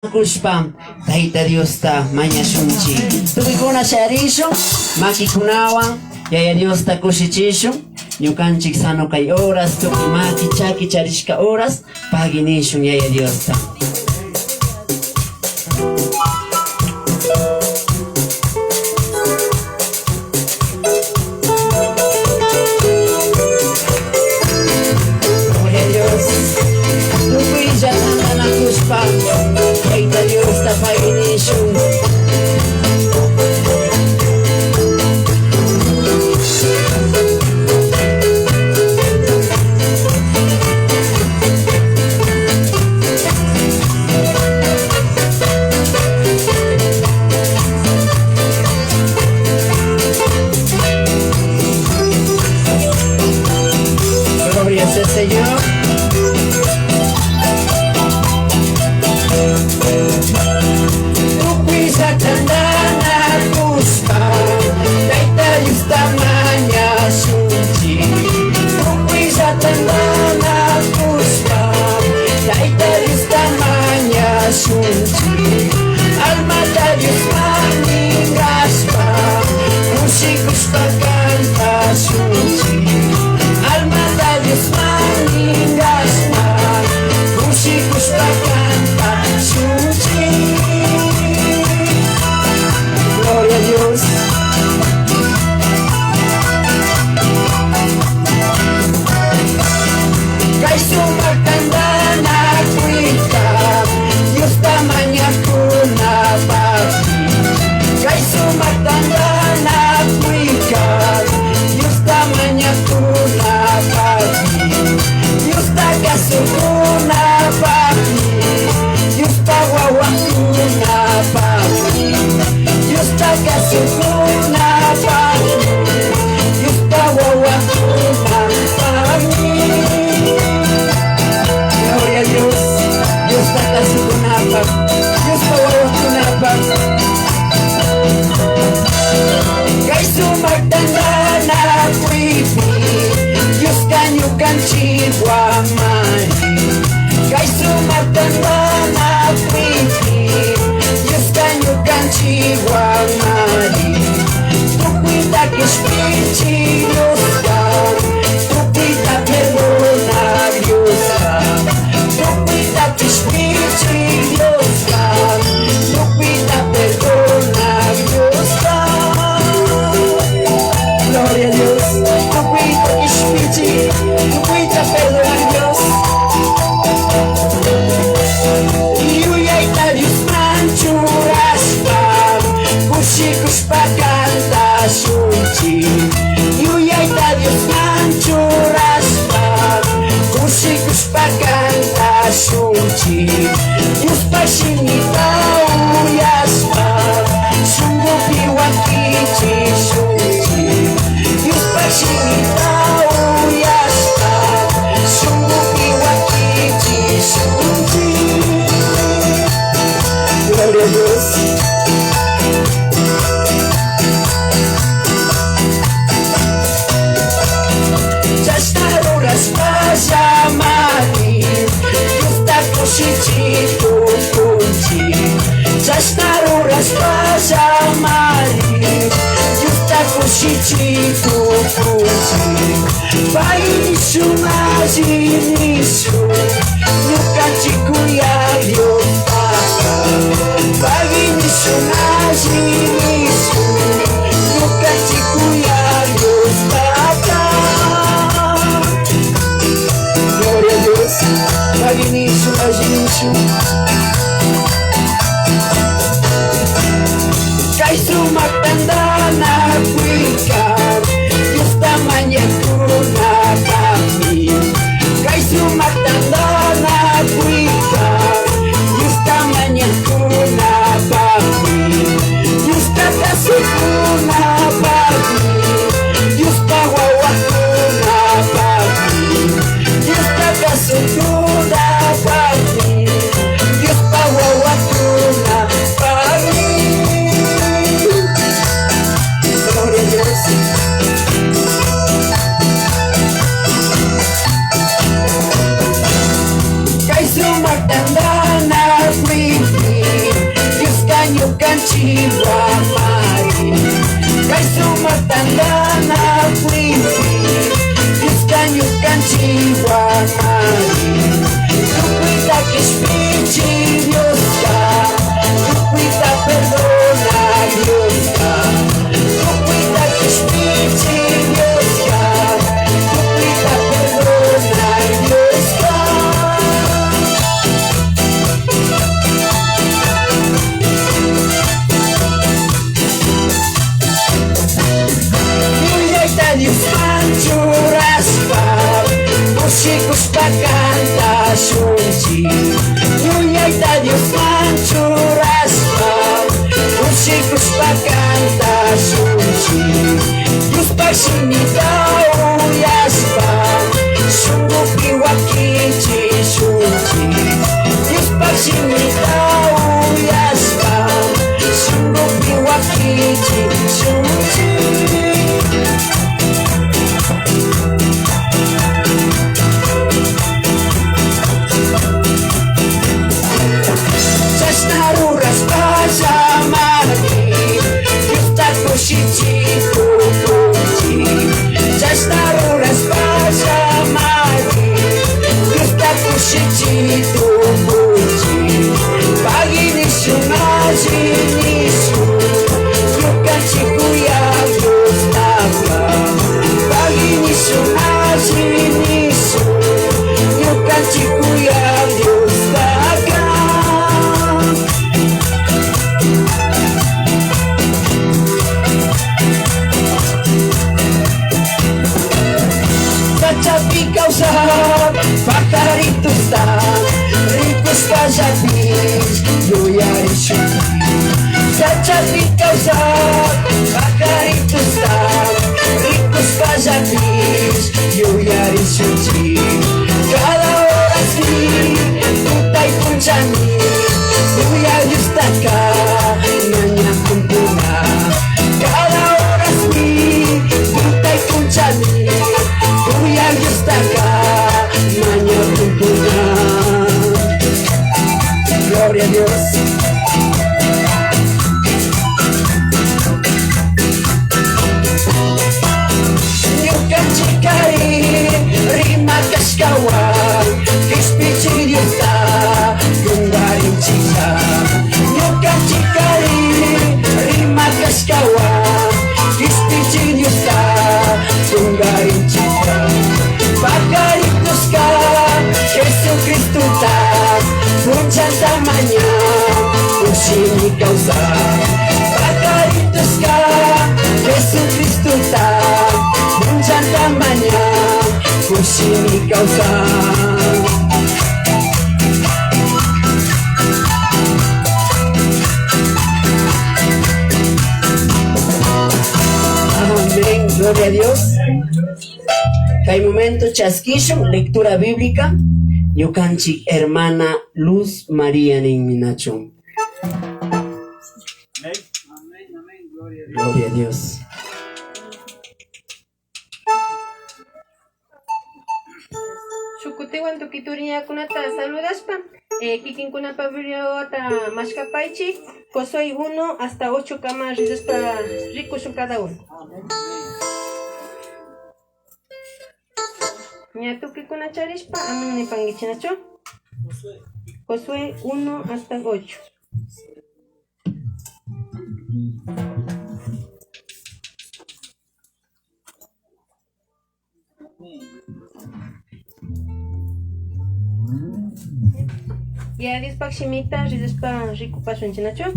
Cushpa Tayta Diosta mañashunchik. Tukuykuna shayarishun, makikunawan Yaya Diosta kushichishun, ñukanchik sano kay horas, tukuy maki chaki charishka horas, pagui nishun Yaya Diosta. Gloria a Dios. Tukuylla tantanakushpa Tayta Diosta pagui nishun. Gloria sea al Señor. Tukuylla tantanakushpa Tayta Diosta mañashunchik. Tukuylla tantanakushpa Tayta Diosta mañashunchik. Almata Diosman mingashpa kushikushpa cantashunchik. Almata Diosman mingashpa kushikushpa cantashunchik. Gloria a Dios. Kay sumak tantanakuyta Diosta mañakunapaqmi. Kay sumak tantanakuyka Diosta mañakunapaqmi. Diosta kasukunapaqmi. Diospa wawakunapaqmi. Diosta kasukunapaqmi. Diospa wawakunapaqmi. Gloria a Dios. Diosta kasukunapaq. Diospa wawakunapaq. Kay sumak tantanakuypi Dioska ñukanchikwan mari. Kay sumak tantanakuypi Dioska ñukanchikwan mari. Tukuyta kishpichik Dioska, tukuyta perdonak Dioska, tukuyta kishpichik Dioska, tukuyta perdonak Dioska. Gloria a Dios, tukuyta kishpichik, tukuyta perdonak Dios. Yuyayta Diosman churashpa, kushikushpa cantashunchik. Yuyayta Diosman churashpa, kushikushpa cantashunchik. Diospa shimita uyashpa, shunkupi wakichishunchik. Diospa shimita uyashpa, shunkupi wakichishunchik. Gloria a Dios. Chashna rurashpa llamani, Diosta kushichi tukunchik. Chashna rurashpa llamani, Diosta kushichi tukunchik. Pay nishun alli nishun, ñukanchik kuyak Diospajka. Pay nishun alli nishun, ñukanchik kuyak Diospajka. Gloria a Dios. Pay nishun alli nishun. Kay sumak tantanakuyka Diosta mañakunapaqmi. Kay sumak ñukanchihuamari Kay sumak tantanakuypi Dioska ñukanchihuamari Tukuyta kishpichi Dioska Tukuyta perdona Dioska Tukuyta kishpichi Dioska Tukuyta perdona Dioska. Yuyayta Diosman churashpa kushikushpa kantashunchik. Yuyayta Diosman churashpa kushikushpa kantashunchik. Diospaj shimita uyashpa shunkupi wakichishunchik. Diospaj shimita uyashpa shunkupi wakichishunchik. Chashna rurashpallamari Diosta kushichikukunchik. Chashna rurashpallamari Diosta kushichitukunchik. Pagui nishun alli nishun ñukanchik kuyak Diostaka. Pagui nishun alli nishun ñukanchik kuyak Diostaka. Sachapi kawsak pajaritusta rikushpallapish yuyarishunki. Sachapi kawsak pajaritusta rikushpallapish yuyarishunchik. Cada horasmi tutay punllami kuyak Diostaka mañakunkuna. Cada horasmi tutay punllami kuyak Diostaka mañakunkuna. Gloria a Dios. Ñukanchikari rima kashkawan kishpichik Diosta kungarinchiklla. Ñukanchikari rima kashkawan kishpichik Diosta kungarinchiklla. Pajarituska Jesucristuta punllanta mañan kushimi kawsan. Pajarituska Jesucristuta punllanta mañan kushimi kawsan. Amén, gloria a Dios. Kay momento chaskishun lectura bíblica. Ñukanchik hermana Luz María ninminachu. Amén, amén, gloria a Dios. Gloria a Dios. Shukutiwan tukituriñakunata saludashpa, kikinkunapa Bibliata mashkapaychik, Josué 1 hasta 8 kama rizashpa rikushun cada uno. Ña tukikuna charishpa, amén nipankichinachu. Josué 1 hasta 8. Ya Diospaj shimita rizashpa rikupashunchinachu.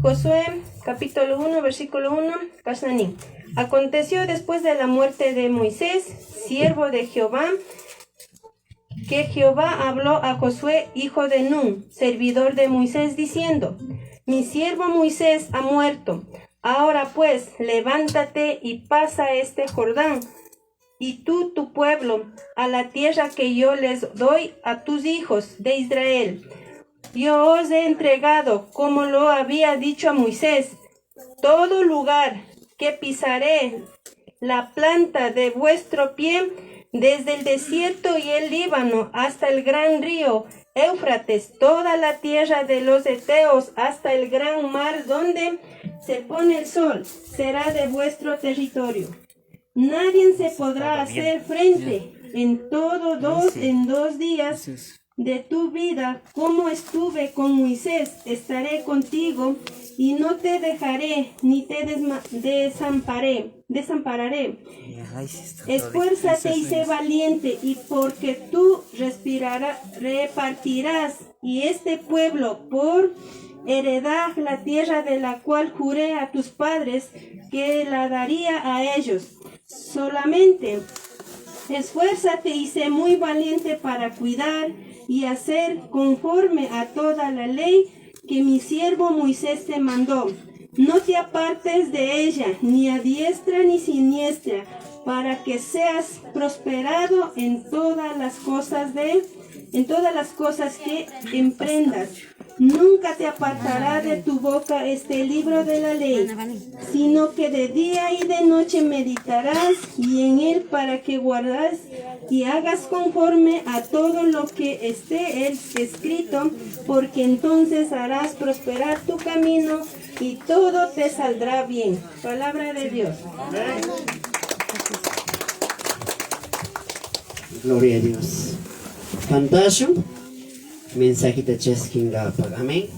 Josué capítulo 1 versículo 1, kashnani. Aconteció después de la muerte de Moisés, siervo de Jehová, que Jehová habló a Josué, hijo de Nun, servidor de Moisés, diciendo: Mi siervo Moisés ha muerto. Ahora pues, levántate y pasa este Jordán, y tú, tu pueblo, a la tierra que yo les doy a tus hijos de Israel. Yo os he entregado, como lo había dicho a Moisés, todo lugar que pisaré la planta de vuestro pie, Desde el desierto y el Líbano hasta el gran río Éufrates, toda la tierra de los Heteos hasta el gran mar donde se pone el sol, será de vuestro territorio. Nadie se podrá hacer frente en todo dos en 2 días de tu vida, como estuve con Moisés, estaré contigo y no te dejaré ni te desampararé. Esfuérzate y sé valiente, y porque tú repartirás y este pueblo por heredad la tierra de la cual juré a tus padres que la daría a ellos. Solamente esfuérzate y sé muy valiente para cuidar y hacer conforme a toda la ley que mi siervo Moisés te mandó. No te apartes de ella, ni a diestra ni siniestra, para que seas prosperado en todas las cosas de, en todas las cosas que emprendas. Nunca te apartará de tu boca este libro de la ley, sino que de día y de noche meditarás y en él para que guardas y hagas conforme a todo lo que esté él escrito, porque entonces harás prosperar tu camino y todo te saldrá bien. Palabra de Dios. Gloria a Dios. Cantashun mensajita chaskingapak. Amén.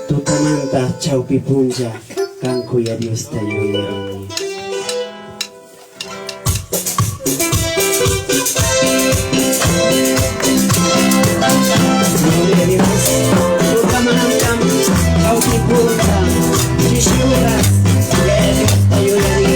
Tutamanta chawpi punlla kankuya Diosta yuyarani. Gloria a Dios. Tutamanta chawpi punlla chishuras Diosta yuyarani.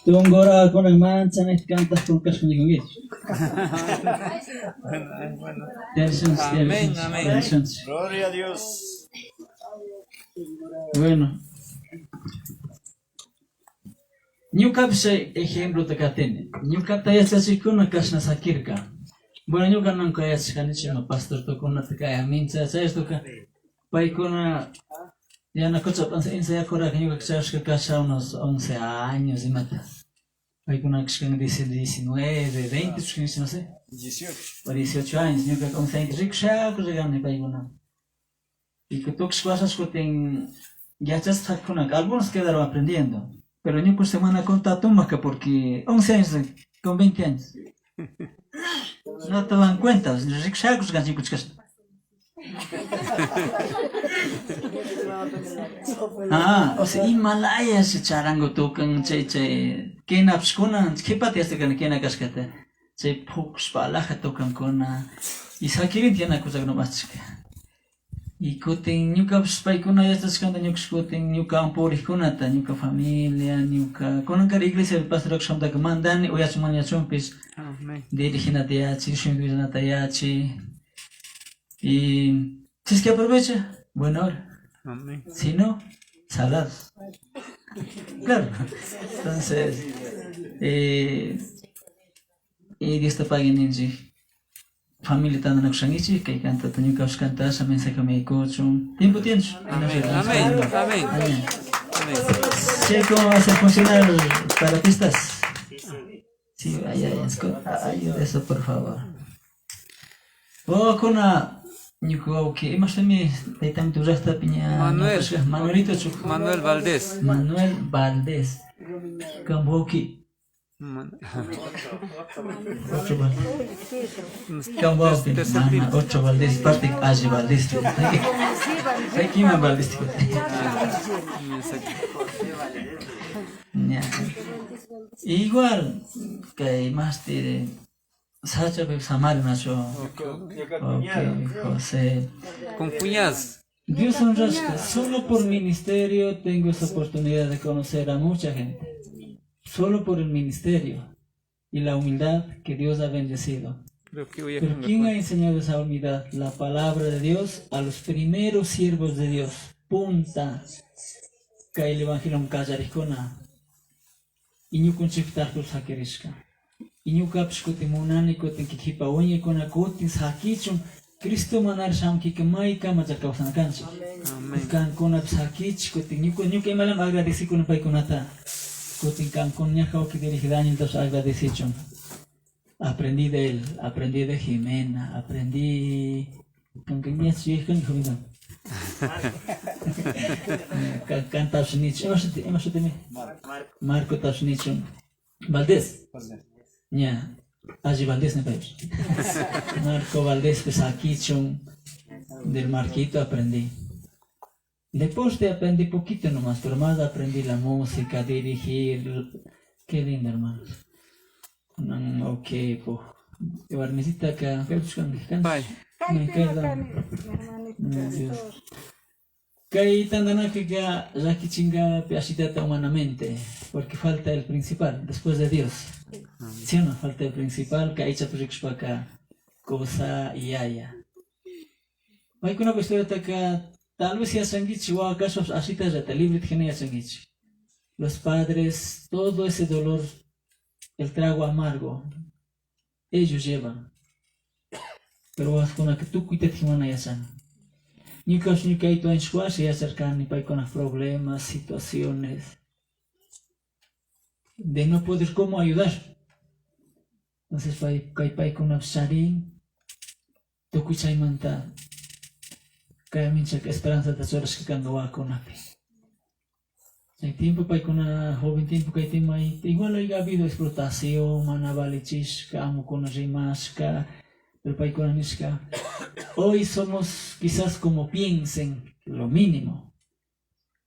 Tungura kunan manchanayta cantajkuna kashka nikunkichu. Tiyarishunchik, Amén, tiyarishunchik, amén. tiyarishunchik. Gloria a Dios. Bueno. Ñukapish ejemplota katini. Ñukata yachachikuna kashna sakirka. Bueno, ñuka nunca yachashkanichu ima pastor tukunata kay mincha chayashtuka. Paykuna Yanacocha ensayakuraka ñuka chayashka kasha unos 11 años imata. Paykuna kashkan 19, 20, no sé. 18. O 18 años, ñuka 11 años rikushaku rigani paykuna. Y tukush kutin yachasqakunaka, algunos quedaron aprendiendo, pero ñuka semana contatumaka porque 11 años con 20 años. No te dan cuenta, rikushaku riganchik. Ah, o sea, Himalaya charango tocan chay chay kena pshkuna qhipata yachakani kena kashkata chay puqshpa alhaja tocankuna y sakirin tiyanakusakuna achka. Y kutin ñukapish paykuna yachashkanta ñukash kutin ñukawan purikkunata ñuka familia ñuka kunankari iglesia pastor kashamtaka mandani uyachun mañachunpish Amén. diriginata yachi shimpi yachi y si es que aprovecha, buena hora. Amén. Si no, salados. Claro. Entonces, y Dios te pague ninchik. Familia tantanakushankichik, kay kantata ñukapish kantasha mensaje maykuchun. Tiempo tienes. Amén. Amén. Amén. Amén. Amén. Che, ¿cómo vas a funcionar para pistas? Sí, ay, ay, ayuda eso, por favor. Oh, kuna ñuka wawqi, imashtami taytami turaqta piña Manuel. Manuelito chuk. Manuel Valdés. Manuel Valdés. Kan wawqi. Otro Valdés. Kan wawqi, Tercer mana, primo. otro Valdés, parte Aji Valdés. Kima Valdés. Ya. Igual, kay masti Sacha pe Samari nacho. Okay, José. Con cuñas. Dios honrashka, solo por ministerio tengo esa oportunidad de conocer a mucha gente. Solo por el ministerio y la humildad que Dios ha bendecido. Creo que voy a Pero ¿quién ha enseñado esa humildad? La palabra de Dios a los primeros siervos de Dios. Punta. Kay el evangelio kallarikuna. Iñukunchik tarpur sakirishka. Iñukapish kutin munani kutin kikipa wiñaykuna kutin sakichun Cristo manar shamkika maykama kawsana kanchik. Amén. Kankunapish sakichik kutin ñuka ñuka imalam agradecikuna paykunata. Kutin kankuna ñaja wawqi dirige Danieltapish agradecichun. Aprendí de él, aprendí de Jimena, aprendí con que ni su hija ni joven. Cantapish nichu, ima shutimi? Marco tapish nichu. Valdés. Ña, Aji Valdés ne paypish. Marco Valdés pues sakichun del Marquito aprendí. Deporte aprendí poquito nomás, pero más aprendí la música, dirigir. Qué lindo, hermanos. Ok, po. Warmisita acá, ¿qué buscan? Bye. Me queda. Dios. Kay tandanakuyka llakichinga ashitata humanamente, porque falta el principal, después de Dios. ¿Sí o no? Falta el principal, kaycha rikushpaka cosa yaya. Paykuna historiataka tal vez yachankichik wawakashpapish ashitallata librita hina yachankichik. Los padres, todo ese dolor, el trago amargo, ellos llevan. Pero wawakunaka tukuytatik mana yachan. Ñukapish ñukayta washa yacharkani paykuna problemas, situaciones, de no poder cómo ayudar. Entonces pay, kay paykunapish charin, tukuy chaymanta kay minchaka esperanzata churashka kanka wawakunapi. Chay tiempo paykuna joven tiempo kay tiempo igual ha habido explotación, mana valichishka, amukuna rimashka, pero paykuna nishka, hoy somos quizás como piensen, lo mínimo,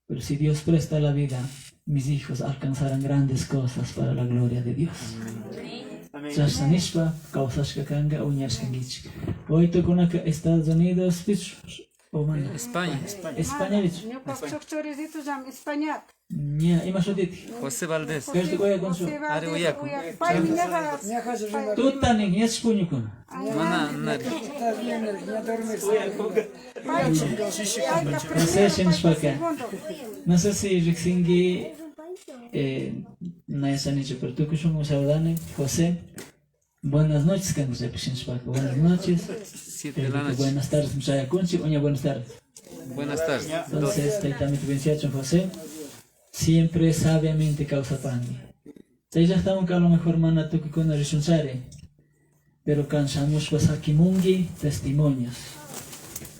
pero si Dios presta la vida, mis hijos alcanzarán grandes cosas para la gloria de Dios. Chashna nishpa kawsashka kanka uñashkankichik. Wawitukunaka Estados Unidos, O mana? España. España bichu. Ñuka shuk churicitollami Españata. Ña, ima shutiti? José Valdés. Perti uyakunchu. José Ari Valdés uyaku. uyak- Paymi ñaja Tuta nin, yachash puñukuna. Mana nari. payka No sé, primero, shinashpaka. payka segundo. No sé si riksinki na yachanichu, pero tukuy shunku saludani, José. Buenas noches, kankuchaypi shinashpaka. Buenas noches. 7 de la noche. Buenas tardes, muchayakunchik, uña buenas tardes. Buenas tardes. 2. Entonces, taytami venciachun José, siempre sabiamente kawsapani. Chay llaqtamanka a lo mejor mana tukuykuna rishunchari, pero kan shamushpa sakimunki testimonios.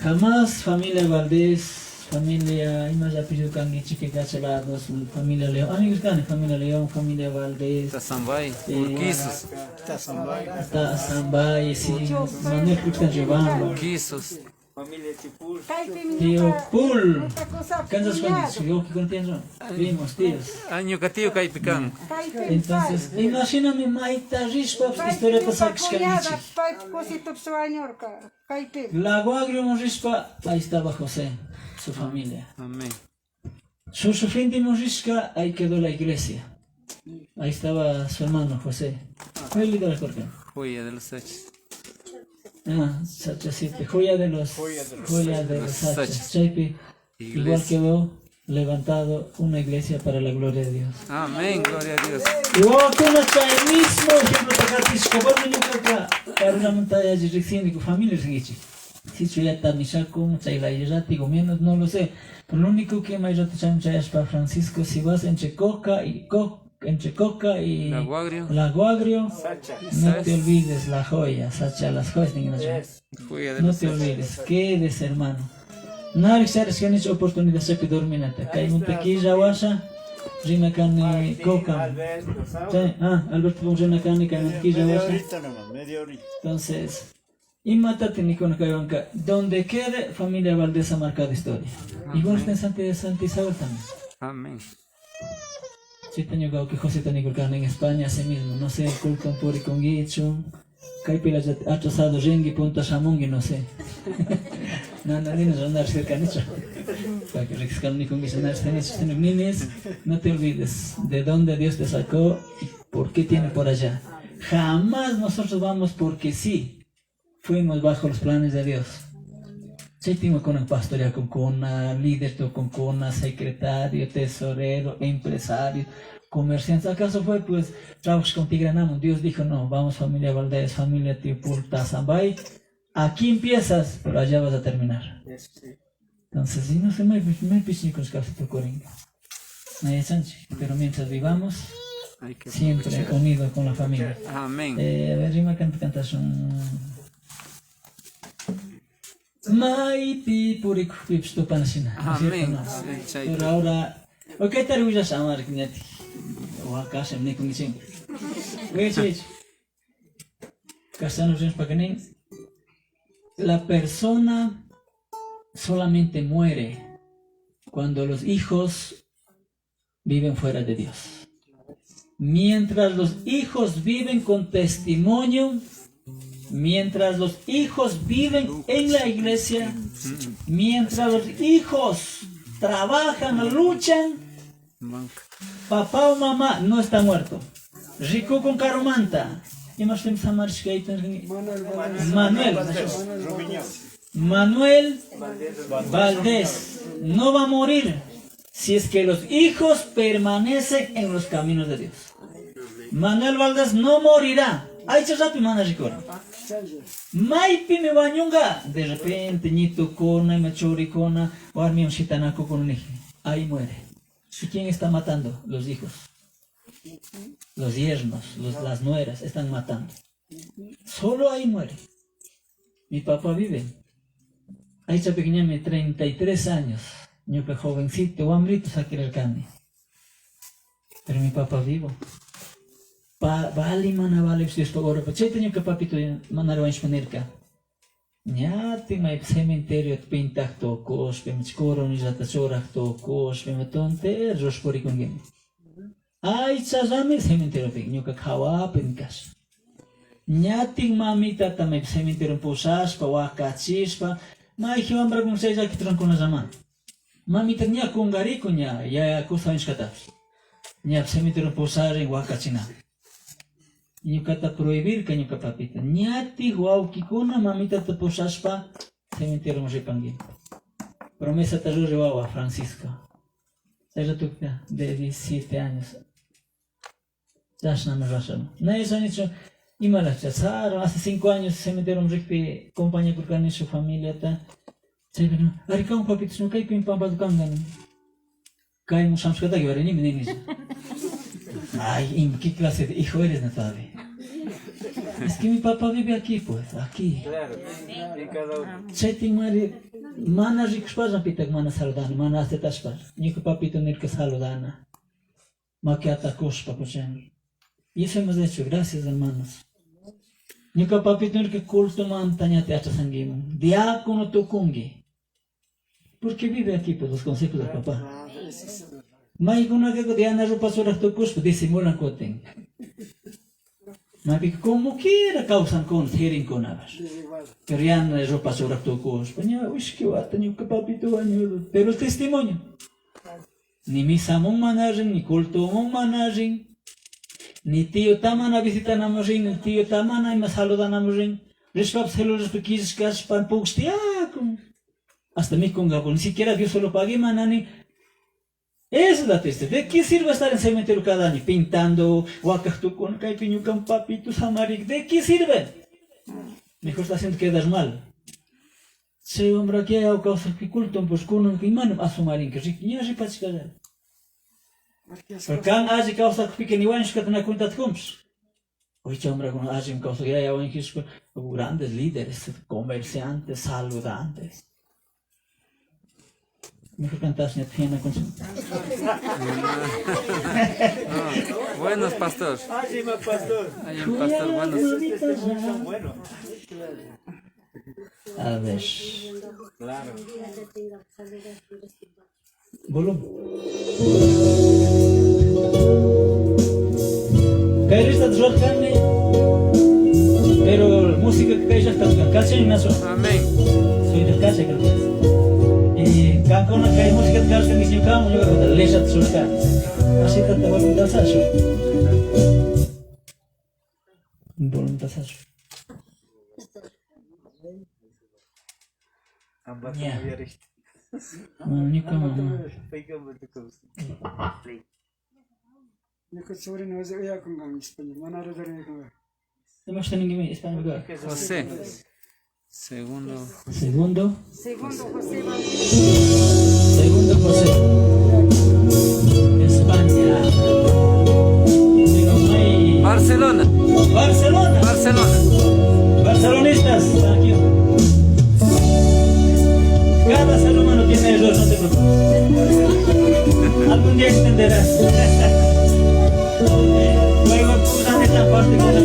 Jamás familia Valdés, familia, ima apellido kankichik kachalados, familia León, amigos kani, familia León, familia Valdés, Tazambay. Urquizos. hasta Zambay, sí, Manuel Puxtan Riobamba, Urquizos. Kaypimi Tío ñuka- Pul. ñuka kusapi ¿Kansas cuñado. cuando? Primos, tíos. Año katío kaypi kan. Kaypimi Entonces, imagíname maita rishpa pay. historia Paypi ñuka cuñada, pasakishkanchik. paypi kusitupish wañurka. Kaypimi. Lago Agrio rishpa, ahí estaba José, su familia. Amén. Shushufindi rishka, ahí quedó la iglesia. Ahí estaba su hermano José. Fue el líder de la Joya de los hachas. Ah, Sacha siete, joya de los joya de los hachas. Sachas. Chaypi, igual Iglesia. quedó levantado una iglesia para la gloria de Dios. Amén. Gloria a Dios. Y wawakuna chay mismo ejemplo takatishka, bueno ñukaka karunamanta riqsini familia riqsinkichik. Sichu yata mishakun, chay layllati o menos, no lo sé. Pero lo único que may rato chayman chayashpa Francisco, si vas entre Coca y entre Coca y Lago Agrio. Lago Agrio, no te olvides la joya, Sacha, las joyas ninguna. Joya de No los te hachas. olvides, quedes hermano. Narik charishkanich oportunidad chapi dorminata. Kaymunta killa washa, rina kani coca. Chay, ah, Alberto pum rina kani kaymunta killa Media washa. horita nomás, media horita. Entonces, imata tinikuna kaywanka, donde quede familia Valdés ha marcado historia. Igual está en Santa Isabel también. Amén. Sí, tengo que José Tanikulkan en España, así mismo, no sé, culto puri con guicho, kaypi atrasado ringi punta shamungi, no sé. No, no, ninis andar cerca nicho. Para que rixkan ni con guicho, ninis, no te olvides de dónde Dios te sacó y por qué tiene por allá. Jamás nosotros vamos porque sí, fuimos bajo los planes de Dios. Chaytima con pastorea con cona, líder con cona, secretario, tesorero, empresario, comerciante. ¿Acaso fue pues trabajos con Tigranamo? Dios dijo, no, vamos familia Valdés, familia Tipul, Tazambay. Aquí empiezas, pero allá vas a terminar. Entonces, si no se me me con coringa. Nadie chanchi, pero mientras vivamos, Hay que siempre aprovechar. unido con la familia. Amén. A ver, rima canta cantas un Maipi purikujpipish tupanashina, ¿no es cierto? Amén. No. Sí, chayta. Pero ahora, ok, tarwillasha amar ñati. Wakasha nikunkichik. Wich, wich. Castellano rimashpaka La persona solamente muere cuando los hijos viven fuera de Dios. Mientras los hijos viven con testimonio, mientras los hijos viven en la iglesia, mientras los hijos trabajan, luchan, Banca. papá o mamá no está muerto. Rico con caromanta. Manuel. Manuel Valdés no va a morir si es que los hijos permanecen en los caminos de Dios. Manuel Valdés no morirá. Ay, rato mana ricor. Maypi mi wañunga. De repente, ñitukuna, machurikuna, warmi shitanako con Ahí muere. ¿Y quién está matando? Los hijos. Los yernos, las nueras están matando. Solo ahí muere. Mi papá vive. Ahí está pequeña, 33 años. Ñuka jovencito, hambrito saqué el cani. Pero mi papá vivo. Pa, vale, mana, vale, Dios por oro. Chayta ñuka papito manarwan nirka. Ñati may cementerio pintaq tukushpa, coronillata churaq tukushpa, tonte rushpurikunkimi. Aychallami cementeriopi ñuka qhawapi kasha. Ñatin mamitata may cementerio pushashpa, wakachishpa, Mayqin wamrakuna chay llakita rurankunallaman. Mamita ña kungarikun ña yaya kusa wañushkatapish. Ña cementerio pusarin wakachina. Ñukata prohibirka ñuka papita. Ñatik wawkikuna mamitata pushashpa cementerioman ripanki. Promesata ruri wawa Francisco. Chay ratoka de 17 años. Chashnami rurashami. Na yachanichu imarajcha sarun hace 5 años cementerioman rikpi compañakurkani shuk familiata. Chaypi nima, ari kan papito sino kaypimi pampata kanka nin. Kaymun shamushkataka yuyarinimi nini. Ay, ¿y qué clase de hijo eres, no todavía? Es que mi papá vive aquí, pues, aquí. Claro, en cada uno. Chaytin mari, mana rikushpalla pitak mana saludana, mana aceptashpa. Ñuka papito nirka saludana. Makiata kushpa, kuchan. Y eso hemos hecho, gracias, hermanos. Ñuka papito nirka culto manta ñate achasanguimun. Diácono tukungi. Porque vive aquí, pues, los consejos del papá. Maykunaka Diana ropa suraj tukushpa disimulan kutin. Maypika como quiera kawsankuna, sirinkunapash. Pero ya no es ropa suraj tukushpa, ña ushki wata ñuka papito wañudo. Pero el testimonio. Ni misamun mana rin, ni cultomun mana rin, ni tío tamana visitanamun rin, ni tío tamana ima saludanamun rin. Rishpap celular killkashpa pukshtiakun. Hasta mikungapu, ni siquiera Dios se lo pague, manani. Esa es la tristeza. ¿De qué sirve estar en cementerio cada año pintando wakajtukuna, kaypi ñukan papito samarik? ¿De qué sirve? Mejor está haciendo quedar mal. Chay hombre aquí hay causa que culto, pues kunan que imanam asumarin que ña ripachkalla. Pero kan alli kawsakpika ni wañushkata na cuentata qunpish. Hoy chay hombre con alli kawsak yaya wañushka, grandes líderes, comerciantes, saludantes. Mejor cantar, señor, tiene con su- No, buenos pastor. Ay, más pastor. Hay un pastor buenos. Son buenos. A ver. Claro. Volumen. Kay rista rurarkani, pero música que kay llaqta tocan, Cacha Ignacio. Amén. Soy del Cacha, creo que es. Y kankuna kay música tocarse en ñukaman, ñuka contra leyata rurarkani. Así tanta voluntad sacho. Voluntad sacho. Ambas Ya. muy arista. Bueno, ñukaman, no. Ñuka churi no es uyakunkan español, mana rurarnikunka. Imashta ninki español ka? José. Segundo. Segundo. Segundo José Valdés. Segundo José. España. Pero no hay- Barcelona. Barcelona. Barcelona. Barcelonistas, están aquí. Cada ser humano tiene error, no te preocupes. Algún día entenderás. Luego, esta parte que la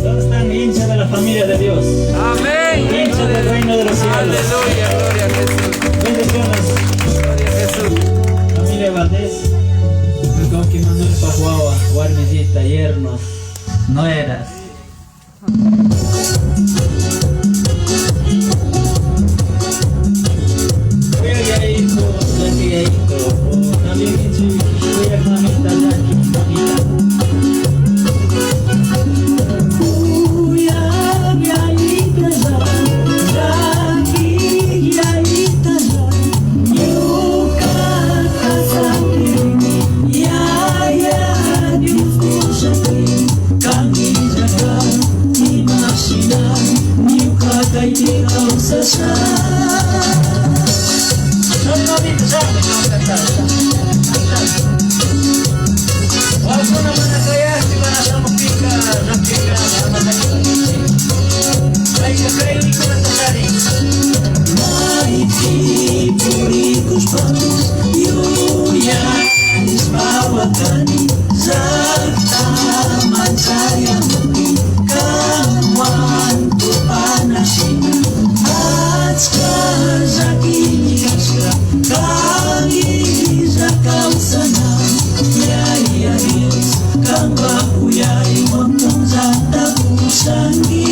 ¿Dónde están hinchas de la familia de Dios? Amén. Hinchas del reino de los cielos. Aleluya, gloria a Jesús. Bendiciones. Gloria a Jesús. Familia Valdés, Ñuka Manuel Pajuawa, warmisita, yernos, nueras. Cuyayaito, llaquiyaito, también cuyak mamita, llaki mamita. Cuyayaita, llaquiyaita, ñuka kasakrini, yaya Dios kushakri, kanillaka, imashina, ñuka kaypi kawsasha. Wakuna mana kayakpi, mana shamukpika, rapika, mana llakipankichik. Kayka kaynikunata charin. Maypi purikushpapish yuyarishpa wakani, llaktaman chayamukpi, kanwan tupanashina, achka llakimi kashka, kanilla kawsana, Yaya Dios, kanpa kuyaywan punllanta pushanki.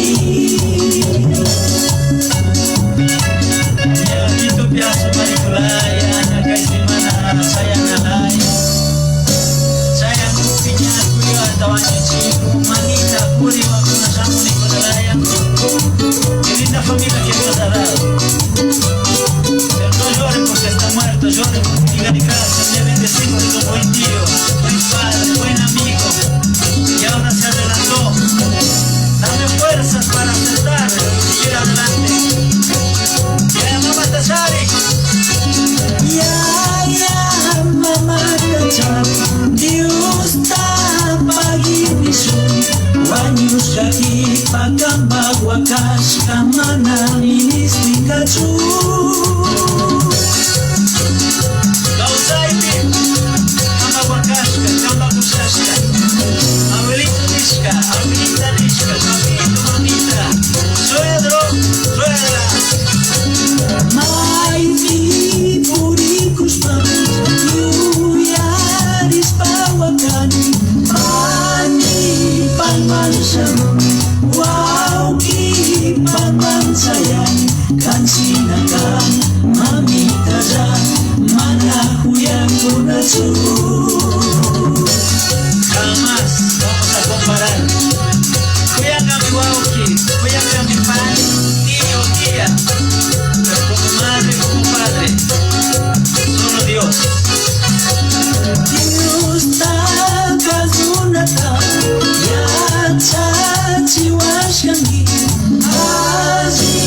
sakiringachu. Kawsaypi kama wakashka, kama kushashka, abuelito nishka, abuelita nishka, papito, mamita, suegro, suegra. Maypi purikushpapish yuyarishpa wakani, pani payman shamuni, wawqi payman chayani, kanchina kan mamitalla mana huyakunachu. Jamás vamos a comparar. Huyanka mi wawqi, huyanka mi pani, tío, tía, pero como madre, como padre, solo Dios. Diosta kasunata yachachiwashkanki, alli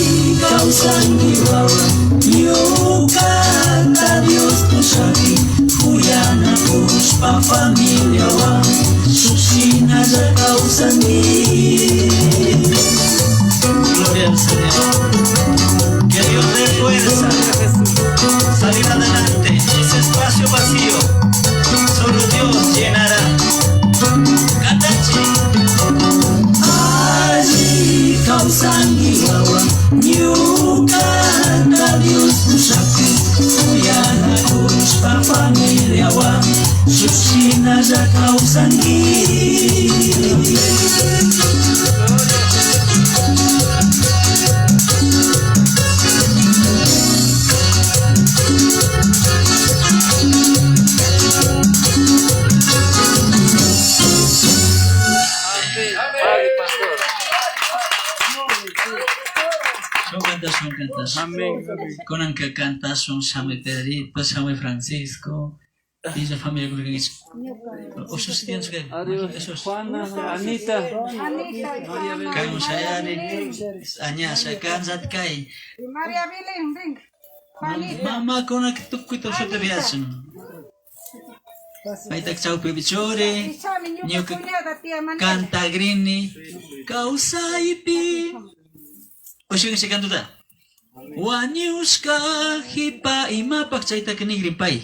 kawsanki wawa, ñukata Dios pushaki, huyanakushpa familiawan shuk shinalla kawsanki. Gloria al Señor. Que Dios dé fuerza, salir adelante. Ese espacio vacío, solo Dios llenará. Katachi. Alli kawsanki wawa, ñukata Dios pushaki, huyanakushpa familiawan shuk shinalla kawsanki. Pastor. Son cantasun, cantasun. Amén. Kunanka cantasun, Samuel Pedrito, Samuel Francisco, y esa familia con que Osos tienes que Adiós. esos. Juana, Anita. Anita, Kay Sayari, Añasa, Kansat Kay. María Belén, ven. Juanita. Mama kuna tukuyta usuta viasun. Payta chawpi bichuri, Ishami ñuka ñuka cuñada tía Manuela. cantagrini, kawsaypi. Ushuka chay kantuta. Wañushka hipa imapak chaytaka nigrin pay.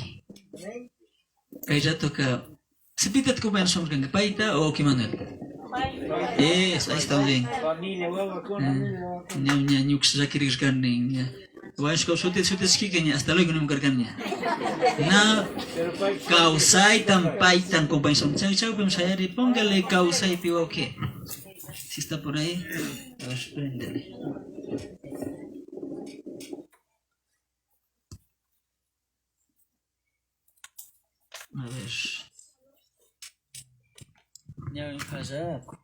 Kay ratoka, sipitat kumayan somos kanka payta o Manuel. Yes, ahí está bien. Familia, wawakuna. Ña ña ñuka llakirishkani ña. Wañushka shuti shuti shkika ña hasta luego no karkani ña. Na Pero pay kawsaytan paytan compañero. Chay chawpim sayari, póngale kawsaypi wawqi. Si está por ahí, a ver, préndele. A ver. Ñawin pasaku.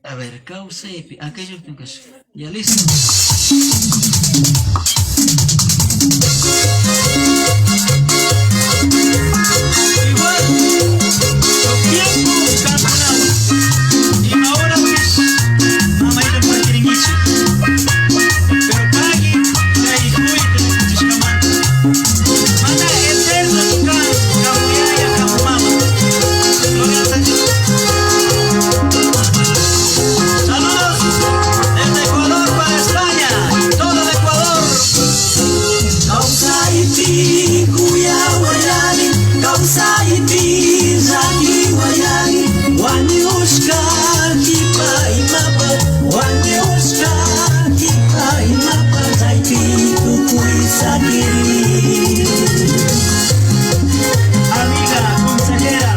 A ver, kawsaypi, aquello que tengo Ya listo. Igual, los tiempos cambian. Y ahora pues, mamá ida parkiringichi. Pero pagui, kay kuyta chishkamanta. Mana eterno kan, kamuyaya kamumama. Gloria al Señor. Saludos desde Ecuador para España, todo el Ecuador. Kawsaypi kuyawayari, kawsaypi llakiwayari, wañushka hipa imapa, wañushka hipa imapa, chaypi tukuy sakiri. Amiga, consejera,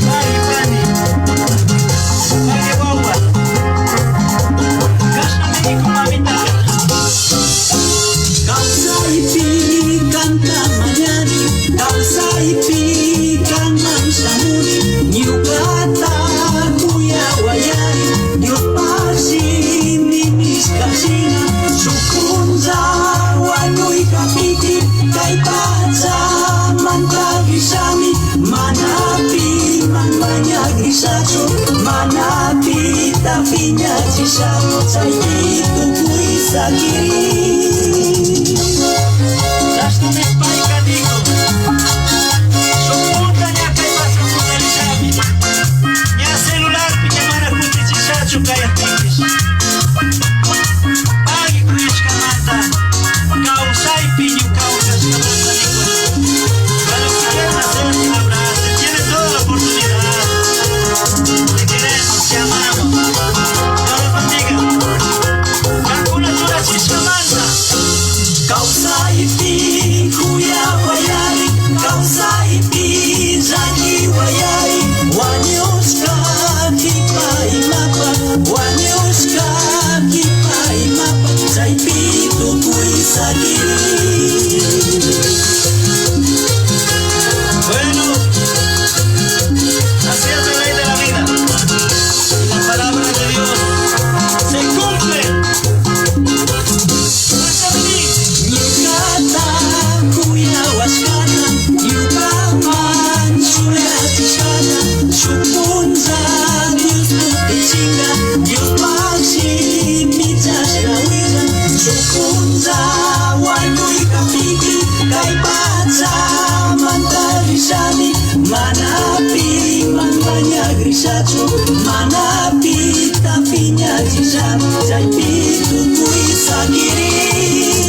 Pari, pani, pari guagua, Casa México, mamita. Kawsaypi kanta mañani, kawsaypi kanman shamuni, ñukata kuyawayari, Diospaq shimi nishka shina, shuk punlla wañuykapiti, kay pachamanta rishami, mana piman mañakrishachu, mana pita piñachisha, chaypi tukuy sakiri. Chashnami payka dijo, shuk punta ña kay pacha rishami, ña celularpi ña mana kutichishachu kayakpipish. tucui saquirin.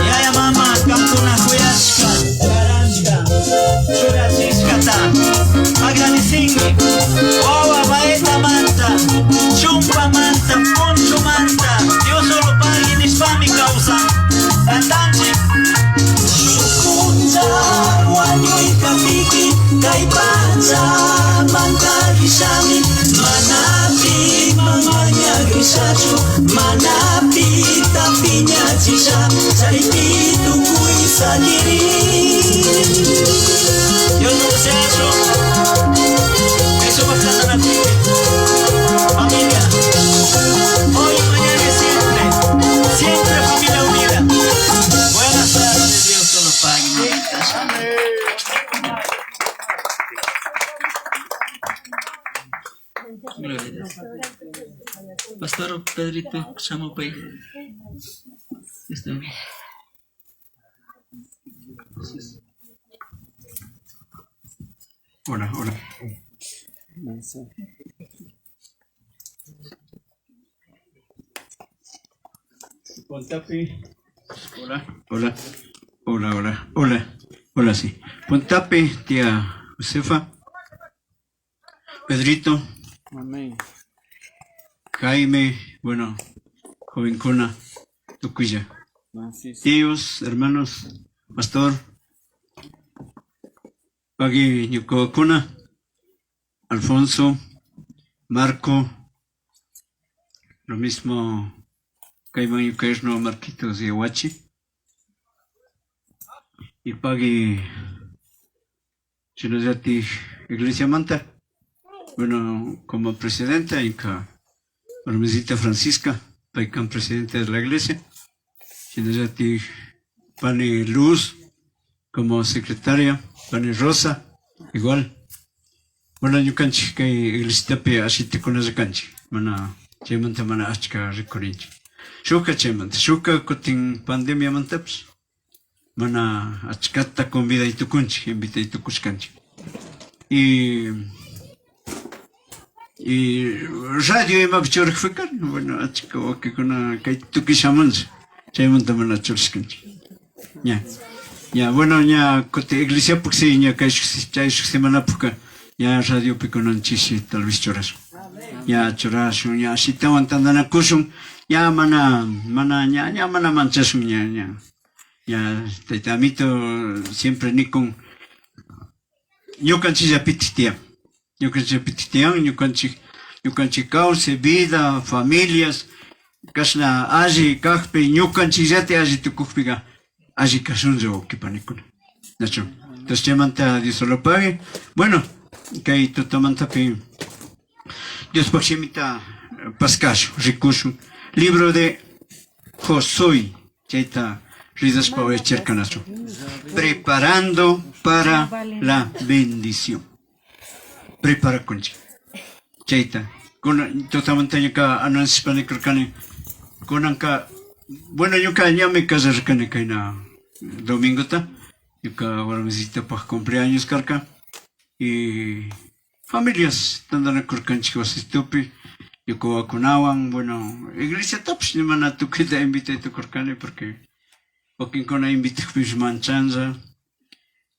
Yaya mama, kamkuna kuyashka, karashka, churachishkata, agradecingui. Wawa baeta manta, chumpa manta, poncho manta, Dios solo pagui nishpami kawsan. Cantanchik. Shukuncha wañuykapiki kay pachamanta rishami mana pi mamañakrishachu mana pita piñachisha chaypi tukuy sakirin. Dios lo sea Eso va a estar Familia, hoy, mañana y siempre, siempre familia unida. Buenas tardes, Dios solo pague, mamitas. Gloria a Dios. Pastor Pedrito Chamupay. Está bien. Hola, hola. Pontapi. Hola, hola, hola, hola, hola, hola, sí. Pontapi, tía Josefa, Pedrito, Amén. Jaime, bueno, joven Cona, Tucuya. Francisco. Tíos, hermanos, pastor, Pagui Ñucocuna, Alfonso, Marco, lo mismo Caimán Yucaerno, Marquitos y Huachi, y Pagui Chinayati Iglesia Manta, bueno, como presidenta, Inca Hermesita Francisca, Paikan presidente de la iglesia, Chinayati Pani Luz como secretaria, Pani Rosa, igual. Bueno, ñukanchik kay iglesiapi ashitakunallakanchik, mana chaymanta mana achka rikurinchik. Shuka chaymanta, shuka kutin pandemiamantapish, mana achkata convidaytukunchik, invitaytukushkanchik. Y, y radio imapi churajpikan, bueno, achka wakikuna kay tukuy shamunchik, chaymanta mana churashkanchik. Ña, ña, bueno, ña kutin iglesiapuk sí, ña kay shuk chay shuk semanapukka ña radiopi kunan chishi tal vez churashun. Ña churashun, ña ashitawan tantanakushun, ña mana, mana, ña, ña mana manchashun, ña, ña. Ña, tayta amito siempre nikun, ñukanchikllapitik tiyan, ñukanchikllapitik tiyan, ñukanchik, ñukanchik kawsay, vida, familias, kashna alli kakpi, ñukanchikllati alli tukukpika, alli kashunlla wawqipanikuna. Nachu? Entonces chaymanta Dios lo pague. Bueno, kay tutamantapi Diospaj shimita paskashun, rikushun. Libro de Josué, chayta ridashpa uyacharkanachu. Preparando para la bendición. Preparakunchik. Chayta. Kunan tutamanta ñuka anunciashpa nikurkani. Kunanka, bueno, ñuka ñami casarkani kayna domingota. Ñuka warmisitapaj cumpleaños karka. Y familias tantanakurkanchik wasitupi. Ñuka wawakunawan, bueno, iglesiatapish mana tukuyta invitay tukurkani porque wakinkuna invitakpish manchanlla.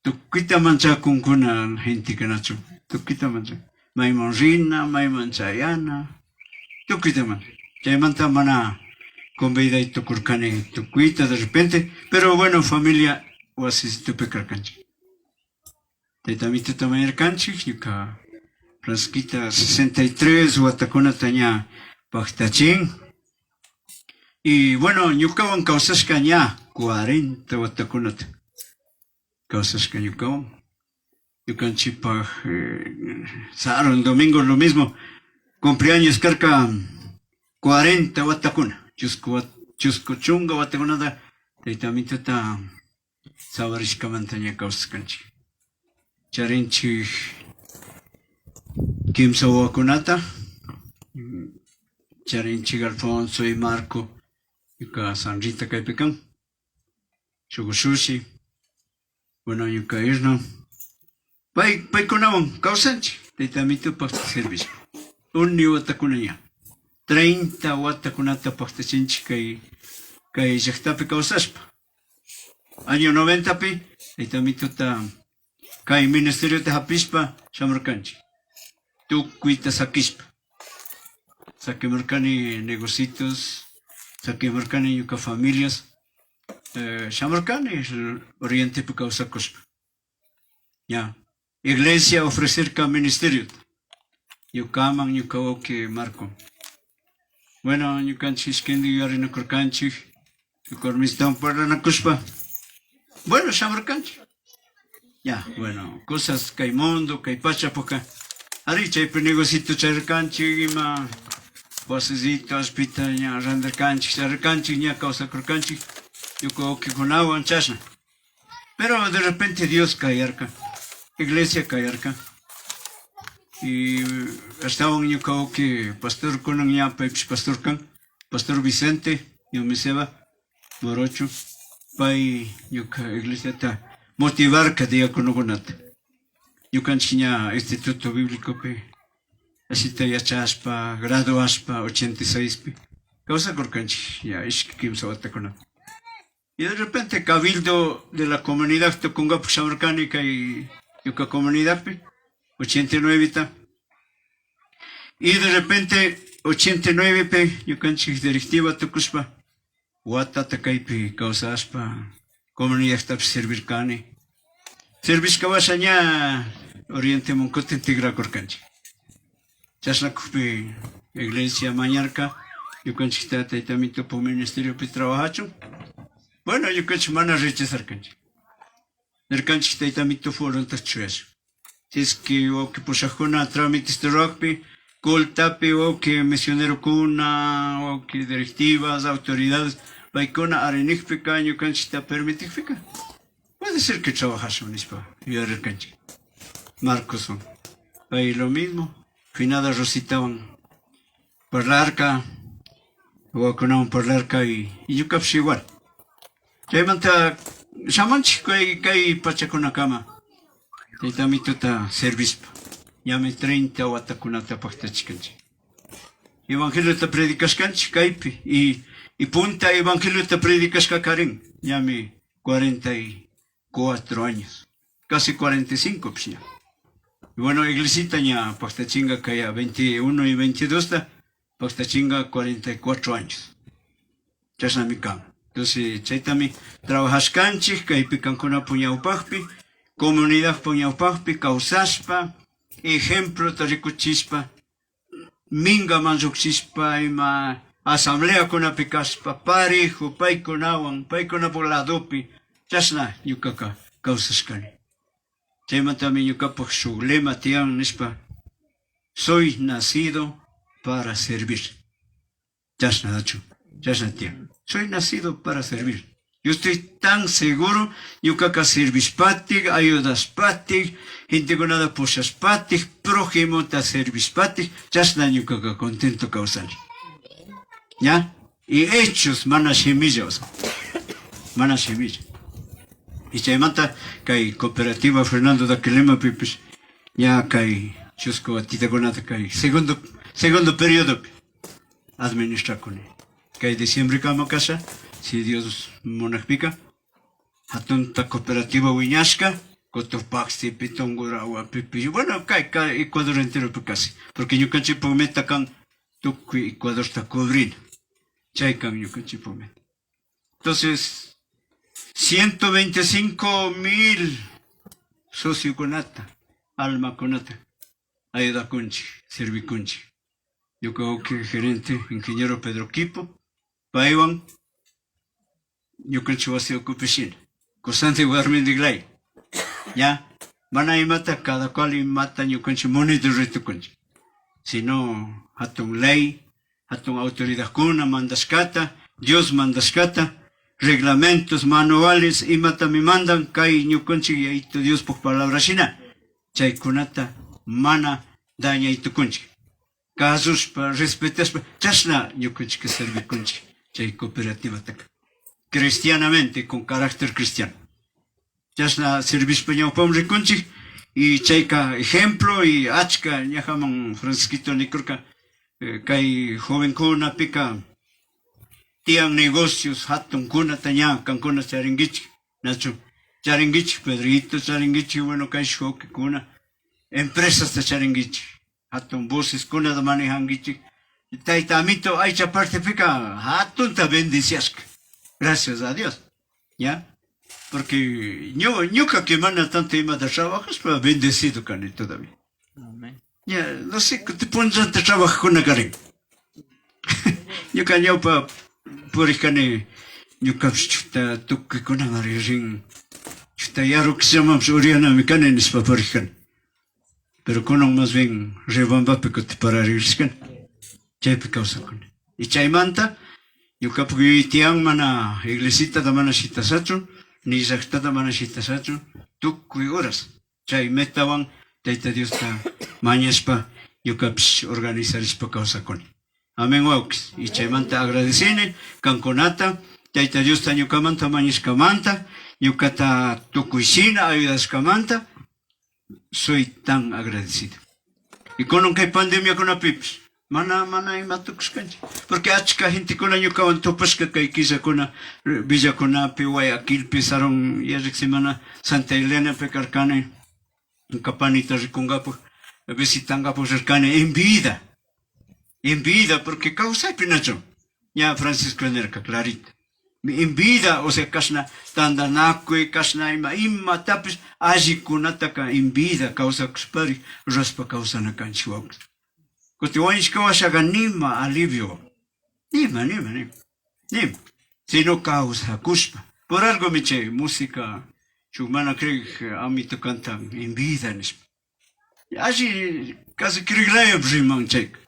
Tukuyta manchakunkuna gentekanachu, tukuyta manchan. Mayman rina, mayman chayana, tukuyta manchan. Chaymanta mana conviday tukurkani tukuyta de repente, pero bueno, familia wasisitupi karkanchik. Tayta amituta mañarkanchik, ñuka Francisquita 63 watakunata ña paktachin. Y bueno, ñukawan kawsashka ña 40 watakunata kawsashka ñukawan. Ñukanchikpaj sarun domingo lo mismo, cumpleaños karka 40 watakuna, chusku, chusku chunga watakunata tayta amituta sawarishkamanta ña kawsashkanchik. Charinchik kimsa wawakunata, charinchik Alfonso y Marco, ñuka Sandrita kaypi kan, shuk ushushi, bueno ñuka Irno, pay, paykunawan kawsanchik tayta amitupaj servicio. Uni watakuna ña. 30 watakunata paktachinchik kay kay llaktapi kawsashpa. Año 90pi tayta Amituta kay ministeriota hapishpa shamurkanchik. Tukuyta sakishpa. Sakimurkani negocitos, sakimurkani ñuka familias, shamurkani orientepi kawsakushpa. Ña, iglesia ofrecerka ministeriota. Ñukaman, ñuka wawki Marco. Bueno, ñukanchik ishkindi yuyarinakurkanchik, ñuka warmisitawan parlanakushpa, bueno, shamurkanchik. Ya, bueno, cosas kay mundo, kay pachapukka, ari chaypi negocito charirkanchik, ima wasisito, allpita ña randirkanchik, charirkanchik, ña kawsakurkanchik, ñuka wawkikunawan chashna. Pero de repente Dios kayarka, iglesia kayarka. Y ashtawan ñuka wawki pastor kunan ña paypish pastor kan, pastor Vicente, Ñumiseba, Morocho, pay ñuka iglesiata motivarka diaconokunata. Ñukanchik ña Instituto Bíblicopi asita yachashpa, graduashpa 86pi kawsakurkanchik ña ishki kimsa watakunata. Y de repente cabildo de la comunidad tukungapak shamurkani kay ñuka comunidadpi 89ta. Y de repente 89pi ñukanchik directiva tukushpa watata kaypi kawsashpa comunidadtapish servirkani. Servishka washa ña orienteman kutin tigrakurkanchik. Chashna kukpi iglesia mañarka ñukanchikta tayta Amitupak ministeriopi trabajachun. Bueno, ñukanchik mana rechazarkanchik. Nirkanchik tayta Amitupak voluntad chuyashun. Si es que wawki pushakuna trámites rurakpi, cultapi wawki misionerokuna, wawki directivas, autoridades, paykuna arinikpika ñukanchikta permitikpika, puede ser que trabajashun nishpa yuyarirkanchik. Marcoswan. Pay lo mismo, finada Rositawan parlarka, wawakunawan parlarka y ñukapish igual. Chaymanta shamunchik kay kay pachakunakama tayta Amituta servishpa. Ñami 30 watakunata paktachishkanchik. Evangeliota predicashkanchik kaypi y y punta evangeliota predicashkakarin ñami 44 años, casi 45 pish ña. Y bueno, iglesita ña paktachinga kaya 21 y 22 ta paktachinga 44 años. Chashnami kan. Entonces chaytami trabajashkanchik kaypi kankunapak ñawpakpi, comunidadpak ñawpakpi kawsashpa, ejemplota rikuchishpa, mingaman llukshishpa ima asambleakunapi kashpa, parejo paykunawan, paykunapak ladopi, chashna ñukaka kawsashkani. Chaymantami ñukapak shuk lema tiyan nishpa, soy nacido para servir. Chashna nachu, chashna tiyan. Soy nacido para servir. Yo estoy tan seguro, ñukaka servishpatik, ayudashpatik, gentekunata pushashpatik, prójimota servishpatik, chashna ñukaka contento kawsani. ¿Ya? Y hechos mana shimilla, o sea, mana shimilla. Y chaymanta kay cooperativa Fernando Daquilema pipish ña kay chusku watitakunata kay segundo periodopi administrakuni. Kay diciembre kama kasha, si Dios munakpika, hatunta cooperativa wiñashka, Cotopaxi, Tungurahua, pipish, bueno, kay, kay Ecuador enteropi casi, porque ñukanchikpak meta kan tukuy Ecuadorta cubrina, chay kan ñukanchikpak meta. Entonces, 125.000 sociokunata, almakunata ayudakunchik, servikunchik. Ñuka wawki gerente, ingeniero Pedro Quipo, paywan ñukanchik wasi ukupi shina, kusanti warmindiklay, ña, mana imata, cada cual imata ñukanchik munayta ruray tukunchik, sino hatun ley, hatun autoridadkuna mandashkata, Dios mandashkata, reglamentos, manuales, imatami mandan kay ñukanchik Yayitu Diospuk palabra shina, chaykunata mana dañay tukunchik. Kasushpa, respetashpa, chashna ñukanchik servikunchik chay cooperativataka. Cristianamente, con carácter cristiano. Chashna servishpa ñawpaman rikunchik Y chayka ejemplo y achka ñajaman Francisquito nikurka kay jovenkunapika tiyan negocios hatunkunata ña kankuna charinkichik, nachu? Charinkichik Pedrito, charinkichik, bueno, kay wawkikuna, empresasta charinkichik, hatun buses-kunata manejankichik. Tayta Amito aycha partepika hatunta bendiciashka. Gracias a Dios. ¿Ya? Porque ñuka que mana tanto imata trabajashpa bendecido kani todavía. Amén. Ya, no sé, kuti punllanta trabajajkuna karin. Ñuka ñawpa purik kani, ñukapish chuta tukuykunamari rin, chuta yarukllamanpish uriyanami kani nishpa purik kani. Pero kunan más bien Riobambapi kuti pararishkani, chaypi kawsakuni. Y chaymanta ñukapak yuyay tiyan mana iglesitata mana shitashachu, ni llaktata mana shitashachu, tukuy horas chay metawan Tayta Diosta mañashpa ñukapish organizarishpa kawsakuni. Amén, wawkis. Y chaymanta agradecini kankunata, Tayta Diosta ñukamanta mañashkamanta, ñukata tukuy shina ayudashkamanta, soy tan agradecido. Y kunan kay pandemiakunapipish mana, mana ima tukushkanchik. Porque achka gentekuna ñukawan tupashka kay killakuna, Villakunapi, Guayaquilpi, Sarón, yallik semana Santa Elenapi karkani, ñuka panita rikungapak, visitangapak rirkani en vida. En vida, porque kawsaypi nachu. Ña Francisco nirka clarito. En vida, o sea, kashna tandanakuy, kashna ima, imatapish allikunataka en vida kawsakushpari rurashpa kawsana kanchik wawki. Kuti wañushka washaqa nima alivio, nima, nima, nima, nima, sino kawsakushpa. Por algo mi chay música shuk mana creek amito cantan en vida nishpa. Alli casi creeklayam riman chayka.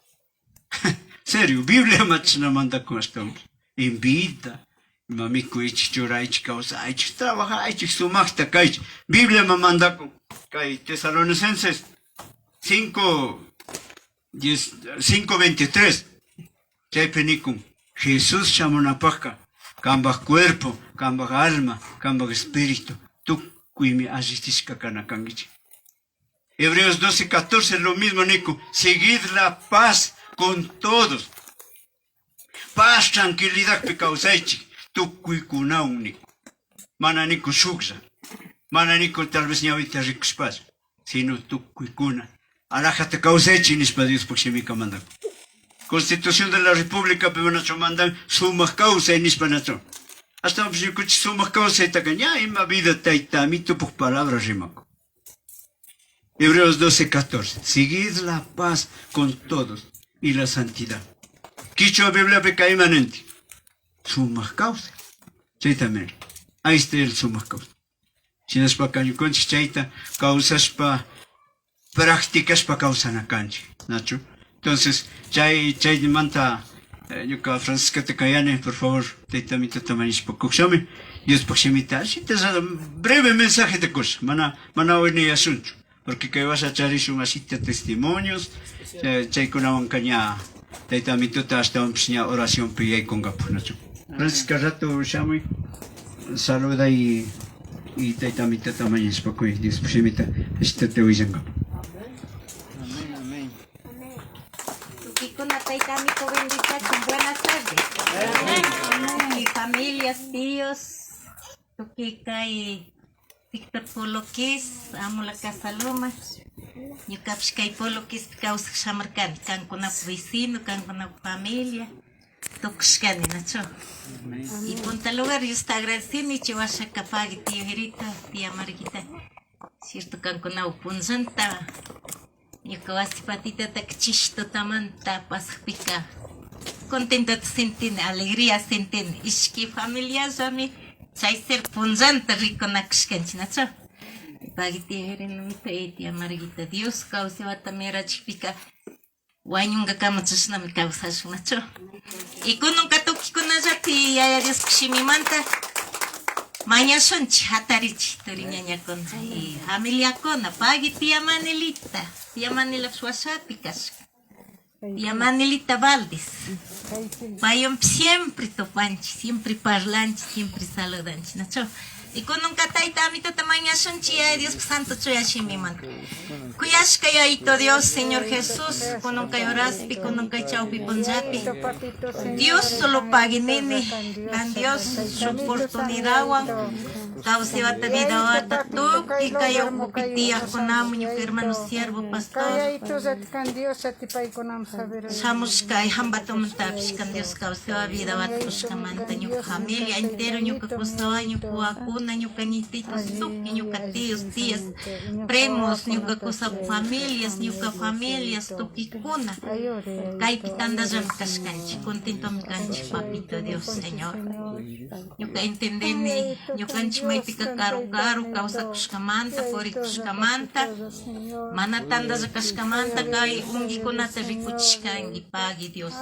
Serio, Biblia machna mandakun ashtawanpish. En vida, ima mikuychik, churaychik, kawsaychik, trabajaychik, sumakta kaychik. Biblia ma mandakun kay Tesalonicenses cinco, diez, cinco veintitrés. Chaypi nikun, Jesús shamunapajka, kambaj cuerpo, kambaj alma, kambaj espíritu, tukuymi allichishka kana kankichik. Hebreos 12, 14, lo mismo, Nico. Seguid la paz con todos. Paz, tranquilidad, pi kawsaychik, tukuykunawan, Nico. Mana Nico shuklla. Mana Nico tal vez ñawita rikushpalla, sino tukuykuna. Alajata kawsaychik nishpa Diospaj shimika mandan. Constitución de la República pi manachu mandan sumak kawsay nishpa nachu. Ashtawanpish ñukanchik sumak kawsaytaka ña ima vida tayta amitupaj palabra rimakun. Hebreos 12, 14. Seguid la paz con todos y la santidad. Quichua Biblia pe kaymanenti. Sumak kawsay. Chayta mir. Ahí está el sumak kawsay. Shinashpa ñukanchik chayta kawsashpa practicashpa kawsana kanchik, nachu? Entonces, chay, chaymanta, ñuka Franciscata kayani, por favor, tayta mitata mañashpa kukshami, Diospaj shimita, ashita breve mensaje te kusha, mana, mana hoy ni asuncho, porque kay washa charishun ashita testimonios, chaykunawan ña tayta mituta ashtawanpish ña oracionpi yaykunkapaj, nachu? Francisca rato shamuy, saluda y tayta mitata mañashpa kuy, Diospaj shimita, ashita te willankapaj. Amén, amén. Tukikuna tayta amito bendiciachun, buenas tardes. Amén. Y familias, tíos, tukika y Víctor Poloquis, amo la Casa Loma. Ñukapish kay Poloquis kawsaj shamarkani, kankunapaj vecino, kankunapaj familia, tukushkani, nachu. Y punta lugar, Dios te agradecini, chiwashaka pagui, tío Jerito, tía Marguita. Cierto, kankunapaj punllanta, ñuka wasi patitata chishi tutamanta pasajpika, contenta te sentini, alegría sentini. Ishki familia llami, chay ser punllanta rikunakushkanchik, nachu. Pagui, tío Jerito, tía Marguita, Dios kawsawata mirachikpika, wañunkakama chashnami kawsashun, nachu. Y kunanka tukikunallapi Yaya Diospaj shimimanta mañashunchik, hatarichik turi ñañakuna y familiakuna. Pagui, tía Manelita, tía Manelapish washapi kashka. Tía Manelita Valdez. Paywanpi siempre tupanchik, siempre parlanchik, siempre saludanchik, nachu. Y kununka tayta amituta mañashunchik Yaya Diospa santo chuya shimimanta. Kuyashka Yayito Dios, Señor Jesús, kununkay horaspi, kununkay chawpi punllapi. Dios solo pagui nini, kan Dios shuk oportunidadwan kawsaywata vidawata tukuy kay ukupi tiyaqkunamu ñuka hermano siervo pastor shamushka hambatumantapis kan Dios kawsaywa vidawata kushkamanta ñuka familia entero ñuka kusawa ñuka wawakuna ñuka ñititos tukuy ñuka tíos tías primos ñuka kusa familias ñuka familias tukuykuna kaypi tantallami kashkanchik contentomi kanchik papito Dios Señor. Ñuka entendini ñukanchik maypika karu karu kawsakushkamanta purikushkamanta mana tantalla kashkamanta kay unkikunata rikuchishkanki pagui Dios.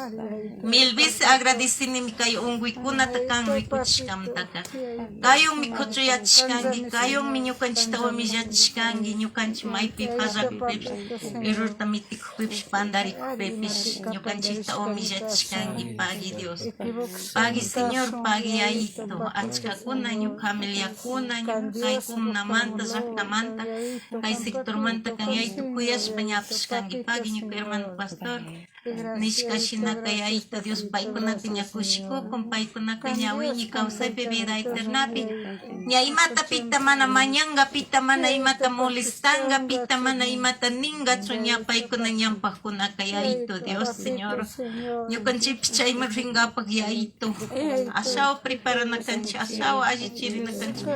Mil veces agradecinimi kay unkuykunata kan rikuchishkamantaka. Kaywanmi kuchuyachishkanki, kaywanmi ñukanchikta humillachishkanki, ñukanchik maypi fallakpipish, errorta mitikukpipish, pandarikukpipish, ñukanchikta humillachishkanki, pagui Dios. Pagui Señor, pagui Yayito, achkakuna ñuka familiakuna, ñuka kay comunamanta, llaktamanta, kay sectormanta kan Yayito kuyashpa ñapishkanki, pagui ñuka hermano pastor. Nishka shinaka Yayito Dios paykunaka ña kushikukun, paykunaka ña wiñay kawsaypi vida eternapi, ña imata pita mana mañanga, pita mana imata molestanga, pita mana imata ningachu ña paykuna ñampajkunaka Yayito Dios Señor. Ñukanchikpish chayman rinkapak Yayito ashawan preparana kanchik, ashawan allichirina kanchik,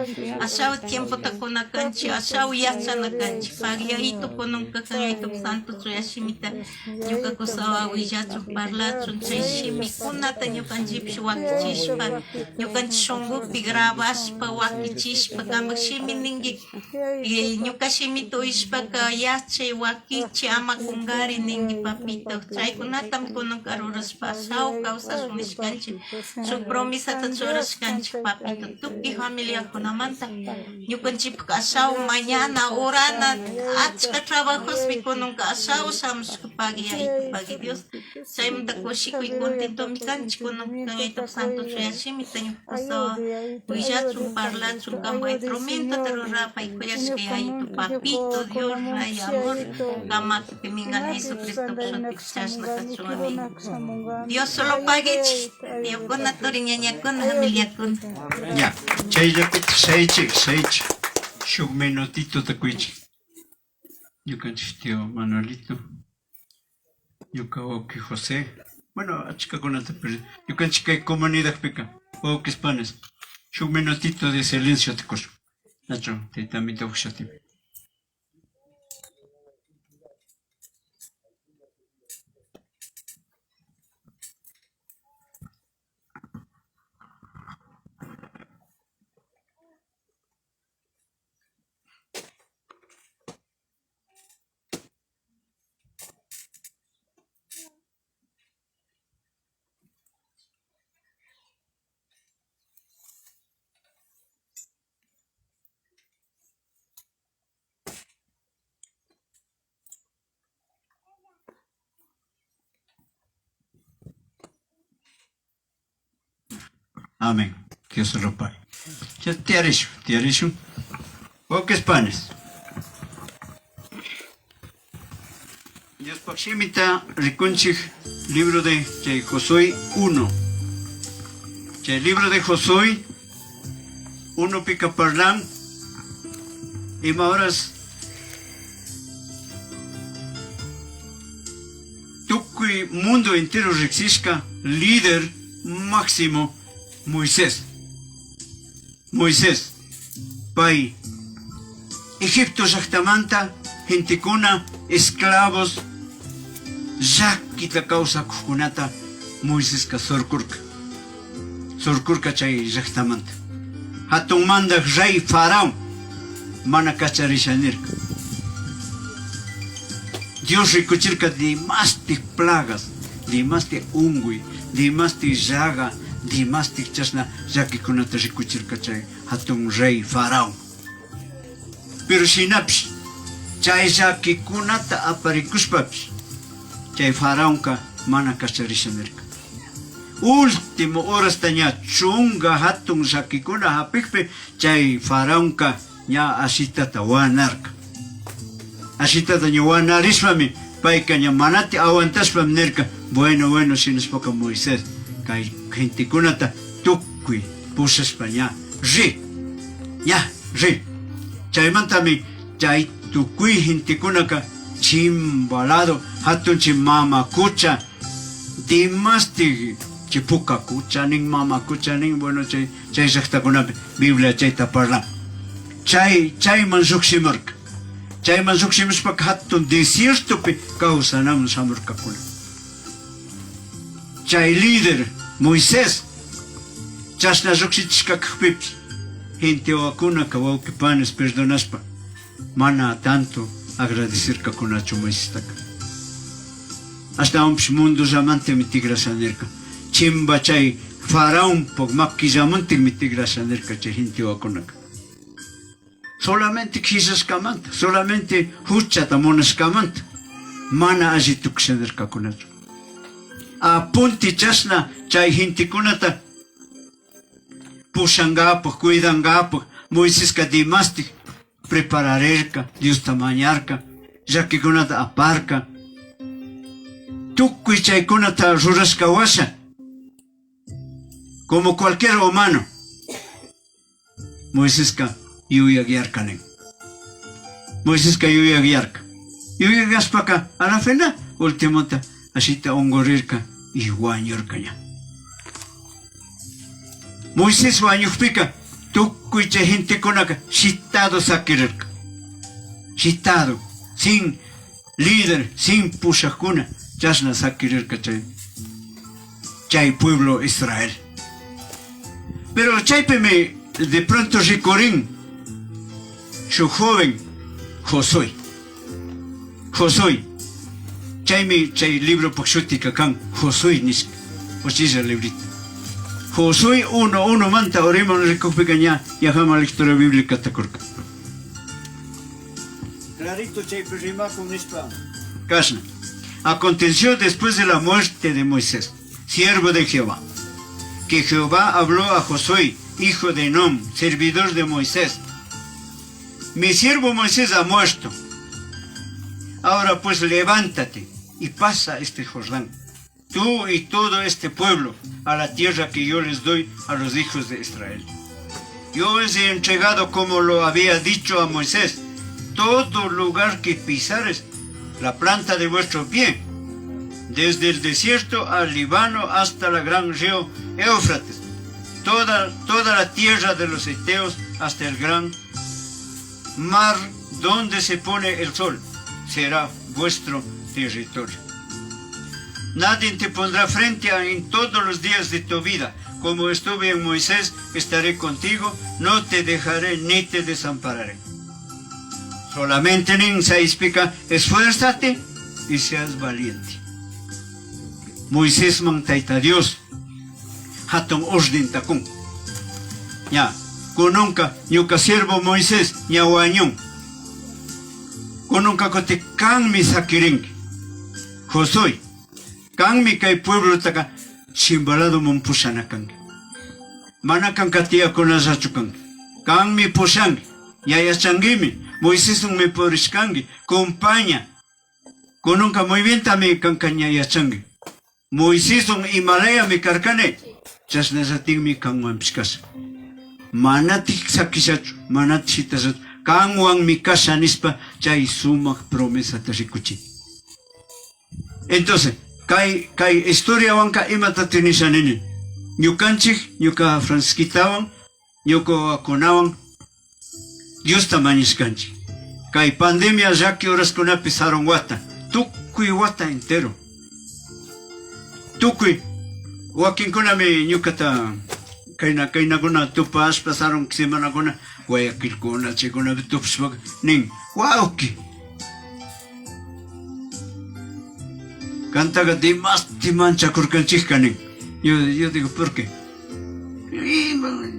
ashawan tiempota kuna kanchik, ashawan yachana kanchik. Pag Yayito kunanka kan Yayito santo chuya shimita ñuka kusawa willachun parlachun chay shimikunata ñukanchikpish wakichishpa ñukanchik shunkupi grabashpa wakichishpa kanpak shimi ninki ñuka shimita uyashpaka yachay wakichi ama kunkari ninki papito chaykunatami kunanka rurashpa ashawan kawsashun nishkanchik shuk promesata churashkanchik papito tukuy familiakunamanta ñukanchikpak ashawan mañana orana achka trabajospi kunanka ashawan shamushka pagui Yayito pagui Dios chaymanta kushikuy contentomi kanchik kunanka kan Yayitopak santo chuya shimita ñuka kusawa willachun parlachun kanpak instrumentota rurapay kuyashka Yayito papito Dios rey amor kamakupi mingana Jesucristopak shutipi chashna kachun amén. Dios solo paguichik tiyokuna turi ñañakuna familiakuna. Ya, chayllapitaj shaychik, shaychik. Shuk minutitota kuychik. Ñukanchik tío Manuelito, ñuka wawki José, bueno, achkakunata, pero ñukanchik kay comunidadpika, wawkis panis, shuk minutito de silencio kushun. Nacho, tayta Amito shutipi. Amén. Dios lo pague. Ya tiarishu, tiarishu. Wawkis panis. Diospaj shimita rikunchik libro de chay Josué 1. Chay libro de Josué 1 pica parlan. Ima horas tukuy mundo entero riksishka líder máximo Moisés. Moisés, pay Egipto llaktamanta gentekuna esclavos llakita kawsakukkunata Moiseska surkurka. Surkurka chay llaktamanta. Hatun mandak rey Faraón mana kacharisha nirka. Dios rikuchirka dimastij plagas, dimastij unguy, dimastij llaga, dimastij chashna llakikunata rikuchirka chay hatun rey Faraón. Pero shinapish chay llakikunata aparikushpapish chay Faraonka mana kacharisha nirka. Último horasta ña chunga hatun llaquicuna japijpi chay faraonca ña ashitata huanarca. Ashitata ña huanarishpami paica ña manati aguantashpami nirca, bueno, bueno, shinashpaca Moisés, cay gentecunata tucui pushashpa ña ri, ña ri. Chaimantami chay tucui gentecunaca chimbalado hatun chay mama cucha dimastij chay puca cucha nin, mama cucha nin, bueno, chay, chay llajtacunapi Biblia chayta parlan. Chay, chayman llujshimurca. Chayman llujshimushpaca hatun desiertopi causanaman shamurcacuna. Chay líder Moisés chashna llujshichishca cajpipish gentehuacunaca huauqui panis perdonashpa mana tanto agradecircacunachu Moisestaca. Ashtahuanpish mundollamantimi tigrasha nirca. Chimba chay faraonpaj maquillamantajmi tigrasha nirca chay gentehuacunaca. Solamente quillashcamanta, solamente juchata munashcamanta mana alli tucusha nircacunachu. Apunti chashna chay gentecunata pushangapaj, cuidangapaj, Moisesca dimastij prepararirca, Diosta mañarca, llaquicunata aparca. Tucui chaicunata rurashca huasha, como cualquier humano, Moisesca yuyajyarca nin. Moisesca yuyajyarca. Yuyajyashpaca a la final ultimota ashita ungurirca y huañurca ña. Moisés huañujpica tucui chay gentecunaca shitado saquirirca. Shitado, sin líder, sin pushajcuna, chashna saquirirca chay, chay pueblo Israel. Pero chaypimi de pronto ricurin shuj joven Josué. Josué. Chaymi chay libropaj shutika kan Josué nishka. Uchilla librito. Josué 1 manta uriman rikujpika ña yajama lectura bíblica takurka. Clarito chaypi rimakun nishpa. Kashna. Aconteció después de la muerte de Moisés, siervo de Jehová, que Jehová habló a Josué, hijo de Nun, servidor de Moisés. Mi siervo Moisés ha muerto. Ahora pues levántate y pasa este Jordán, tú y todo este pueblo, a la tierra que yo les doy a los hijos de Israel. Yo os he entregado, como lo había dicho a Moisés, todo lugar que pisares, la planta de vuestro pie, desde el desierto al Líbano hasta la gran río Éufrates, toda la tierra de los heteos hasta el gran mar donde se pone el sol, será vuestro territorio. Nadie te pondrá frente en todos los días de tu vida. Como estuve en Moisés, estaré contigo, no te dejaré ni te desampararé. Solamente en Saispica, esfuérzate y seas valiente. Moisés man taita Dios, hatun orden takun. Ya, kununka, ñuka siervo Moisés, ña wañun. Kununka kote kanmi sakirinki. Josué, kanmi kay pueblo taka chimbalado man pushana kanki. Mana kanka tiyakunallachu kanki. Kanmi pushanki, yayachanguimi, Moisés me purishkanki, compaña. Kununka muy bien también kanka ñayachangi. Moisés un Himalaya mi karkane, chashnallatinmi kanwan pishkasha. Manatik sakishachu, manatik shitashachu, kanwan mi kasha nispa chay sumak promesata rikuchin. Entonces, kay, kay historia wanka imata tinisha nini. Ñukanchik, ñuka Francisquitawan, ñuka kunawan, Diosta mañishkanchik. Kay pandemia llaki horaskunapi sarun wata, tukuy wata entero. Tukuy, wakinkunami ñukata kayna kaynakuna tupashpa sarun semanakuna Guayaquilkuna chaykunapi tupashpaka nin, wawki. Kantaqa dimasti manchakurkanchikka nin. Yo, yo digo, ¿por qué?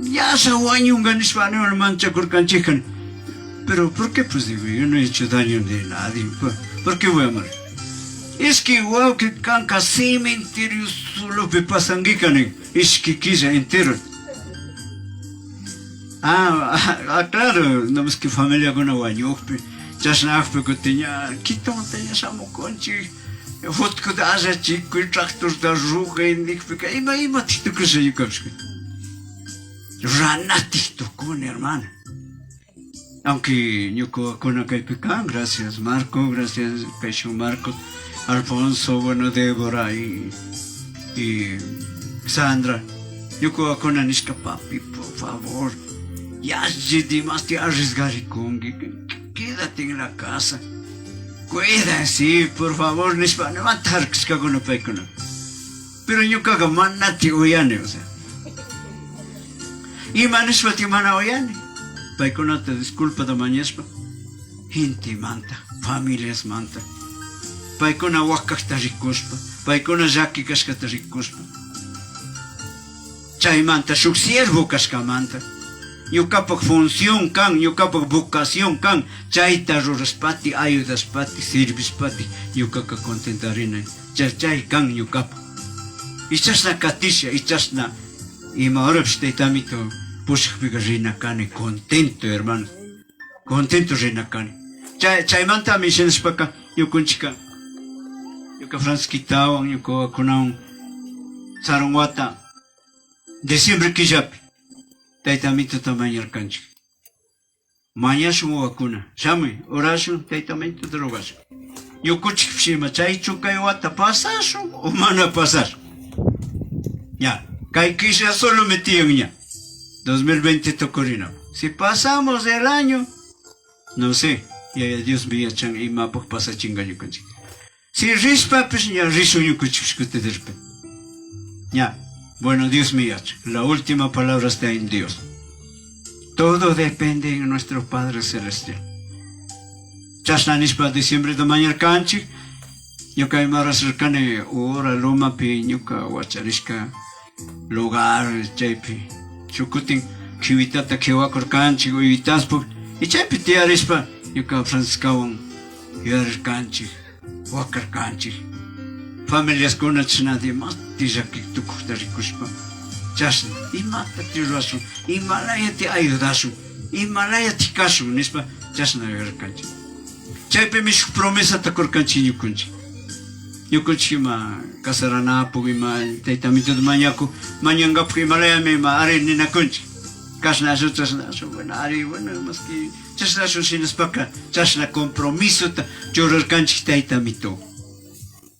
Ñasha wañunga nishpa animal manchakurkanchikka nin. Pero ¿por qué? Pues digo, yo no he hecho daño de nadie. ¿Por qué voy a morir? Ishqui huauqui canca cementerio solopi pasanguica nin, ishqui quilla entero. Ah, ah, claro, no es que familiakuna wañujpi, chashna ajpi cutin ña Quitomanta ña shamucunchik, jutcuta allachikuy, tractorta rugay nijpika ima imatik tukusha ñukapish. Ranatik tukuni, hermano. Aunque ñuka kaypi kan, gracias Marco, gracias Kaishu Marcos, Alfonso, bueno, Débora y, y Sandra. Ñuka nishka papi, por favor, ya dimas te arriesgarikungui, quédate en la casa. Cuida, sí, por favor, nishpa, no harkishkakuna paykuna. Pero ñukaqa manati uyani, o sea. Ima nishpa mana uyani. Paykunata disculpata mañashpa, gentemanta, familiasmanta. Paykuna wakakta rikushpa, paykuna llaki kashkata rikushpa. Chaymanta shuk siervo kashkamanta. Ñukapak función kan, ñukapak vocación kan, chayta rurashpati, ayudashpati, sirvishpati, ñukaka contentarina. Chay chay kan ñukapak. Y chashna katisha, y chashna ima horapish taytamito pushakpika rina kani contento, hermano. Contento rina kani. Chay chaymantami shinashpaka ñukunchika ñuka Francisquitawan, ñuka wawakunawan sarun wata diciembre killapi taytamituta mañarkanchik. Mañashun wawakuna, shamuy, orashun, taytamituta rogashun. Ñukunchikpish ima chaychu kay wata pasashun o mana pasashun. Ya, kay killa solo tiyan ña. 2020 tukurina. Si pasamos el año, no sé, yaya Dios mi yachan imapaq pasachinga ñukanchik. Si rishpapish ña rishun ñukanchik kutin de repente. Ya, bueno, Dios mi yachan. La última palabra está en Dios. Todo depende en nuestro Padre Celestial. Chashna nishpa diciembre de mañarkanchik, ñuka imaras rirkani ura lumapi ñuka wacharishka lugar chaypi shukutin kiwitata kiwakurkanchik uyitaspuk y chaypi tiyarishpa ñuka Franciscawan yuyarirkanchik wakarkanchik familiaskuna chashna dimasti llaki tukukta rikushpa chashna imata rurashun imalayati ayudashun imalayati kashun nishpa chashna yuyarkanchik chaypimi shuk promesata kurkanchik ñukunchik ñukunchik ima casaranapuk ima taytamituta mañaku mañankapuk imalayami ima ari ninakunchik kashna ashun chashna ashun bueno ari bueno mas que chashna ashun shinashpaka chashna compromisota churarkanchik taytamito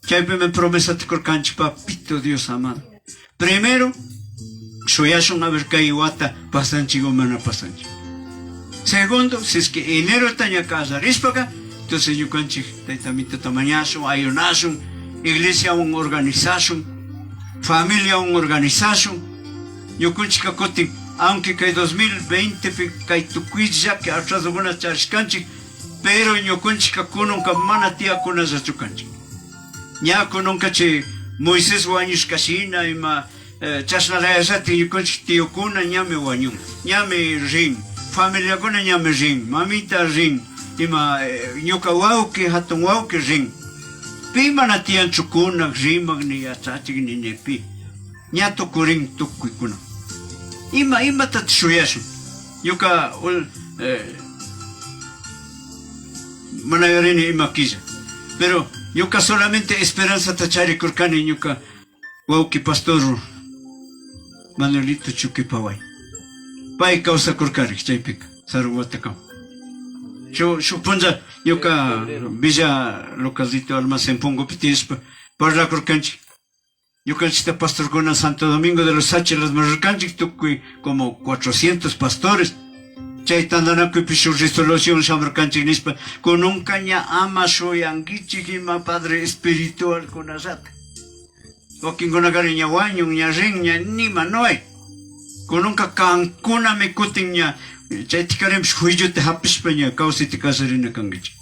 chaypimi promesata kurkanchik papito Dios amado primero shuyashun a ver kay wata pasanchik o mana pasanchik segundo si es que enero ña kasarishpaka entonces ñukanchik taytamituta mañashun ayunashun iglesiawan organizashun familiawan organizashun ñukunchika kutin aunque kay 2020 pi kay tukuy llaki atrasokuna charishkanchik pero ñukunchika kununka mana tiyakunallachu kanchik ña kununka chay Moisés wañushka shina ima chashnalayallati ñukunchik tiyukuna ñami wañun ñami rin familiakuna ñami rin mamita rin ima ñuka wawki hatun wawki rin pi mana tiyanchu kunak rimak ni yachachik ni ni pi ña tukurin tukuykuna ima imatata shuyashun ñuka mana yuyarini ima killa pero ñuka solamente esperanzata charikurkani ñuka wawki pastor Manuelito Chuquipaway pay kawsakurkarik chaypika sarun watakama shuk shuk punlla ñuka Villa localito almacén Pongopi tiyashpa parlakurkanchik ñukanchikta pastorkuna Santo Domingo de los Tsáchilas rirkanchik tukuy como 400 pastores chay tantanakuypi shuk resolución shamurkanchik nishpa kununka ña ama shuyankichik ima padre espiritual kunallata wakinkunakari ña wañun ña rin ña nima no hay kununka kankunami kutin ña chaytikarinpish juillota hapishpa ña kawsayta kallarina kankichik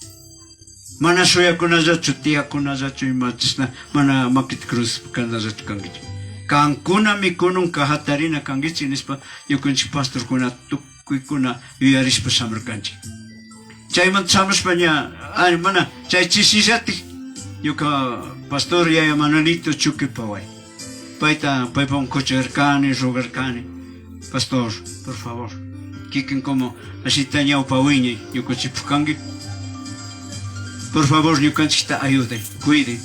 mana shuyakunallachu tiyakunallachu ima chashna mana makita cruzpa kanallachu kankichik kankunami kununka hatarina kankichik nishpa ñukanchik pastorkuna tukuykuna yuyarishpa shamurkanchik chaymanta shamushpa ña ari mana chay chishillatik Ñuka pastor yaya Manuelito Chuqui paway. Payta paypawan kucharkani, rogarkani. Pastor, por favor, kikin como ashita ñawpa wiñay ñukanchikpuk kanki. Por favor, ñukanchikta ayuday, cuide.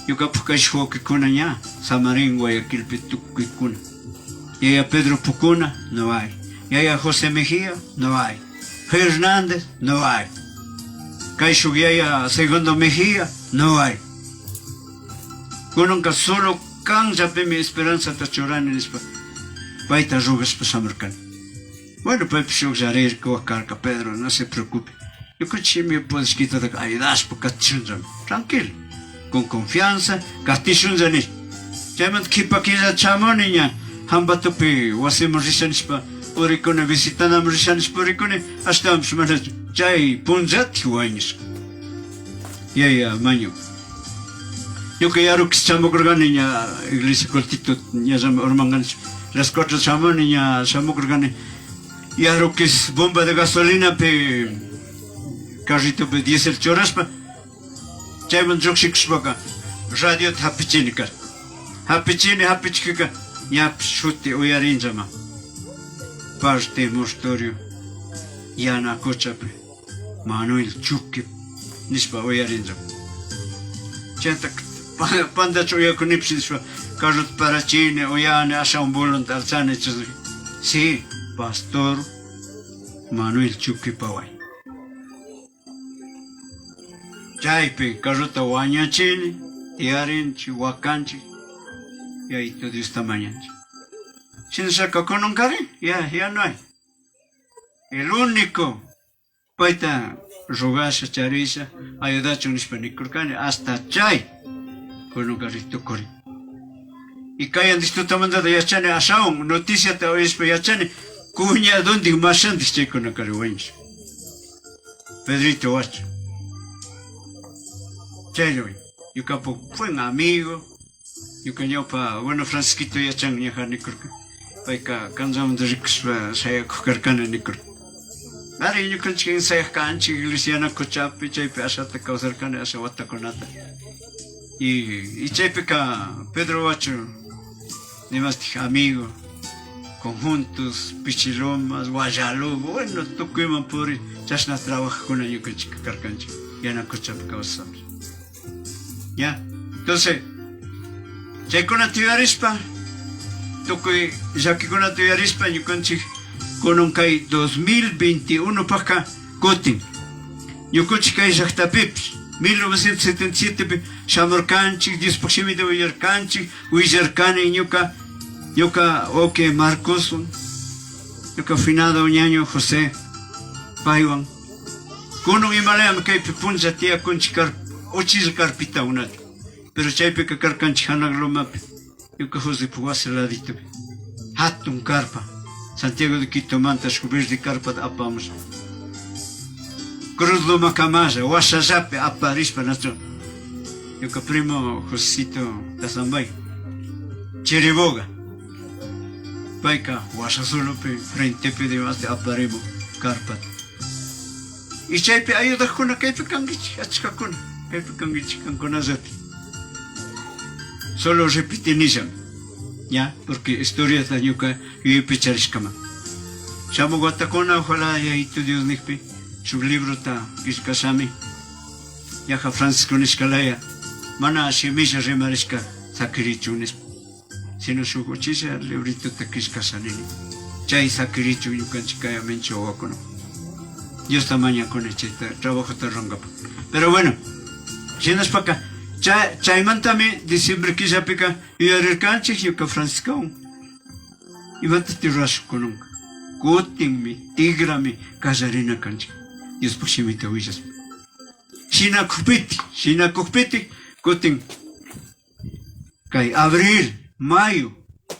Ñukapuk kayshuk wawkikuna ña Samarín, Guayaquilpi tukuykuna. Yaya Pedro Pucuna, no hay. Yaya José Mejía, no hay. Fernández, no hay. Kayshuk yaya Segundo Mejía, no hay. Kunanka solo kanllapimi esperanzata churani nishpa payta rogashpa shamurkani. Bueno, paypish shuklla rirka wakarka, Pedro, no se preocupe. Ñukanchikmi pudishkitataca ayudashpa katishunllami. Tranquilo, con confianza katishunlla nishpa. Chaymanta kipa killa chamuni ña Jambatopi wasiman risha nishpa purikuni, visitanaman risha nishpa purikuni, ashtawanpish mana chay punllatik wañushka. Yaya mañu. Ñuka yarukis chamukurkani ña iglesia cultito ñallami urmangani las 4 chamuni ña shamukurkani yarukis bomba de gasolinapi carritopi diésel churashpa chayman llukshikushpaka radiota hapichini karka. Hapichini hapichikika ñapish shuti uyarinllama parte mortuorio Yanacochapi Manuel Chuqui nishpa uyarinllama. Chayta pandachu uyakunipish nishpa carrota parachini uyani ashawan volante alzani chashna. Sí, pastor Manuel Chuqui paway. Chaypi carrota wañachini, tiyarinchik, wakanchik, Yayitu Diosta mañanchik. Shinashaka kununkari, ya, ya no hay. El único payta rogasha, charisha, ayudachun nishpa nikurkani, hasta chay kununkari tukuri. Y kayandik tutamantata yachani ashawan noticiata uyashpa yachani cuñadondik mashandik chaykunakari wañushka. Pedrito Huacho. Chaylla ñukapak buen amigo, ñuka ñawpa, bueno Francisquito yachan ñaja nikurka, payka kanllamanta rikushpa shayakuk karkani nikurka. Ari ñukanchik ensayaj kanchik iglesia Yanacochapi, chaypi ashata kawsarkani asha watakunata. Y chaypika Pedro Huacho, demastik amigo, conjuntos, Pichilomas, Guayalugo, bueno, tukuyman puri, chashna trabajajkuna ñukanchik karkanchik, Yanacochapi kawsashapish. Ya, entonces, chaykunata yuyarishpa, tukuy llakikunata yuyarishpa ñukanchik kunan kay 2021 pakka kutin. Ñukunchik kay llaktapipish, 1977 pi shamurkanchik, Diospaj shimita willarkanchik, willarkani ñuka, ñuka wawki Marcoswan, ñuka finado ñaño José, paywan. Kunan imalayami kaypi punlla tiyakunchik uchilla carpita unata. Pero chaypika karkanchik hanaq lomapi, ñuka Josepaj wasi laditopi. Hatun carpa, Santiago de Quitomanta shuk verde carpata apamushpa. Cruz Loma kamalla, washallapi aparishpa nacho. Ñuka primo Josecito Tazambay, Chiriboga. Payka washasulupi, frentepi demás aparimu carpata. Y chaypi ayudajkuna kaypi kankichik, achkakuna, kaypi kankichik kankunallati. Solo repitinillami, ya, porque historiata ñuka yuyaypi charishkama. Shamuk watakuna, ojalá Yayitu Dios nijpi, shuk librota killkashami, ñaja Francisco nishkalaya, mana shimilla rimarishka sakirichun nishpa, sino shuk uchilla libritota killkasha nini. Chay sakirichun ñukanchik kay aminchi wawakuna. Diosta mañakuni chayta trabajota rurankapak. Pero bueno, shinashpaka, chaymantami diciembre killapika yuyarirkanchik ñuka Franciscowan. Imatati rurashun kunanka? Kutinmi, tigrami kallarina kanchik Diospaj shimita willashpa. Shinakukpitik, shinakukpitik, kutin kay abril, mayo,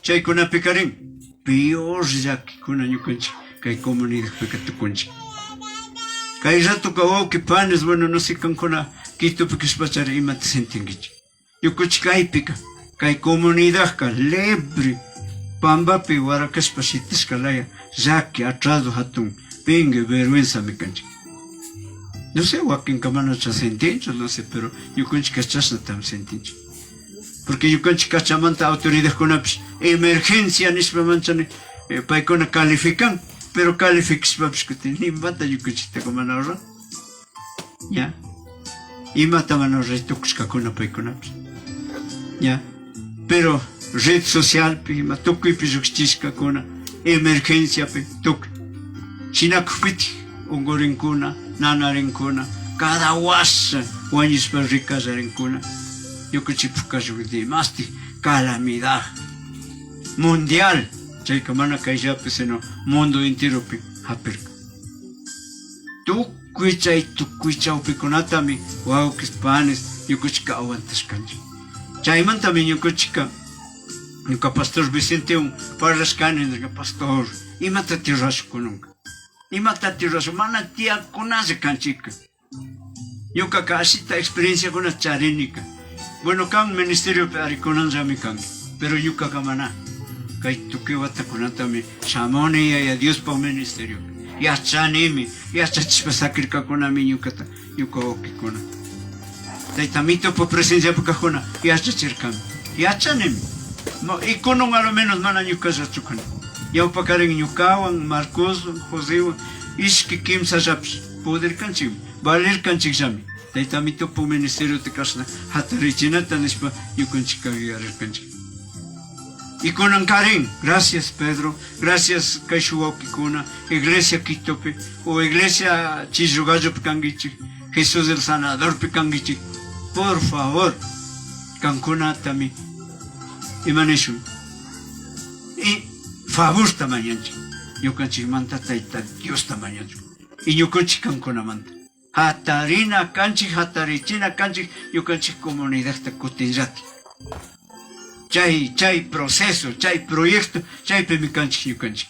chaykunapikarin peor llakikuna ñukanchik kay comunidadpika tukunchik. Kay ratoka wawki panes, bueno, no sé kankuna Quitopi kashpachari imata sentinkichik. Ñukanchik kaypika, kay comunidadka libre pambapi warakashpa shitashka laya llaki, atraso hatun, pingue, vergüenzami kanchik. No sé, wakinka manacha sentinchu, no sé, pero ñukanchikka chashnatami sentinchik. Porque ñukanchik kachamanta autoridadkunapish emergencia nishpa manchani paykuna califican, pero calificashpapish kutin nimata ñukanchiktaka mana ruran. Ña, imata mana ruray tukushkakuna paykunapish. Ña, pero red socialpi ima tukuypi llukchishkakuna emergenciapi tukuy. Shinakukpitik unkurinkuna, nanarinkuna, cada washa wañushpa rikallarinkuna. Ñukanchikpuk shuk demastik calamidad mundial, chayka mana kayllapi sino mundo enteropi hapirka. Tukuy chay tukuy chawpikunatami wawkis panis ñukanchikka aguantashkanchik. Chaymantami ñukanchikka ñuka pastor Vicentewan parlashkani nirka, pastor, imatati rurashun kunanka? Imatati rurashun? Mana tiyakunalla kanchikka. Ñukaka ashita experienciakuna charinika. Bueno, kan ministeriopi ari kunanllami kanki, pero ñukaka mana. Kay tukuy watakunatami shamuni Yaya Diospaj ministeriopi. Yachanimi, yachachishpa sakirkakunami ñukata, ñuka wawkikuna. Tayta Mitopa presenciapi kajkuna yachachirkami. Yachanimi. Y kunan a lo menos mana ñukallachu kani. Ñawpakarin ñukawan, Marcoswan, Josewan, ishki kimsallapish pudirkanchikmi, valirkanchikllami. Tayta Mitopa ministeriota kashna hatarichinata nishpa ñukanchikka yuyarirkanchik. Y kunan karin, gracias Pedro, gracias kayshuk wawkikuna, iglesia Quitopi o iglesia Chillugallopi kankichik, Jesús el Sanadorpi kankichik, por favor, kankunatami ima nishun, y favorta mañanchik, ñukanchikmanta Tayta Diosta mañanchik, y ñukanchik kankunamanta. Hatarina kanchik, hatarichina kanchik ñukanchik comunidadta kutinllati. Chay, chay proceso, chay proyecto, chaypimi kanchik ñukanchik.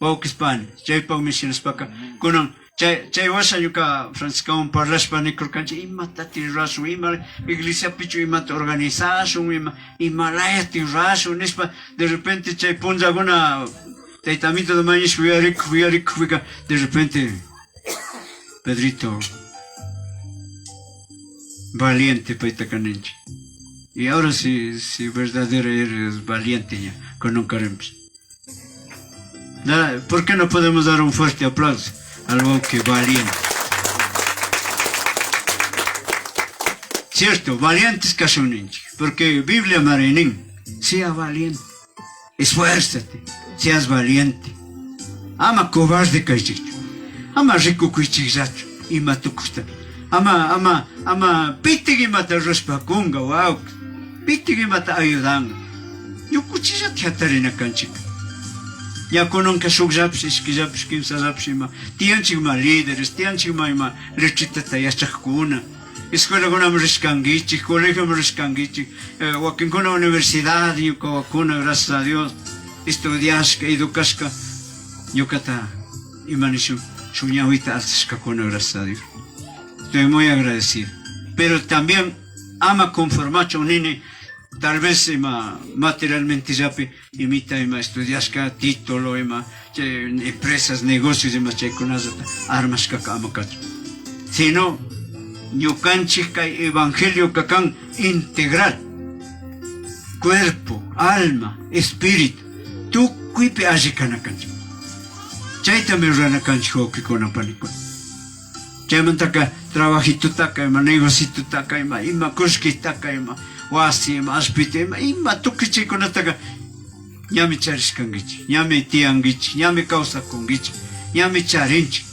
Wawkis pani, chaypakmi shinashpaka kunan chay, chay washa ñuka Franciscawan parlashpa nikurkanchik imatati rurashun, ima iglesiapichu imata organizashun, ima, imalayati rurashun nishpa, de repente chay punllakuna tayta Amito mañashpa uyarikuk, uyarikukpika de repente Pedrito valiente paytaka ninchik. Y ahora si, si verdadero eres valiente ya, con un karimpish. ¿Por qué no podemos dar un fuerte aplauso al wawki valiente? Cierto, valientes kashun ninchik, porque Biblia mari nin, sea valiente, esfuérzate, seas valiente. Ama cobarde kaychikchu, ama rikukuychikllachu ima tukukta. Ama, ama, ama pitik imata rurashpa kunga, wawki, pitik imata ayudanga. Ñukuchillata hatarina kanchik. Ña kunanka shukllapish, ishkillapish, kimsallapish ima tiyanchikma líderes, tiyanchikma ima lechitata yachakuna. Escuelakunaman rishkankichik, colegioman rishkankichik, wakinkuna universidad, ñuka wakuna, gracias a Dios, estudiashka, educashka, ñukata ima nishun, shuk ñawita alzashkakuna, gracias a Dios. Estoy muy agradecido. Pero también ama conformachun nini, tal vez ima materialmente llapi imita ima estudiashka, título, ima chay empresas, negocios, ima chaykunallata armashkaka ama kachun. Sino ñukanchik kay evangelio kakan integral, cuerpo, alma, espíritu, tukuypi alli kana kanchik. Chaytami rurana kanchik wawkikuna panikuna. Chaymantaka trabajitutaka ima negocitutaka ima, ima kullkitaka ima, wasi ima, allpita ima, ima tukuy chaykunataka ñami charishkankichik, ñami tiyankichik, ñami kawsakunkichik, ñami charinchik.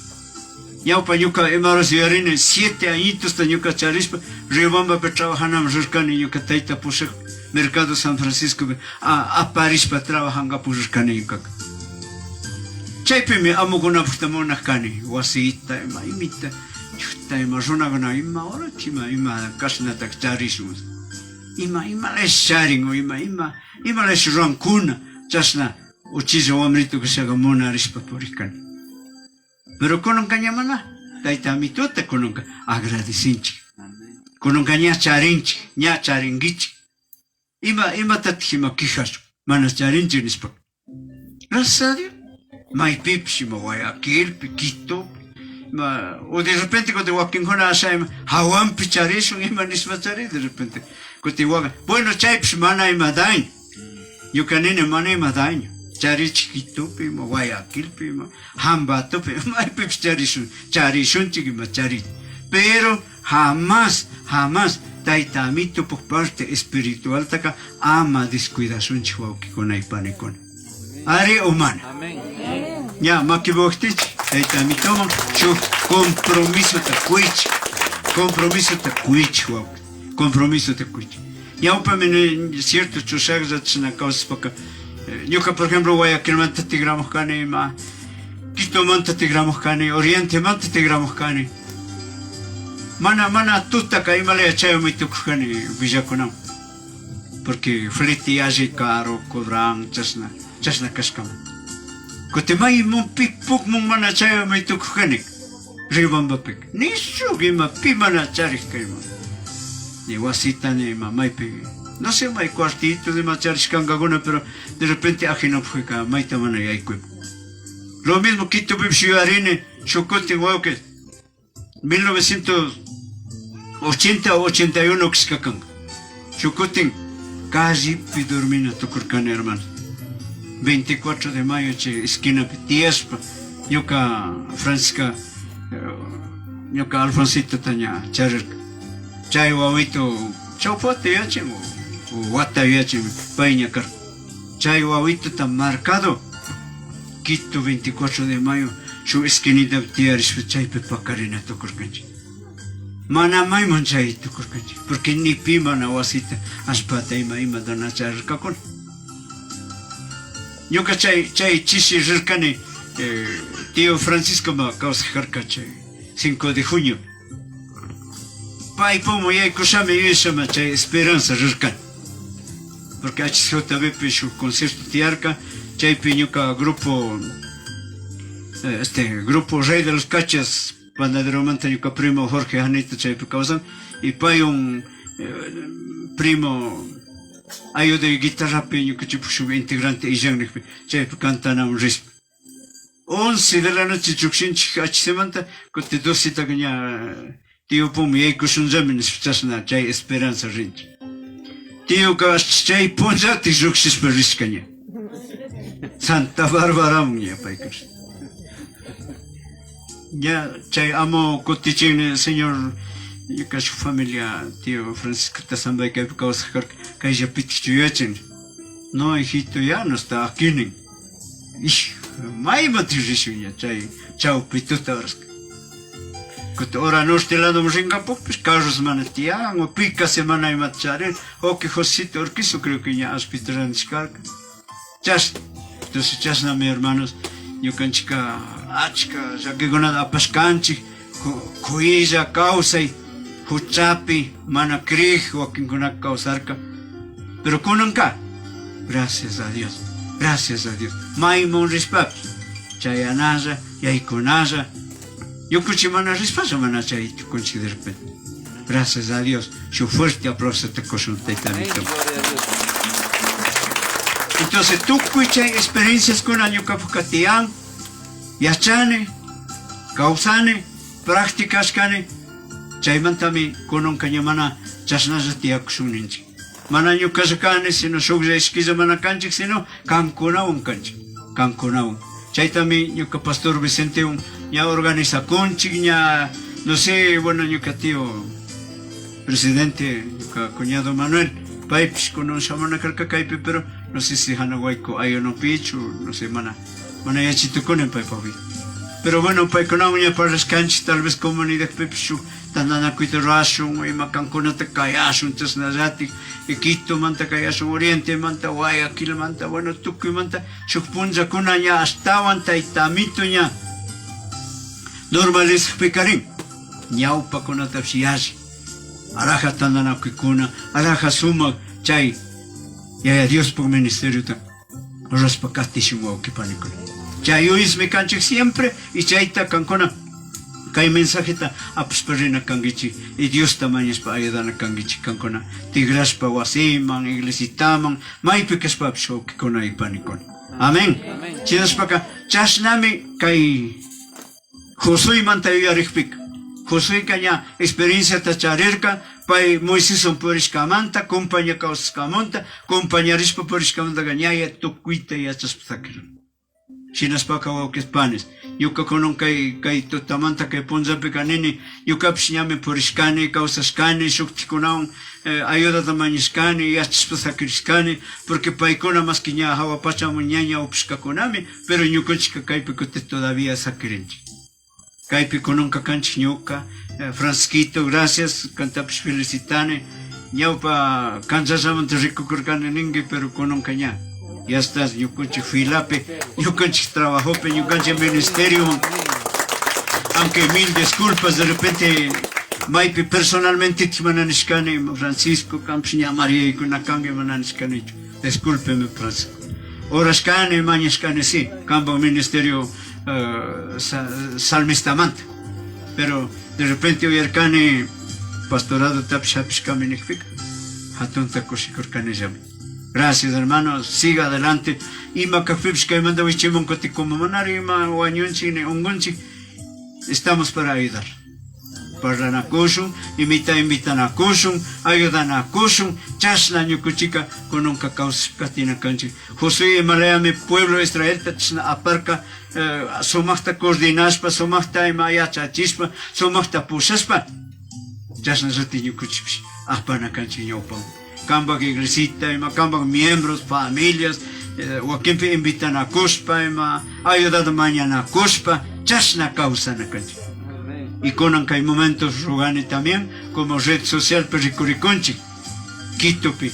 Ñawpa ñuka ima horas yuyarini, 7 añitosta ñuka charishpa Riobambapi trabajanaman rirkani, ñuka tayta pushak Mercado San Franciscopi aparishpa trabajankapak rirkani ñukaka. Chaypimi amukunapakta munaj kani, wasita ima, imita, chuta ima, runakuna ima hora ima, ima kashnataka charishun. Ima, imalash charin o ima, ima, imalash rurankuna, chashna uchilla wamrito kashaka munarishpa purikani. Pero kunanka ña mana, tayta Amituta kunanka agradecinchik. Kunanka ña charinchik, ña charinkichik. Ima, imatatik ima quejashun, mana charinchik nishpa. Gracias a Dios. Maypipish ima Guayaquilpi, Quitopi, Ima o de repente cuti wakinkuna asha ima hawanpi charishun ima nishpa chari de repente cuti wakin bueno chaypish mana ima daño. Ñuka nini mana ima daño. Charichik Quitopi ima Guayaquilpi ima Jambatopi maypipish charishun charishunchik ima chari. Pero jamás jamás tayta Amitopuk parte espiritualtaka ama descuidashunchik wawkikuna y panikuna. Ari o mana? Ña makibuwaktichik tayta Amitoman shuk compromisota kuychik compromisota kuychik wawki compromisota kuychik. Ñawpami cierto chushaklla chashna kawsashpaka ñuka por ejemplo Guayaquilmanta tigramuj kani ima Quitomanta tigramuj kani Orientemanta tigramuj kani mana mana tutaka imalaya chaymi tukuj kani villakunaman porque flete yalli caro cobran chashna chashna kashkaman kutin maymun pipukmun mana chaymi tukuj kani Riobambapika ni shuk ima pi mana charik kayman ni wasita ni ima maypi no sé may cuartito ima charishkankakuna pero de repente ajinopujika mayta mana yaykuyman lo mismo Quitopipish yuyarini shuk kutin wawki 1980 o 81 kashka kanka shuk kutin callepi dormina tukurkani hermano 24 de mayo chay esquinapi tiyashpa ñuka Francisca ñuka Alfonsitota ña charirka chay wawito chawpata yuyachin o wata yuyachin pay ña karka chay wawitota marcado Quito 24 de mayo shuk esquinitapi tiyarishpa chaypi pakarina tukurkanchik mana mayman chay tukurkanchik porque ni pi mana wasita allpata ima imata na charirkakuna ñuka chay chay chishi rirkani tío Francisco ma kawsaj karka chay 5 de junio paypuma yaykushami yuyashama chay Esperanza rirkani porque HCJB shuk concierto tiyarka chaypi ñuka grupo este grupo Rey de los Cachas Panaderomanta ñuka primo Jorge Janito chaypi kawsan y paywan primo ayuday guitarrapi ñukanchikpuk shuk integrante illan nijpi chaypi cantanamun rishpa once de la noche llukshinchik HCmanta kutin docetaka ña tiyopukman yaykushunllami nishpa chashna chay esperanza rinchik. Tiyoka chay punllatik llukshishpa rishka ña. Santa Barbaraman ña payka. Ña chay amo kutichin señor ñuka shuk familia tío Francisco Tazambay kaypi kawsaj karka kayllapitik yuyachin. No hijito ya no está aquí nin. Maymantik rishun ña chay chawpi tuta horaska. Kutin hora norte ladoman rinkapukpish carros mana tiyan o pica semana imata charin o que Josito Urquizo creo que ña hospital randishkarka. Chashna. Entonces chashnami hermanos ñukanchikka achka llakikunata apashkanchik kuyilla kawsay huchapi mana creek wakinkunaka kawsarka. Pero kunanka gracias a Dios, gracias a Dios mayman rishpapish chayanalla yaykunalla ñukanchik mana rishpalla mana chay tukunchik de repente. Gracias a Dios shuk fuerte aplauso kushun Tayta Amito. Entonces tukuy chay experienciaskuna ñukapukka tiyan, yachani, kawsani, practicashkani, chaymantami kunanka ña mana chashnalla tiyakushun ninchik. Mana ñukalla kani, sino shuklla ishkilla mana kanchik, sino kankunawan kanchik, kankunawan. Chaytami ñuka pastor Vicentewan ña organizakunchik, ña, no sé, bueno, ñuka tío presidente, ñuka cuñado Manuel, paypish kunan shamuna karka kaypi, pero no sé si hanawayku ayunopichu, no sé, mana, mana yachitukuni paypaq vida. Pero bueno, paykunawan ña parlashkanchik, tal vez comunidadpipish shuk tantanakuyta rurashun, ima kankunata kayashun, chashnallatik, Quitomanta kayashun, Orientemanta, Guayaquilmanta, bueno, tukuymanta, shuk punllakuna ña ashtawan tayta Amito ña normalizajpikarin, ñawpakunatapish yalli, araja tantanakuykuna, araja sumak chay Yaya Diospuk ministeriota rurashpa katishun wawki panikuna. Chay yuyismi kanchik siempre y chayta kankuna kay mensajeta apashpa rina kankichik y Diosta mañashpa ayudana kankichik kankuna tigrashpa wasiman, iglesitaman, maypi kashpapish wawkikuna y panikuna. Amén. Chinashpaka chashnami kay. Josuemanta yuyarikpika. Josueka ña experienciata charirka, pay Moiseswan purishkamanta, compaña kawsashkamanta, compañarishpa purishkamantaka ña tukuyta yachashpa sakirka. Shinashpaka wawqis panis, ñuka kunan kay kay tutamanta kay punllapika nini, ñukapish ñami purishkani, kawsashkani, shuktikkunawan ayudata mañashkani, yachashpa sakirishkani, porque paykuna maski ña hawa pachaman ña ñawpashkakunami, pero ñukanchikka kaypi kutin todavía sakirinchik. Kaypi kunanka kanchik ñuka, Francisquito, gracias, kantapish felicitani, ñawpa kanchasamanta rikukurkani ninki, pero kunanka ña, ya estás ñukanchik filapi, ñukanchik trabajopi, ñukanchik ministeriowan, aunque mil disculpas de repente maypi personalmente mana nishkani, Francisco, kanpish ña Mariaykuna kanki mana nishkanichu, discúlpeme Francisco. Orashkani, mañashkani, sí, kanpak ministerio salmistamanta, pero de repente uyarkani pastoradotapish hapishkami nijpika, hatunta kushikurkanillami. Gracias hermano, siga adelante. Ima kajpipish kaymanta wichimun kutin como manari ima wañunchik ni ungunchik, estamos para ayudar. Parlanakushun, imita invitanakushun, ayudanakushun, chashna ñukuchika kununka kawsashpa katina kanchik. Josué imalayami pueblo Israelta chashna aparka sumakta coordinashpa, sumakta ima yachachishpa, sumakta pushashpa, chashna rati ñukuchikpish apana kanchik ñawpaman. Kanpak iglesita, ima kanpak miembros, familias, wakinpi invitanakushpa, ima ayudata mañanakushpa, chashna kawsana kanchik. Y kunan kay momentos rogani también como red social pi rikurikunchik, Quitopi,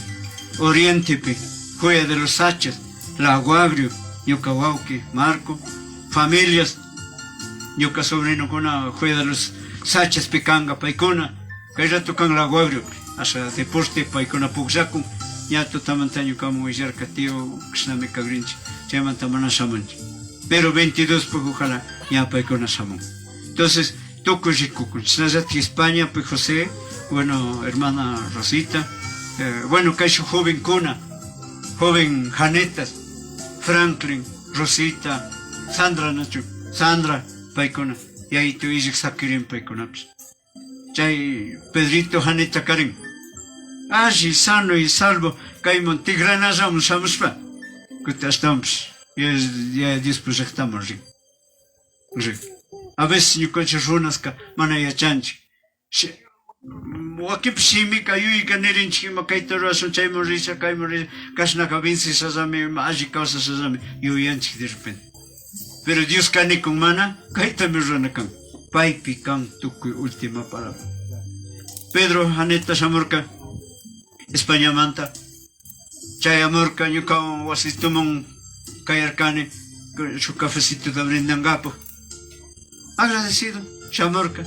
Orientepi, Joya de los Sachas, Lago Agrio, ñuka wawki Marco, familias, ñuka sobrinokuna Joya de los Sachaspi kanga paykuna, kay rato kan Lago Agriopi, asha deporte paykuna pukllakun, ña tutamanta ñukaman willarka tío kishnami kagrinchik, chaymanta mana shamunchik. Pero 22 puk ojalá ña paykuna shamun. Entonces, tukuy rikukun. Chashnallatik Españapi José, bueno, hermana Rosita, bueno, kayshuk jovenkuna, joven Janetas, Franklin, Rosita, Sandra nachu, Sandra, paykuna, yayitu illik sakirin paykunapish. Chay Pedrito Janeta karin, alli, sano y salvo, kayman tigranallaman shamushpa, kutin ashtawanpish, Yaya Diospuk llaktaman rin. Rin. A veces ñukanchik runaska mana yachanchik. Wakinpish shimika yuyayka nirinchik ima kayta rurashun chayman risha kayman risha kashnaka vencishallami ima alli kawsashallami yuyanchik de repente. Pero Dioska nikun mana kaytami rurana kan. Paypi kan tukuy última palabra. Pedro Janeta shamurka Españamanta chayamurka ñukawan wasituman kayarkani shuk cafecitota brindangapak. Agradecido shamurka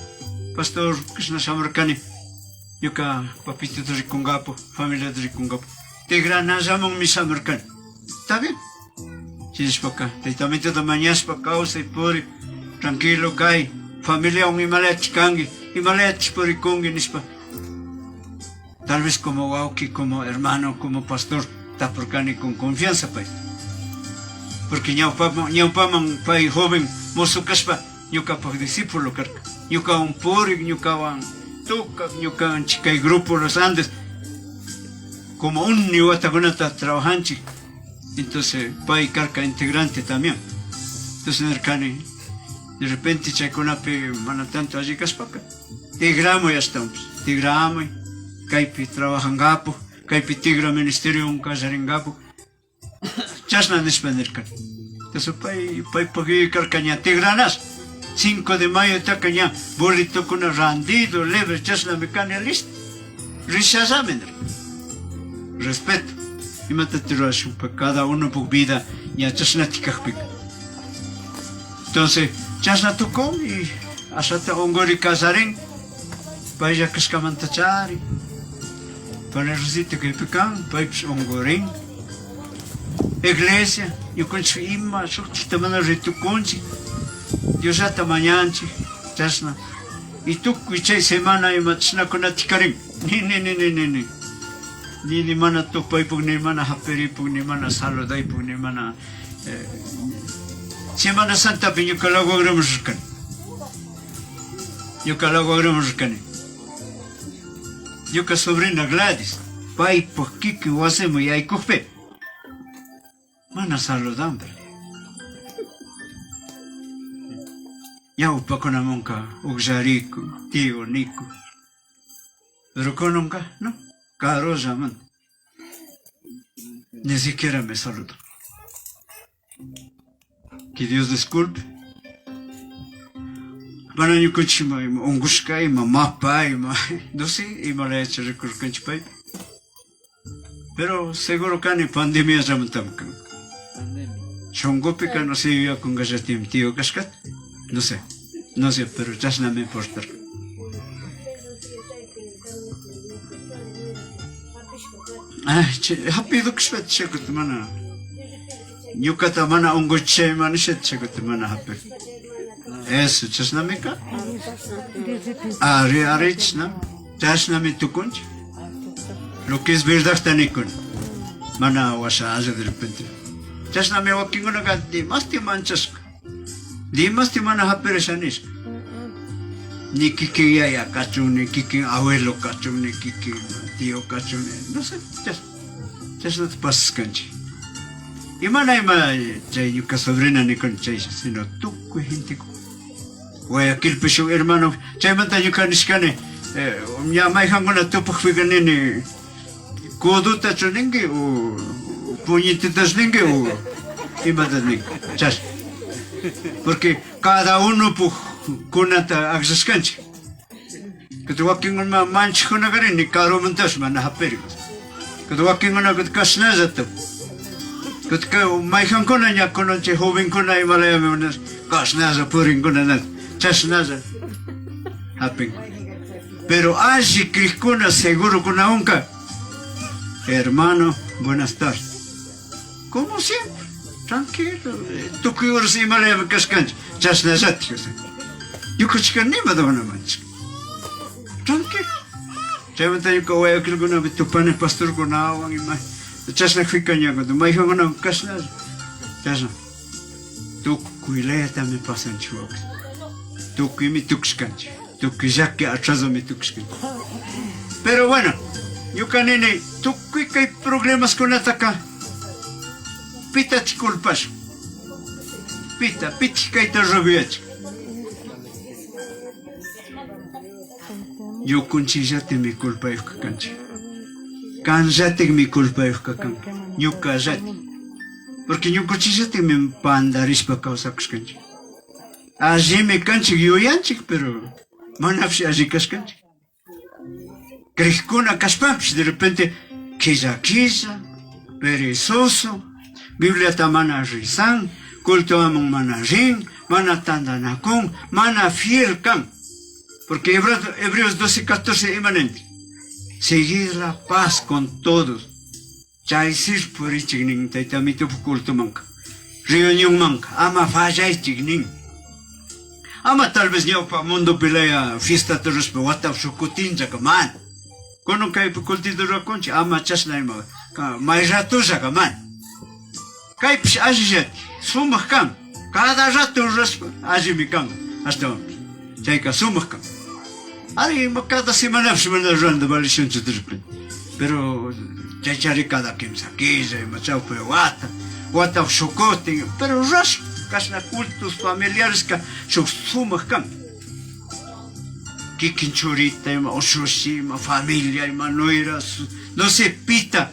pastor kashna shamurkani ñuka papitota rikungapak familiata rikungapak tigranallamanmi shamurkani. Está bien. Shinashpaka taytamitota mañashpa kawsay puri tranquilo kay familiawan imalayachik kanki imalayachik purikunki nishpa tal vez como wawki como hermano como pastor tapurkani con confianza pay porque ñawpaman ñawpaman pay joven mozo kashpa ñukapak discípulo karka ñukawan purik ñukawan tukak ñukanchik kay grupo Los Andes como uni watakunata trabajanchik entonces pay karka integrante también entonces nirkani de repente chaykunapi mana tanto alli kashpaka tigramuy ashtawanpish tigramuy kaypi trabajangapak kaypi tigra ministeriowan kallaringapak chashna nishpa nirkani entonces pay paypak yuyay karka ña tigranash 5 de mayo taka ña boletokuna randido libre chashnami kani listo rishallami nirka respeto imatata rurashun cada unopuk vida ña chashnatik kakpika entonces chashna tukun y ashata unkuri kallarin paylla kashkamanta chari pani Rosita kaypi kan paypish unkurin iglesia ñukanchik ima shuktikta mana ritukunchik Diosllata mañanchik chashna y tukuy chay semana ima chashnakunatik karin ni ni ni ni ni ni ni ni mana tupaypuk ni mana hapiripuk ni mana saludaypuk ni mana Semana Santapi ñuka Lago Agrio rirkani. Ñuca Lago rirkani. Ñuca sobrina Gladys, paypaj kikin wasiman yaykukpi mana saludanpri. Ñawpakunamanka ukllarikun, tío nikun. Pero kunanka no, karullamanta. Ni siquiera me saludó. Que Dios disculpe. Mana ñukanchik ima ima ungushka ima mapa ima no sé ima layacha rikurkanchik paypi. Pero seguro kani pandemiallamantami kan. Shunqupika no sé yuyakunkallatikmi tío kashkata. No sé, no sé, pero chashnami portarka. Ay, hapido kashpata chakuta mana ñukata mana unguchisha ima nishata chakuta mana hapir. Eso, chashnami kan. Ari, ari, chashnami. Chashnami tukunchik. Lo que es verdadta nikun. Mana washa de repente. Chashnami wakinkunaka dimasti manchashka. Dimasti mana hapirisha nishka. Ni kikin yaya kachun, ni kikin abuelo kachun, ni kikin tío kachun, no sé, chashnata pasashkanchik. Y mana ima chay ñuka sobrina nikun chay, sino tukuy gentekuna. Guayaquilpi shuk hermano, chaymanta ñuka nishkani, ña mayjankuna tupakpika nini, codotachu ninki o puñetitachu ninki o imata ninki, chashna. Porque cada uno puk kunata akllashkanchik. Kutin wakinkuna manchajkunakarin ni karumantash mana hapirin. Kutin wakinkuna kutin kashnallata. Kutin kay mayjankuna ña kunan chay jovenkuna imalayami mana kashnalla purinkuna na chashnalla hapin. Pero alli crikuna seguro kunahunka. Hermano, buenas tardes. Como siempre, tranquilo. Tukuy horas imalayami kashkanchik, chashnallatik. Ñukanchikka nimata mana manchik. Tranquilo. Chaymanta ñuka Guayaquilkunapi tupani pastorkunawan ima chashna fika ña mayjankunawan kashnalla. Chashna. Tukuy layatami pasanchik wawqi. Tukuymi tukushkanchik. Tukuy llaki atrasomi tukushkanchik. Pero bueno, ñuka nini tukuy kay problemaskunataka pitachik culpashun. Pita, pitik kayta ruguyachik. Ñukunchikllatikmi culpayuq kanchik. Kanllatikmi culpayuq kanki. Ñukallatik. Porque ñukunchikllatikmi pandarishpa kawsakushkanchik. Allimi kanchik yuyanchik, pero manapish alli kashkanchik. Crejkuna kashpapish de repente killa killa, perezoso, Bibliata mana rezan, cultoman mana rin, mana tandanakun, mana fiel kan. Porque Hebreos 12, 14 imanente. Seguir la paz con todos. Chaysir purichik nin, taytamitup cultomanka. Reunión manka, ama fallaychik nin. Ama tal vez ñawpa mundo pilaya fiesta turuspa wata shukutinchaka man. Kunan kaypi cultito rurakunchik, ama chashna ima, may ratullaka man. Kaypish allillati, sumak kan. Cada rato rurashpa allimi kan. Ashtawanpish. Chayka sumak kan. Ari ima cada semanapish mana ruranda valishunchu de repente. Pero chaychari cada kimsa killa ima chawpi wata, wata shukutin, pero rurashpa kashna cultos familiares ka shuk sumak kan. Kikin churita ima ushushi ima familia ima nuera, no sé, pita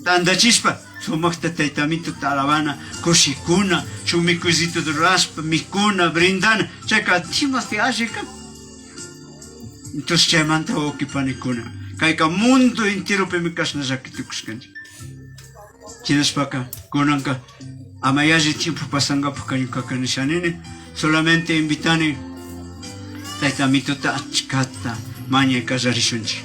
tandachishpa sumakta taytamituta alabana, kushikuna, shuk mikuycito rurashpa, mikuna, brindana, chayka dimasti alli kan. Entonces chaymanta wawqi panikuna, kayka mundo enteropimi kashna llaki tukushkanchik. Shinashpaka kunanka ama yalli tiempo pasankapak ñukaka nishanini, solamente invitani taytamituta achkata mañay kallarishunchik.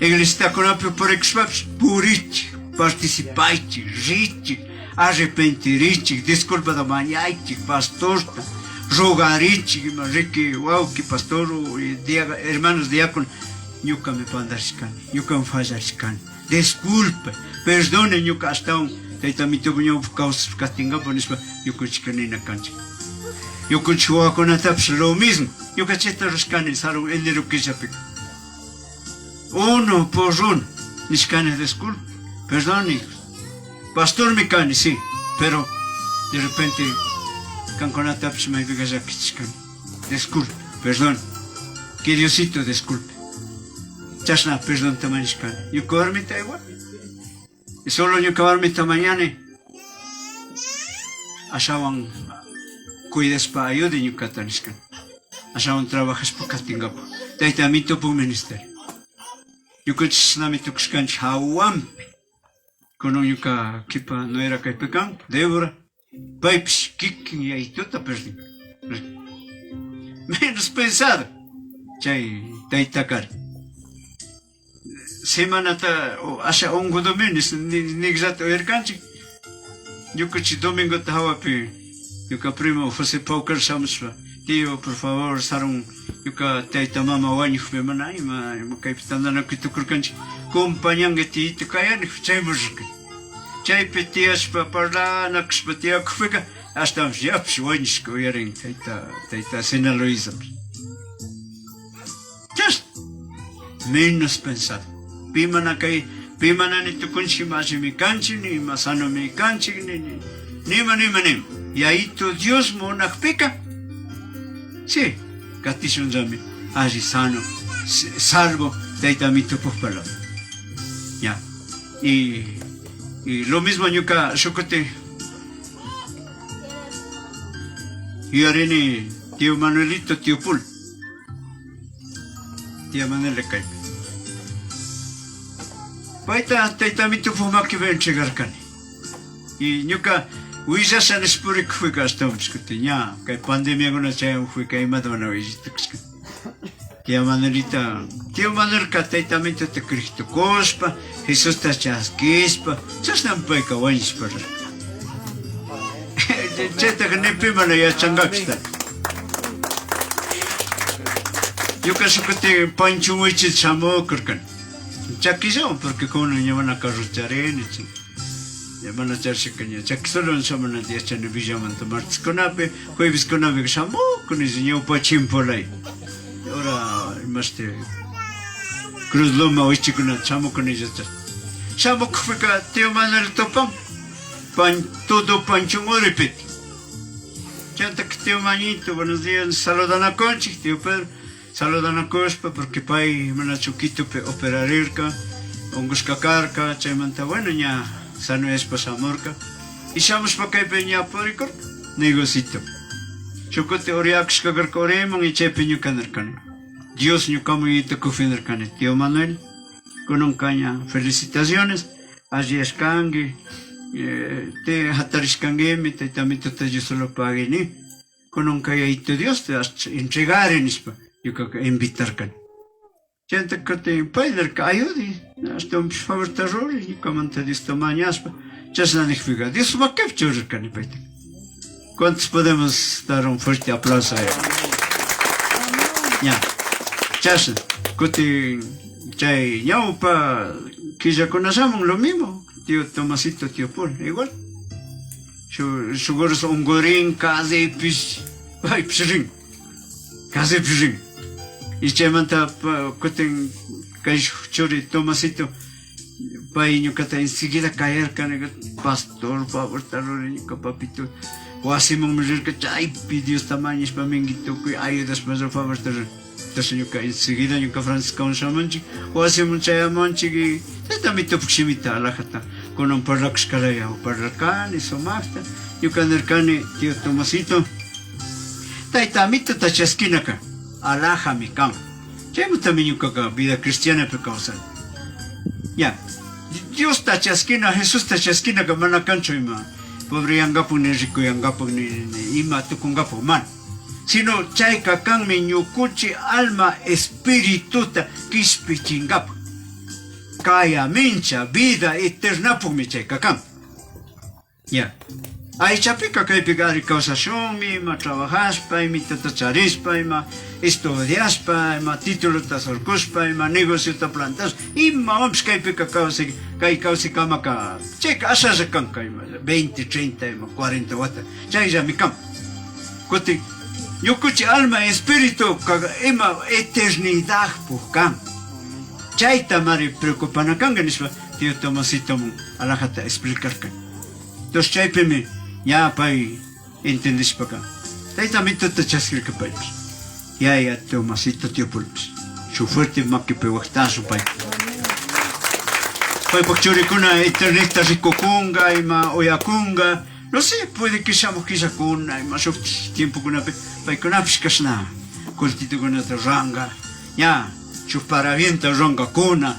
Iglesiakunapi purikushpapish purichik, participaychik, richik, arrepentirichik, disculpata mañaychik, pastorta, rogarichik, ima riki wawki pastor, hermanos diácono, ñukami pandarishkani, ñukami fallarishkani. Disculpe, perdone ñuka ashtawan taytamitupa ñawpa kawsashpa katinkapak nishpa ñukanchikka nina kanchik. Ñukanchik wawakunatapish lo mismo. Ñuka chayta rurashkani sarun enero killapika. Uno por uno nishkani disculpe, perdón hijos. Pastormi kani, sí, pero de repente kankunatapish maypika llakichishkani. Disculpe, perdón. Que Diosito disculpe. Chashna perdonta mañashkani. Ñuka warmita igual. Y solo ñuka warmita mañani ashawan cuidashpa ayude ñukata nishkani. Ashawan trabajashpa katinkapak. Tayta Amitopuk ministerio. Ñukanchik tukushkanchik hawanpi. Kunan ñuka kipa nuera kaypi kan, Débora, paypish kikin yayituta perdin. Menos pensado chay tayta kari. Semanata asha ungudomi nigllata uyarkanchik. Ñukanchik domingota hawapi ñuka primo José Paucar shamushpa, tío, por favor, sarun ñuka tayta mama wañukpi mana ima ima kaypi tantanakuy tukurkanchik. Compañanki tiyito kayani chayman rirkani. Chaypi tiyashpa parlanakushpa tiyakukpika ashtawanpish yapish wañushka uyarin tayta tayta Sena Luisapish. Chashna menos pensado. Pi mana kay pi mana ni tukunchik ima allimi kanchik ni ima sanomi kanchik ni ni nima nima nima. Yayito Dios munakpika sí katishunllami alli sano salvo tayta Amitopuk palabra. Ya. Y, y lo mismo ñuka shukutin yuyarini tío Manuelito, tío Pul. Tía Manuela kaypi. Payta tayta Amitopuk makipi entregarkani. Y ñuka willasha nishpa purikukpika ashtawanpish kutin ña kay pandemiakuna chayamukpika imata mana willatukushkani. Tía Manuelita, tío Manuelka tayta Amitota creek tukushpa, Jesusta chaskishpa, chashnami payka wañushpa rirka. Chaytaka ni pi mana yachankapish. Ñuka shukutin Pancho Wichita shamukurkani. Chakillawan porque kunan ña mana carro charini chin. Ña mana charishaka ña chaki solo shamunata yachani Villamanta marteskunapi, jueveskunapi shamukuni ñawpa chimpolay. Ahora imashti Cruz Loma wichikunata shamukuni yachani. Shamukukpika tío Manuel tupan pan, todo Panchón Uripiti. Chantaka tío Mañito, buenos días, saludanakunchik tío Pedro. Saludanakushpa porque pay mana Quitopi operarirka, unkushka karka, chaymanta bueno ña sanoyashpa shamurka. Y shamushpa kaypi ña purikurka negocito. Shuk kuti uriyakushka karka uriman y chaypi ñuka nirkani. Dios ñukaman yaytukufi nirkani. Tío Manuel, kunanka ña felicitaciones, alliyashkanki, te hatarishkankimi, tayta Amitota Dios solo paguini. Kunanka yayito Dios te entregari nishpa ñukaka invitarkani. Chayta kutin pay nirka ayudi, ashtawanpish favorta ruri, ñukamanta Diosta mañashpa, chashna nijpika Dios makipi churirkani payta. ¿Cuántos podemos dar un fuerte aplauso a él? Ya. Chashna, kutin chay ñawpa killakunashamun lo mismo, tío Tomasito, tío Paul, igual. Shuk ungurin, casipish, paypish rin, casipish rin. Y chaymanta kutin kay churi Tomasito, pay ñukata enseguida kayarka, pastor, favorta ruri ñuka papito, wasimanmi rirka, chaypi Diosta mañashpa minki tukuy ayudashpa favorta ruri. Entonces ñuka enseguida ñuka Francisco shamunchik, wasiman chayamunchik y tayta Amitopuk shimita alajata kunan parlakushkalaya parlarkani sumakta, ñuka nirkani tío Tomasito, tayta Amitota chaskinaka alajami kan. Chaymantami ñukaka vida cristianapi kawsani. Ya, Diosta chaskina, Jesusta chaskinaka mana kanchu ima pobreyankapak ni ricuyankapak ni ima tukunkapak mana. Sino chayka kanmi ñukuchi alma espirituta kishpichinkapak. Kaya mincha vida eternapukmi chayka kan. Ya. Aychapika kaypika ari kawsashunmi, ima trabajashpa, imitata charishpa, ima estudiashpa, ima titulota surkushpa, ima negociota plantashpa, imawanpish kaypika kawsay, kay kawsaykamaka chayka ashalla kanka, ima 20, 30, ima 40 wata, chayllami kan. Kutin Ñukuchi alma espíritu ima eternidad kan. Chayta mari preocupana nishpa tío Tomasito alajata explicarkan. Entonces chaypimi ña pay entendishpaka. Tayta mituta chaskirka paypish. Yaya Tomasito tío Pulpis. Su fuerte makipi waqtasu pay. Paypak churikuna eternista rikukunga ima uyakunga. No sé, puede que shamuj killakuna ima shuk tiempokunapi paykunapish kashna cultitukunata ruranga. Ña shuk parabienta rurankakuna.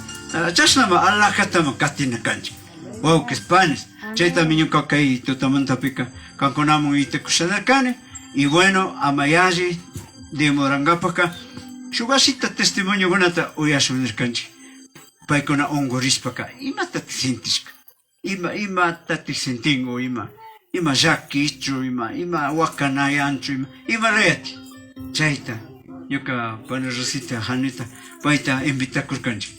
Chashnama alajatama katina kanchik. Wawkis panis. Chaytami ñuka kay tutamantapika kankunaman itakushanarkani. Y bueno, amayalli demorankapaka shuk asita testimoniokunata uyashun nirkanchik. Paykuna unkurishpaka imatatik sintishka. Ima imatatik sentin o ima ima llakichu ima ima wakanayanchu ima ima layati. Chayta ñuka pana Rosita Janita payta invitakurkanchik.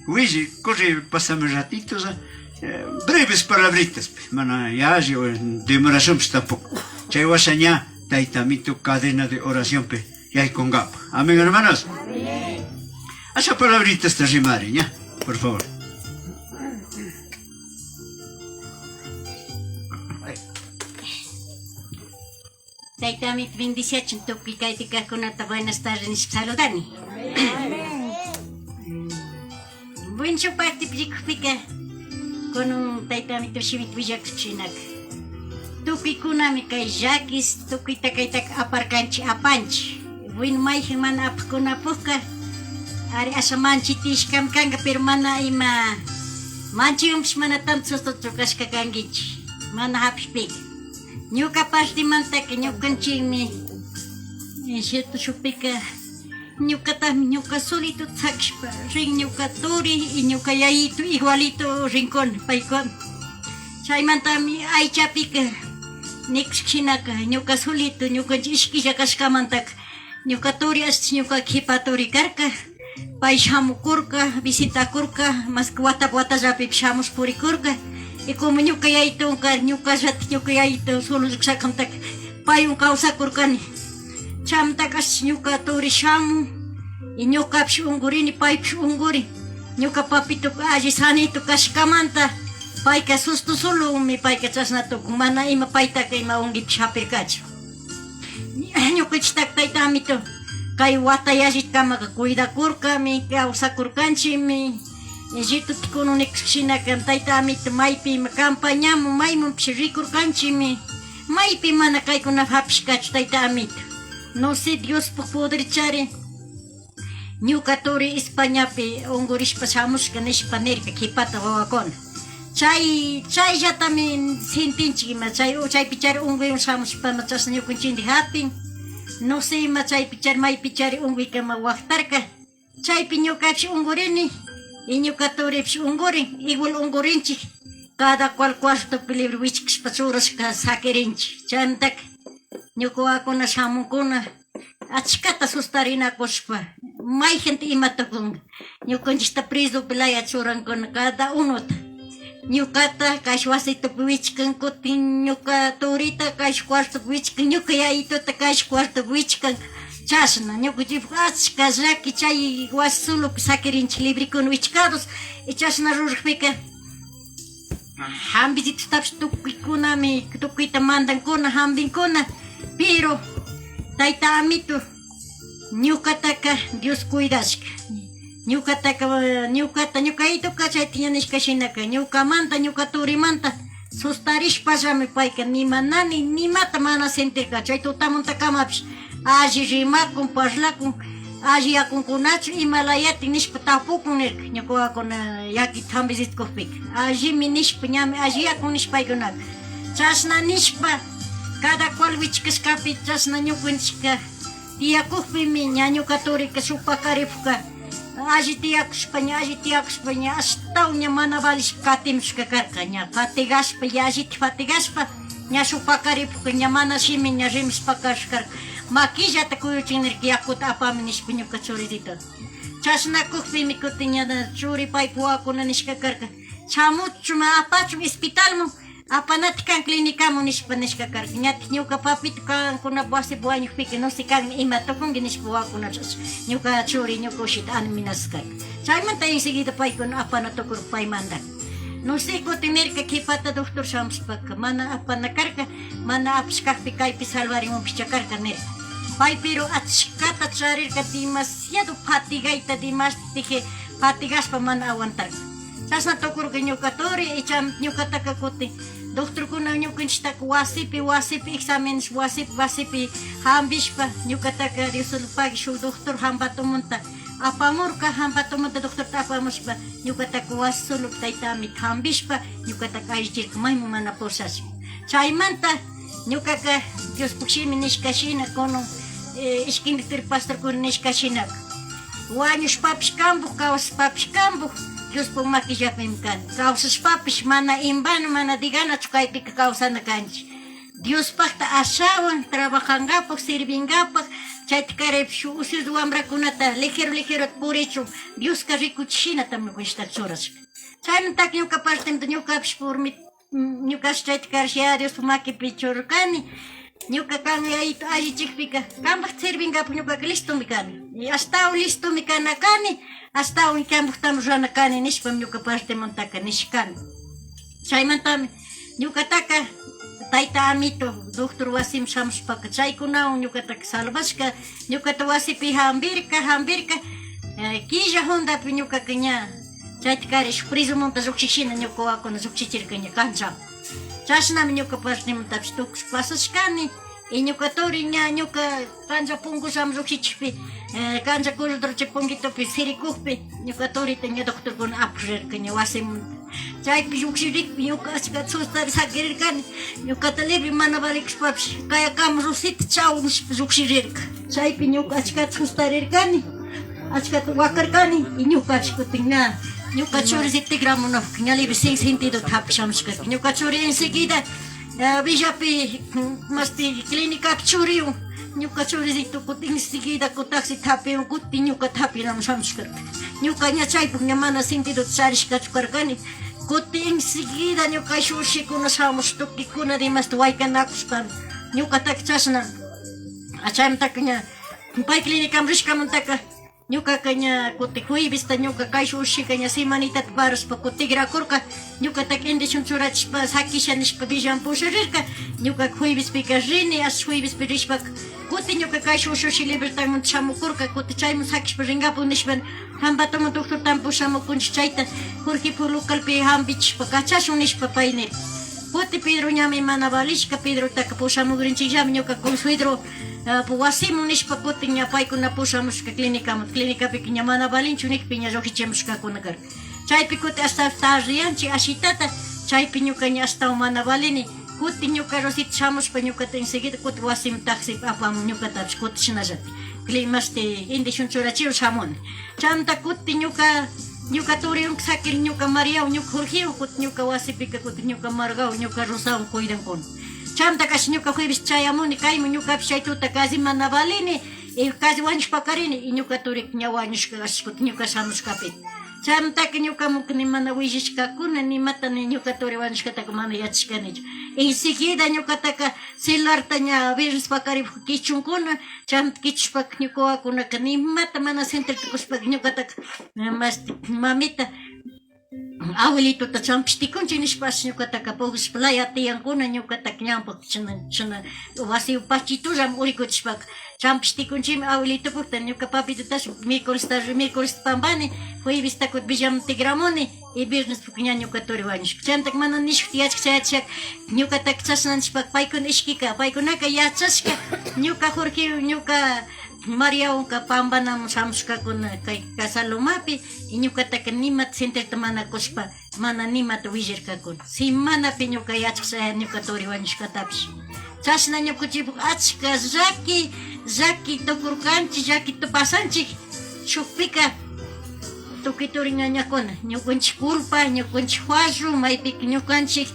Willi, corre, pásame ratitos, breves palabritas, mana yalli o demoracionpis tampoco. Chay washa ña tayta mito cadena de oración pe yaykunkapa. Amén, hermanos. Asha palabritas te rimari, ña, por favor. Taytami bendiciachun tukuy kaypi kaqkunata buenas tardes nishpa saludani. Buen shuk partepi rikukpika kunun taytami tushimita willakushpa Tukuykunami kay llakis tukuyta kaytaka aparkanchik apanchik. Bueno mayjin mana apaqkunapukka ari asha manchitishkami kanka pero mana ima manchiwanpish mana tanto sustochu kashka kankichik mana hapishpika. Ñuka partimantaka ñukanchikmi cierto shukpika ñukatami ñuka solito sakishpa rin ñuka turi y ñuka yayito igualito rincón paykuna. Chaymantami aychapika nikushka shinaka ñuka solito ñukanchik ishkilla kashkamantaka ñuka turi ashta ñuka kipa turi karka pay shamukurka visitakurka mas que watapi watallapipish shamush purikurka y como ñuka yayituwan kar ñukallatik ñuka yayito solo rikshakamantaka paywan kawsakurkani. Chaymantaka ashta ñuka turi shamun y ñukapish unkurini paypish unkurin ñuka papituka alli sanito kashkamanta payka susto solomi payka chashna tukun mana ima paytaka ima unkipish hapirkachu. Ñukanchiktaka tayta amito kay wata yallitkamaka cuidakurkami kawsakurkanchikmi ritutikuna nikushka shinaka tayta amito maypi ima campañamun maymunpish rikurkanchikmi maypi mana kaykuna hapishkachu tayta amito. No sé Diospuk poder chari ñuka turi Españapi unkurishpa shamushka nishpa nirka kipata wawakuna. Chay chayllatami sentinchik ima chay chaypi chari unkuywan shamushpa ima chashna ñukanchikta hapin. No sé ima chaypi chari maypi chari unkuyka ima waktarka. Chaypi ñukapish unkurini y ñuka turipish unkurin igual unkurinchik cada cual cuartopi libre wichkashpa churashka sakirinchik. Chaymantaka ñuka wawakuna shamunkuna achkata sustarinakushpa mayjanta ima tukunka ñukanchikta presopi laya churankuna cada unota. Ñukata kaysh wasitupi wichkan kutin ñuka turita kaysh cuartopi wichkan ñuka yayituta kaysh cuartopi wichkan chashna ñukanchikpak achka llaki chay wasi solopi sakirinchik librikuna wichkados y chashna rurakpika hambisitutapish tukuykunami tukuyta mandankuna hambinkuna pero tayta amito ñukataka Dios cuidashka. Ñukataka ñukata ñukayituka chayta ña nishka shinaka ñukamanta ñuka turimanta sustarishpallami payka nima nani nimata mana sentirka chay tutamantakamapish alli rimakun parlakun alli yakunkunachu ima layatik nishpa tapukun nirka ñuka wawakuna yakita hambisitkukpika allimi nishpa ñami alli yakun nishpa paykunaka chashna nishpa cada cual wichkashkapi chashna ñukanchikka tiyakukpimi ña ñuka turika shuk pakaripuka alli tiyakushpa ña alli tiyakushpa ña ashtawan ña mana valishpa katimushka karka ña fatigashpa yallitik fatigashpa ña shuk pakaripuka ña mana shimi ña rimashpa karka makillata kuyuchin nirka yakuta apami nishpa ñuka churitita. Chashna kukpimi kutin ña churi paypa wawakuna nishka karka shamuchun apachun hospitalmun. Apanata kan clínicaman nishpa nishka karka. Ñatik ñuka papito kankuna wasipi wañukpika no sé kan ima tukunki nishpa wawakuna ñuka churi ñuka ushita amenazas karka. Chaymanta enseguida paykuna apana tukurka paymanta. No sé kutin nirka kipata doctor shamushpaka mana apana karka, mana apashkakpi kaypi salvarimunpishcha karka nirka. Pay pero achkata charirka demasiado fatigayta dimastije fatigashpa mana aguantarka. Chashna tukurka ñuka turi y ñukataka kutin doctorkuna ñukanchiktaka wasipi wasipi exámenes wasipi wasipi hambishpa ñukataka Dioslopagui shuk doctor Hambatumanta apamurka. Hambatumanta doctorta apamushpa ñukataka wasi solo tayta amita hambishpa ñukataka allichirka mayman mana pushashpa. Chaymanta ñukaka Diospuk shimi nishka shina kunan ishkindik pastorkuna nishka shinaka wañushpapish kambuk kawsashpapish kambuk Diospuk makillapimi kani. Kawsashpapish mana en vano mana diganachu kaypika kawsana kanchik. Diospakta ashawan trabajangapak sirvingapak chayta karaypish usus wambrakunata ligero ligero purichun Dioska rikuchishinatami ñukanchikta churashka. Chaymantaka ñuka partemanta ñukapish por mi ñukash chayta karash Yaya Diospuk makipi churarkani. Ñuka kan yayito allichikpika kampak sirvingapak ñukaka listomi kani. Ashtawan listomi kana kani, ashtawan kampuktami rurana kani nishpami ñuka partemantaka nishkani. Chaymantami ñukataka tayta amito doctor wasiman shamushpaka chaykunawan ñukataka salvashka, ñukata wasipi hambirka, hambirka killa jundapi ñukaka ña chayta karish presomanta llukshikshina ñuka wawakuna llukchichirka ña kanchaman. Chashnami ñuka partemantapish tukush pasashkani. Y ñuka turi ña ñuka cancha punkusham llukshichispi cancha corredor chay punguitopi sirikukpi ñuka turita ña doctorkuna apak rirka ña wasimanta. Chaypi llukshirikpi ñuka achka sustari sakirirkani ñukata libre mana valikushpapish kayakama Rosita chau nishpa llukshirrirka. Chaypi ñuka achkata sustarirkani, achkata wakarkani y ñukapish kutin ña ñuka churi tikramunapuk ña libre sin sentido hapishamushkarka. Ñuka churi enseguida Villapi masti clínicapi churiwan ñuka churisito kutin enseguida taxi hapiwan kutin ñukata hapinamun shamushkarka. Ñuka ña chaypuk ña mana sentido charishkachu karkani. Kutin enseguida ñuka shushikuna shamush tukikuna dimasta waykanakushpa ñukataka chashna chaymantaka ña pay clínicaman rishkamantaka ñukaka ña kutin juevesta ñuka kay shushika ña semanitata parashpa kutigrakurka ñukataka indishun churachishpa sakisha nishpa Villaman pusharirka. Ñukaka juevespika rini asha juevespi rishpaka kutin ñuka kay shushushi Libertadmanta shamukurka kutin chayman sakishpa rinkapak nishpa Hambatuma doctortami pushamukunchik chayta Jorge localpi hampichishpa kachashun nishpa pay nirka. Kutin Pedro ñami mana valishka Pedrotaka pushamukrinchikllami ñuka consuegro wasiman nishpa kutin ña paykuna pushamushka clínicaman. Clínicapika ña mana valinchu nikpi ña llukshichimushkakuna karka. Chaypi kutin hasta tardeyanchik ashitata chaypi ñuka ña ashtawan mana valini kutin ñuka Rosita shamushpa ñukata enseguida kutin wasiman taxipi apamun ñukatapish kutin shinallatik mashti indishun churachiwan shamuni. Chaymanta kutin ñuka ñuka turiwan sakiri ñuka Mariawan ñuka Jorgewan kutin ñuka wasipika kutin ñuka Margawan ñuka Rosawan cuidankuna. Chaymantaka asha ñuka jueves chayamuni kayman ñukapish chay tuta casi mana valini y casi wañushpakarini y ñuka turika ña wañushka asha kutin ñuka shamushkapi. Chaymantaka ñukamunka ni mana willashkakuna nimata ni ñuka turi wañushkataka mana yachashkanichu. Enseguida ñukataka celularta ña viernes pakaripuk kichunkuna chaymanta kichushpaka ñuka wawakunaka nimata mana sentirtukushpaka ñukataka mashti mamita abuelitota champishtikunchik nishpa asha ñukataka pugllashpa laya tiyankuna ñukataka ñawpak chashna chashna wasi pachitullami urikuchishpaka champishtikunchikmi abuelitopukta ñuka papitotash miércolesta miércolesta pampani juevesta kutin Villaman tigramuni y viernes ña ñuka turi wañushka. Chaymantaka mana nishukta yachak chayachishaka ñukataka chashna nishpaka paykuna ishkika paykunaka yachashka ñuka Jorge ñuka Mariawanka pampanaman shamushkakuna kay Casalomapi y ñukataka nimata sentirta mana kushpa mana nimata willarkakuna. Semanapi ñuka yachak chayani ñuka turi wañushkatapish. Chashna ñukanchikpuk achka llaki llaki tukurkanchik llaki pasanchik shukpika tukuy turi ñañakuna ñukanchik culpa ñukanchik fallo maypika ñukanchik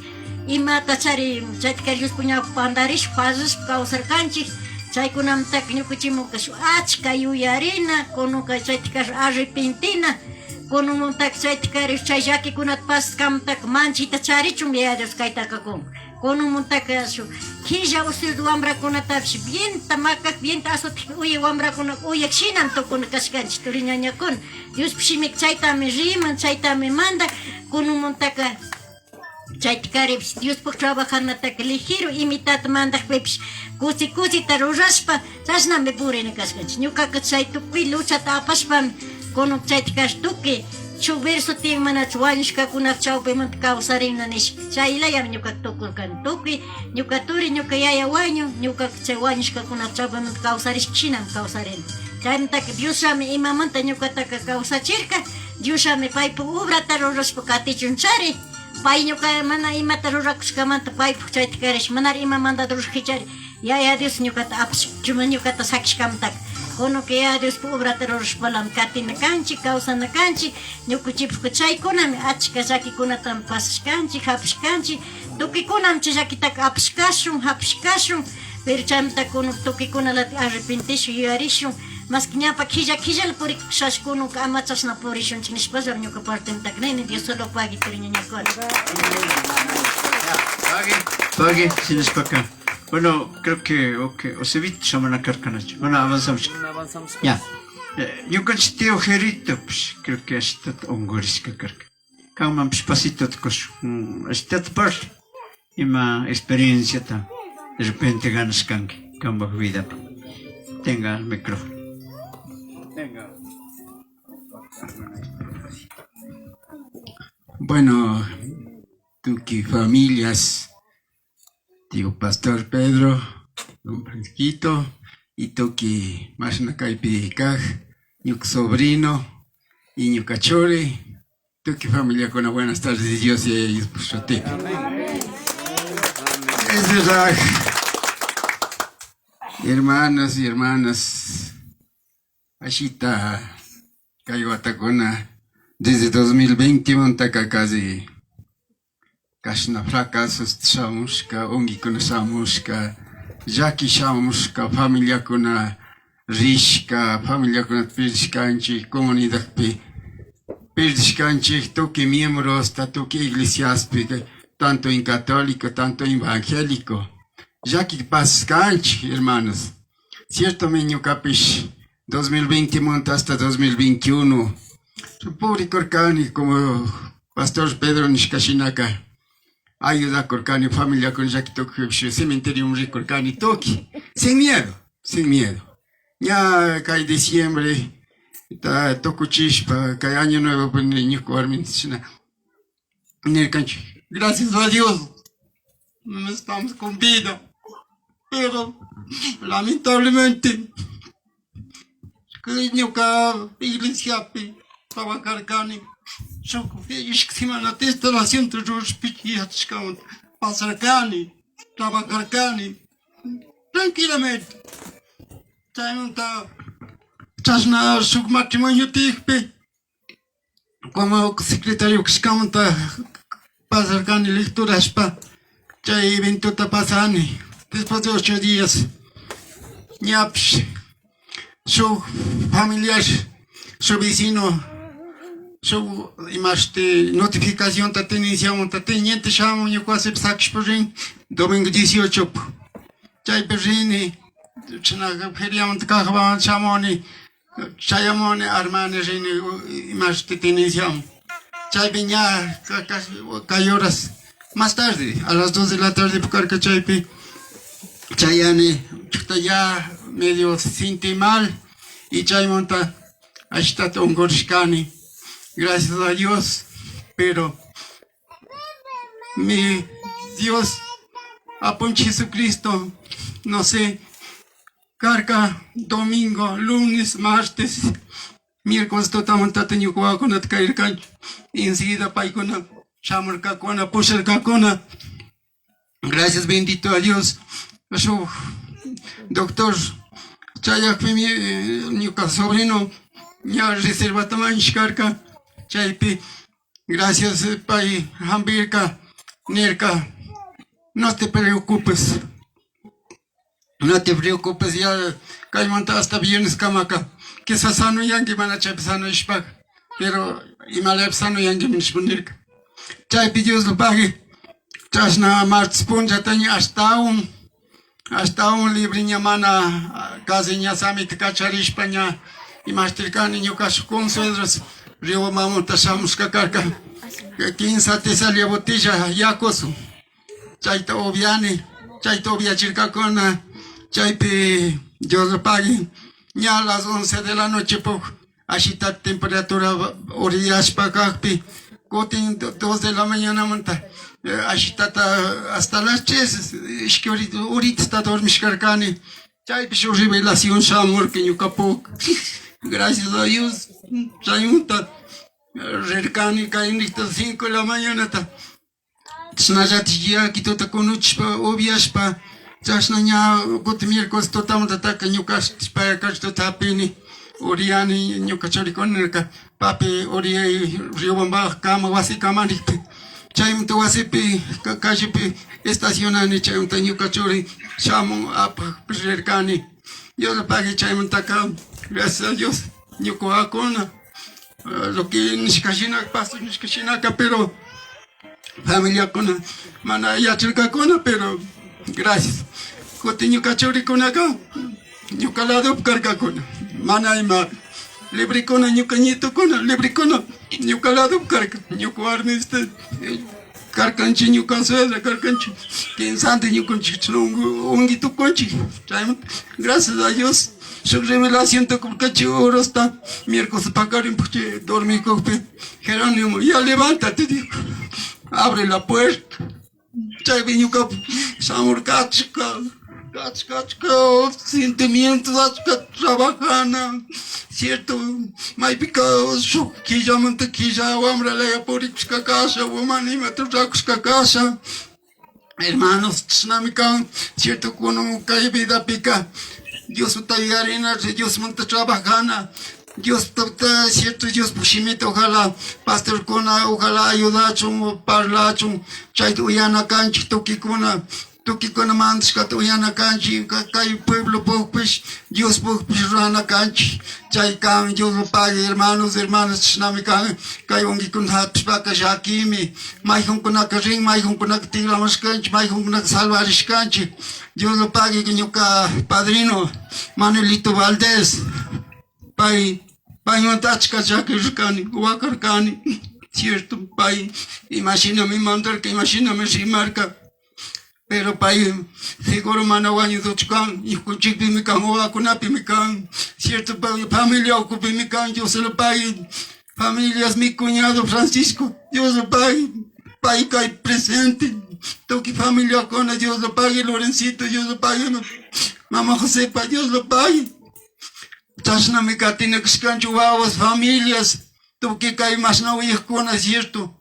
imata chari chayta Diospuk ñawpa pandarishpa fallashpa kawsarkanchik chaykunamantaka ñukanchikmunka shuk achka yuyarina kunanka chayta arrepentina. Kununmuntaka chayta karish chay llakikunata pasashkamantaka manchita charichun Yaya Dios kaytaka kun. Kununmuntaka shuk killa usil wamrakunatapish bienta makak bienta azotik uyak wamrakuna uyak shinami tukuna kashkanchik turi ñañakuna. Diospuk shimika chaytami riman, chaytami mandan. Kununmuntaka chayta karipish Diospuk trabajanataka ligero imitata mandakpipish kusi kusita rurashpa chashnami purina kashkanchik. Ñukaka chay tukuy luchata apashpami kunan chayta kash tukuy shuk verso tiyan manachu wañushkakunaka chawpimanta kawsarina nishpa chaylayami ñukaka tukurkani. Tukuy ñuka turi ñuka yaya wañun ñukaka chay wañushkakunaka chawpimanta kawsarishka shinami kawsarini. Chaymantaka Diosllami imamanta ñukataka kawsachirka, Diosllami paypuk obrata rurashpa katichun chari. Pay ñuka mana imata rurakushkamanta paypuk chayta karish manara imamanta rurajkichari Yaya Dios ñukata apashpa ñukata sakishkamantaka. Kunanka Yaya Diospuk obrata rurashpalami katina kanchik, kawsana kanchik. Ñukanchikpukka chaykunami achka llakikunatami pasashkanchik, hapishkanchik. Tukuykunami chay llakitaka apashkashun, hapishkashun. Pero chaymanta kunan tukuykunalata arrepentishun, yuyarishun. Maski ñawpa killa killala purikushasha kunanka ama chashna purishunchik nishpallami ñuka partemantaka nini. Dios solo pagui turi ñañakuna. Pagui, pagui, shinashpaka. Bueno, creo que, okay, Osevito shamana karkanachu. Bueno, avanzamos. Avanzamos. Ya. Ñukanchik tío Jerito, pues, creo que ashtata ungurishka karka. Kanmanpish pasitota kushun, ashtata parla. Ima experienciata de repente ganashkanki kanpak vidapi. Tenga el micrófono. Tenga. Bueno, tuki familias, tío Pastor Pedro, don Francisquito, y tuki mashna kaypi kaj, ñuka sobrino, y ñuka churi, tuki familiakuna, buenas tardes, Dios y ellos por su tiempo. Es verdad, hermanos y hermanas, ashita kay watakuna, desde 2020 montaka casi kashna fracasos shamushka, unguikuna shamushka, llaki shamushka, familiakuna rishka, familiakuna perdishkanchik, comunidadpi perdishkanchik, tukuy miembrosta, tukuy iglesiaspi, tanto en católico, tanto en evangélico. Llaki pasashkanchik, hermanos. Ciertamente ñukapish 2020 monta hasta 2021. Purikurkani como Pastor Pedro nishkashinaka. Ayudakurkani, familiakuna llaki tukuypish cementerio rikurkani tukuy. Sin miedo, sin miedo. Ña kay diciembre ta tukuchishpa kay año nuevo ñuka warminchik nirkanchik. Gracias a Dios estamos con vida, pero lamentablemente ñuka iglesiapi trabajarkani shuk ishki semanata instalacionta rurashpa yachashkamanta pasarkani, trabajarkani tranquilamente. Chaymanta chashna shuk matrimonio tiyakpi como secretario kashkamanta pasarkani lecturashpa chay eventota pasani. Después de 8 días ñapish shuk familiar, su vecino, shuk imashti notificacionta tenenciamunta teniente shamun ñuka wasipi sakishpa rin domingo 18 chaypi rini chashna feriamanta kajwan shamuni chayamuni armani rini imashti tenenciamun chaypi ña kay horas más tarde a las 2 de la tarde karka chaypi chayani chukta ya medio sentí mal y chaymanta ashtata ungurishkani. Gracias a Dios, pero mi Dios, Apunchik Jesucristo, no sé, karka domingo, lunes, martes, miércoles tutamantata ñuka wawakunata karirkanchik. Enseguida paykuna shamurkakuna, pusharkakuna. Gracias, bendito a Dios. Shuk doctor chayakpimi ñuka sobrino ña reservata mañashkarka. Chaypi, gracias pay hampirka, nirka, no te preocupes, no te preocupes, ya kaymanta hasta viernes kamaka, quizás sano yanki mana chaypi sano ishpaka. Pero imalapish sanoyanguimi nishpa nirca. Chaypi Dioslapaqui chashna martes punllata ña ashtahuan ashtahuan libre ña mana casi ña samita cacharishpa ña imashtircani ñuca shuk consuegros Riobambamanta shamushka karka quinsa tesalia botella yakusu chayta upiani chayta upiachirkakuna chaypi Dioslapaqui ña las once de la noche puk ashita temperatura uriyashpa kakpi kutin dos de la mañanamanta ashitata hasta las tres ishki horitata dormishkarkani chaypi shuk revelación shamurka ñukapuk gracias a Dios chaymanta rirkani kaynikta cinco de la mañanata chashnallatik yakituta kunuchishpa upiashpa chashna ña kutin miércoles tutamantataka ñuka payakachituta hapini uriyani ñuka churikuna nirka papi uriyay Riobamba kama wasikama nijpi chaymanta wasipi callepi estacionani chaymanta ñuka churi shamun apak rirkani Dioslapaqui chaymantaka gracias a Dios ñuka wawakuna lo que nishka shina pastor nishka shinaka pero familiakuna mana yacharkakuna pero gracias kutin ñuka churikunaka ñuka ladopi karkakuna mana ima librekuna ñuka ñitokuna librekuna ñuka ladopi karka ñuka warmi este karkanchik ñuka suegra karkanchik quinsanti ñukanchik ungui tukunchik chaymanta gracias a Dios shuk revelación tukurkanchik horosta miércoles pakarinpuk chay dormikukpi Jerónimo ya levántate dijo abre la puerta chaypi ñuka shamurka achka achka achka sentimientos achka trabajana cierto maypika shuk quillamanta quilla wambralaya purikushka kasha mana imata rurakushka kasha hermanos chashnami kan cierto kunan kay vidapika Diosta yuyarina Diosmanta trabajana Diosta cierto Diospuk shimita ojalá pastorkuna ojalá ayudachun parlachun chayta uyana kanchik tukikuna tukikuna mandashkata uyana kanchik kay pueblopukpish Diospukpish rurana kanchik chay kan Dioslapaqui hermanos hermanas chashnami kan kay unguikuna hapishpaka llakimi mayjunkunaka rin mayjunkunaka tigramashkanchik mayjunkunaka salvarishkanchik Dioslapaqui ñuka padrino Manuelito Valdez pay paymanta achka llakirirkani wakarkani cierto pay imashinami mandarka imashinami rimarka pero pay seguro mana wañuduchu kan ñukanchikpimi kan wawakunapimi kan cierto familia ukupimi kan Dios lo pague familias mi cuñado Francisco Dios lo pague pay kay presente tukuy familiakuna Dios lo pague Lorencito Dios lo pague mama Josepa Dios lo pague chashnami katina kashkanchik wawas familias tukuy kay mashna uyakuna cierto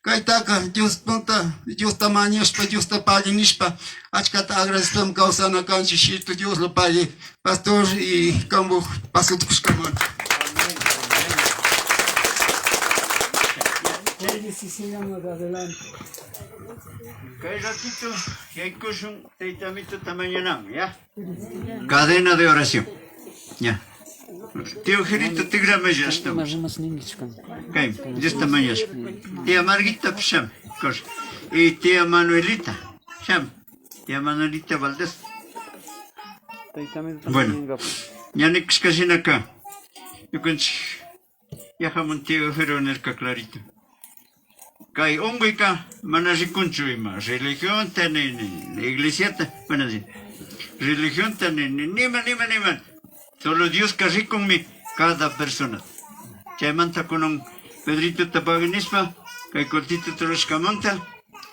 kaytaka Diospunta Diosta mañashpa Diosta pagui nishpa achkata agradecishpami kawsana kanchik cierto Dios lo pague pastor y kambuk pasota kushkamanta. Sigamos adelante. Kay ratito yaykushun tayta Amituta mañanaman, ya? Cadena de oración. Ya. Tío Jerito tigramash ashtawan. Kay, Diosta mañashpa. Tía Marguita sham, cosa. Y tía Manuelita, sham. Tía Manuelita Valdés. Bueno, ña nikushka shinaka ñukanchik yajamun tío Jero nirka clarito. Kay unkuyka mana rikunchu ima religionta ni ni iglesiata, mana religionta ni nima nima nima. Solo Dioska rikunmi cada persona. Chaymanta kunan Pedrito pagui nishpa kay kullkita rurashkamanta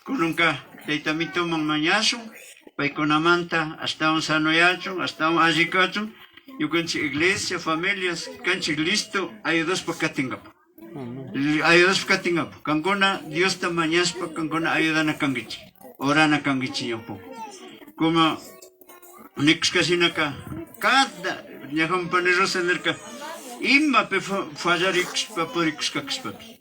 kunanka tayta Amituman mañashun paykunamanta ashtawan sanoyachun ashtawan alli kachun ñukanchik iglesia familias kanchik listo ayudashpa katinkapak ayudashpa katinkapak kankuna Diosta mañashpa kankuna ayudana kankichik orana kankichik ñawpa como nikushka shinaka cada ñajan pani Rosa nirka imapi fallarikushpa purikushka kashpapish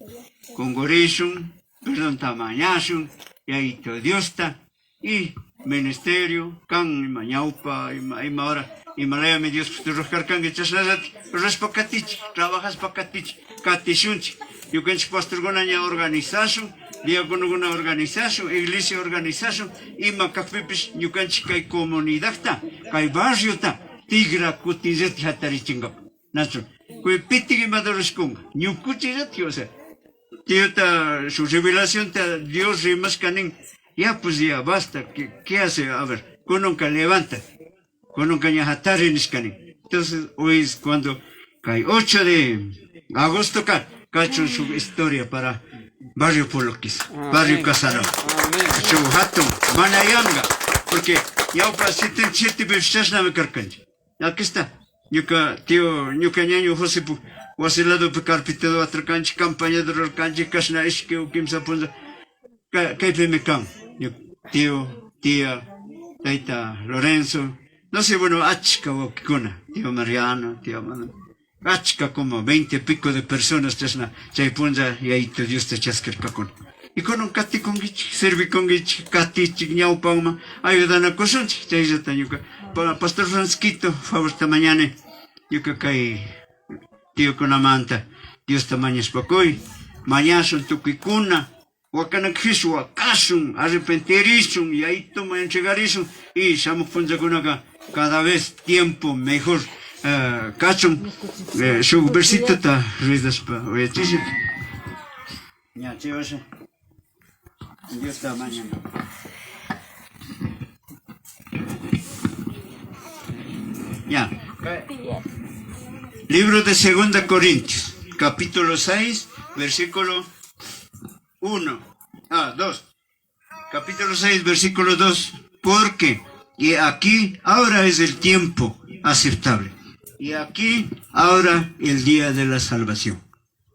kungurishun perdonta mañashun Yayito Diosta y ministerio kan ima ñawpa ima ima hora Imalayami Diospaj ruraj karkanki chashnallatik rurashpa katichik, trabajashpa katichik, katishunchik. Ñukanchik pastorkuna ña organizashun, diaconokuna organizashun, iglesia organizashun, ima kakpipish ñukanchik kay comunidadta, kay barriota tigra kutinllatik hatarichinkapak. Nachu? Kuy pitik imata rurashkunka? Ñukuchillatik, o sea, Tiyota su revelacionta Dios rimashka nin, ya pues ya basta, ¿qué, qué hace? A ver, kununka levanta, kununka ña hatari nishka nin. Entonces, hoy es cuando kay 8 de agosto ka kachun shuk historia para Barrio Poloquis, Barrio Casanova. Shuk hatun, mana yanga, porque ñawpa 77 pi chashnami karkanchik. Aquí está. Ñuka tío, ñuka ñaño José wasi ladopi carpintero atarkanchik, campaña rurarkanchik, kashna ishki o kimsa punlla kaypimi kan. Tío, tía, tayta Lorenzo, no sé, bueno, achka wawkikuna, tío Mariano, tío Manuel, achka como 20 y pico de personas chashna chay punlla Yayito Diosta chaskirkakuna. Y kunan katikunkichik, servikunkichik, katichik ñawpanman ayudanakushunchik, chayllata ñuka Pastor Francisquito, favorta mañani, ñuka kay tíokunamanta Diosta mañashpakuy, mañashun tukuykuna, wakanakpish wakashun, arrepentirishun, Yayituman entregarishun y shamuj punllakunaka cada vez tiempo mejor kachun. Shuk versitota rezashpa uyachisha. Ña, chay washa Diosta mañana. Ya. Libro de Segunda Corintios, capítulo 6, versículo 1. Ah, 2. Capítulo 6, versículo 2. Porque y aquí ahora es el tiempo aceptable. Y aquí ahora el día de la salvación.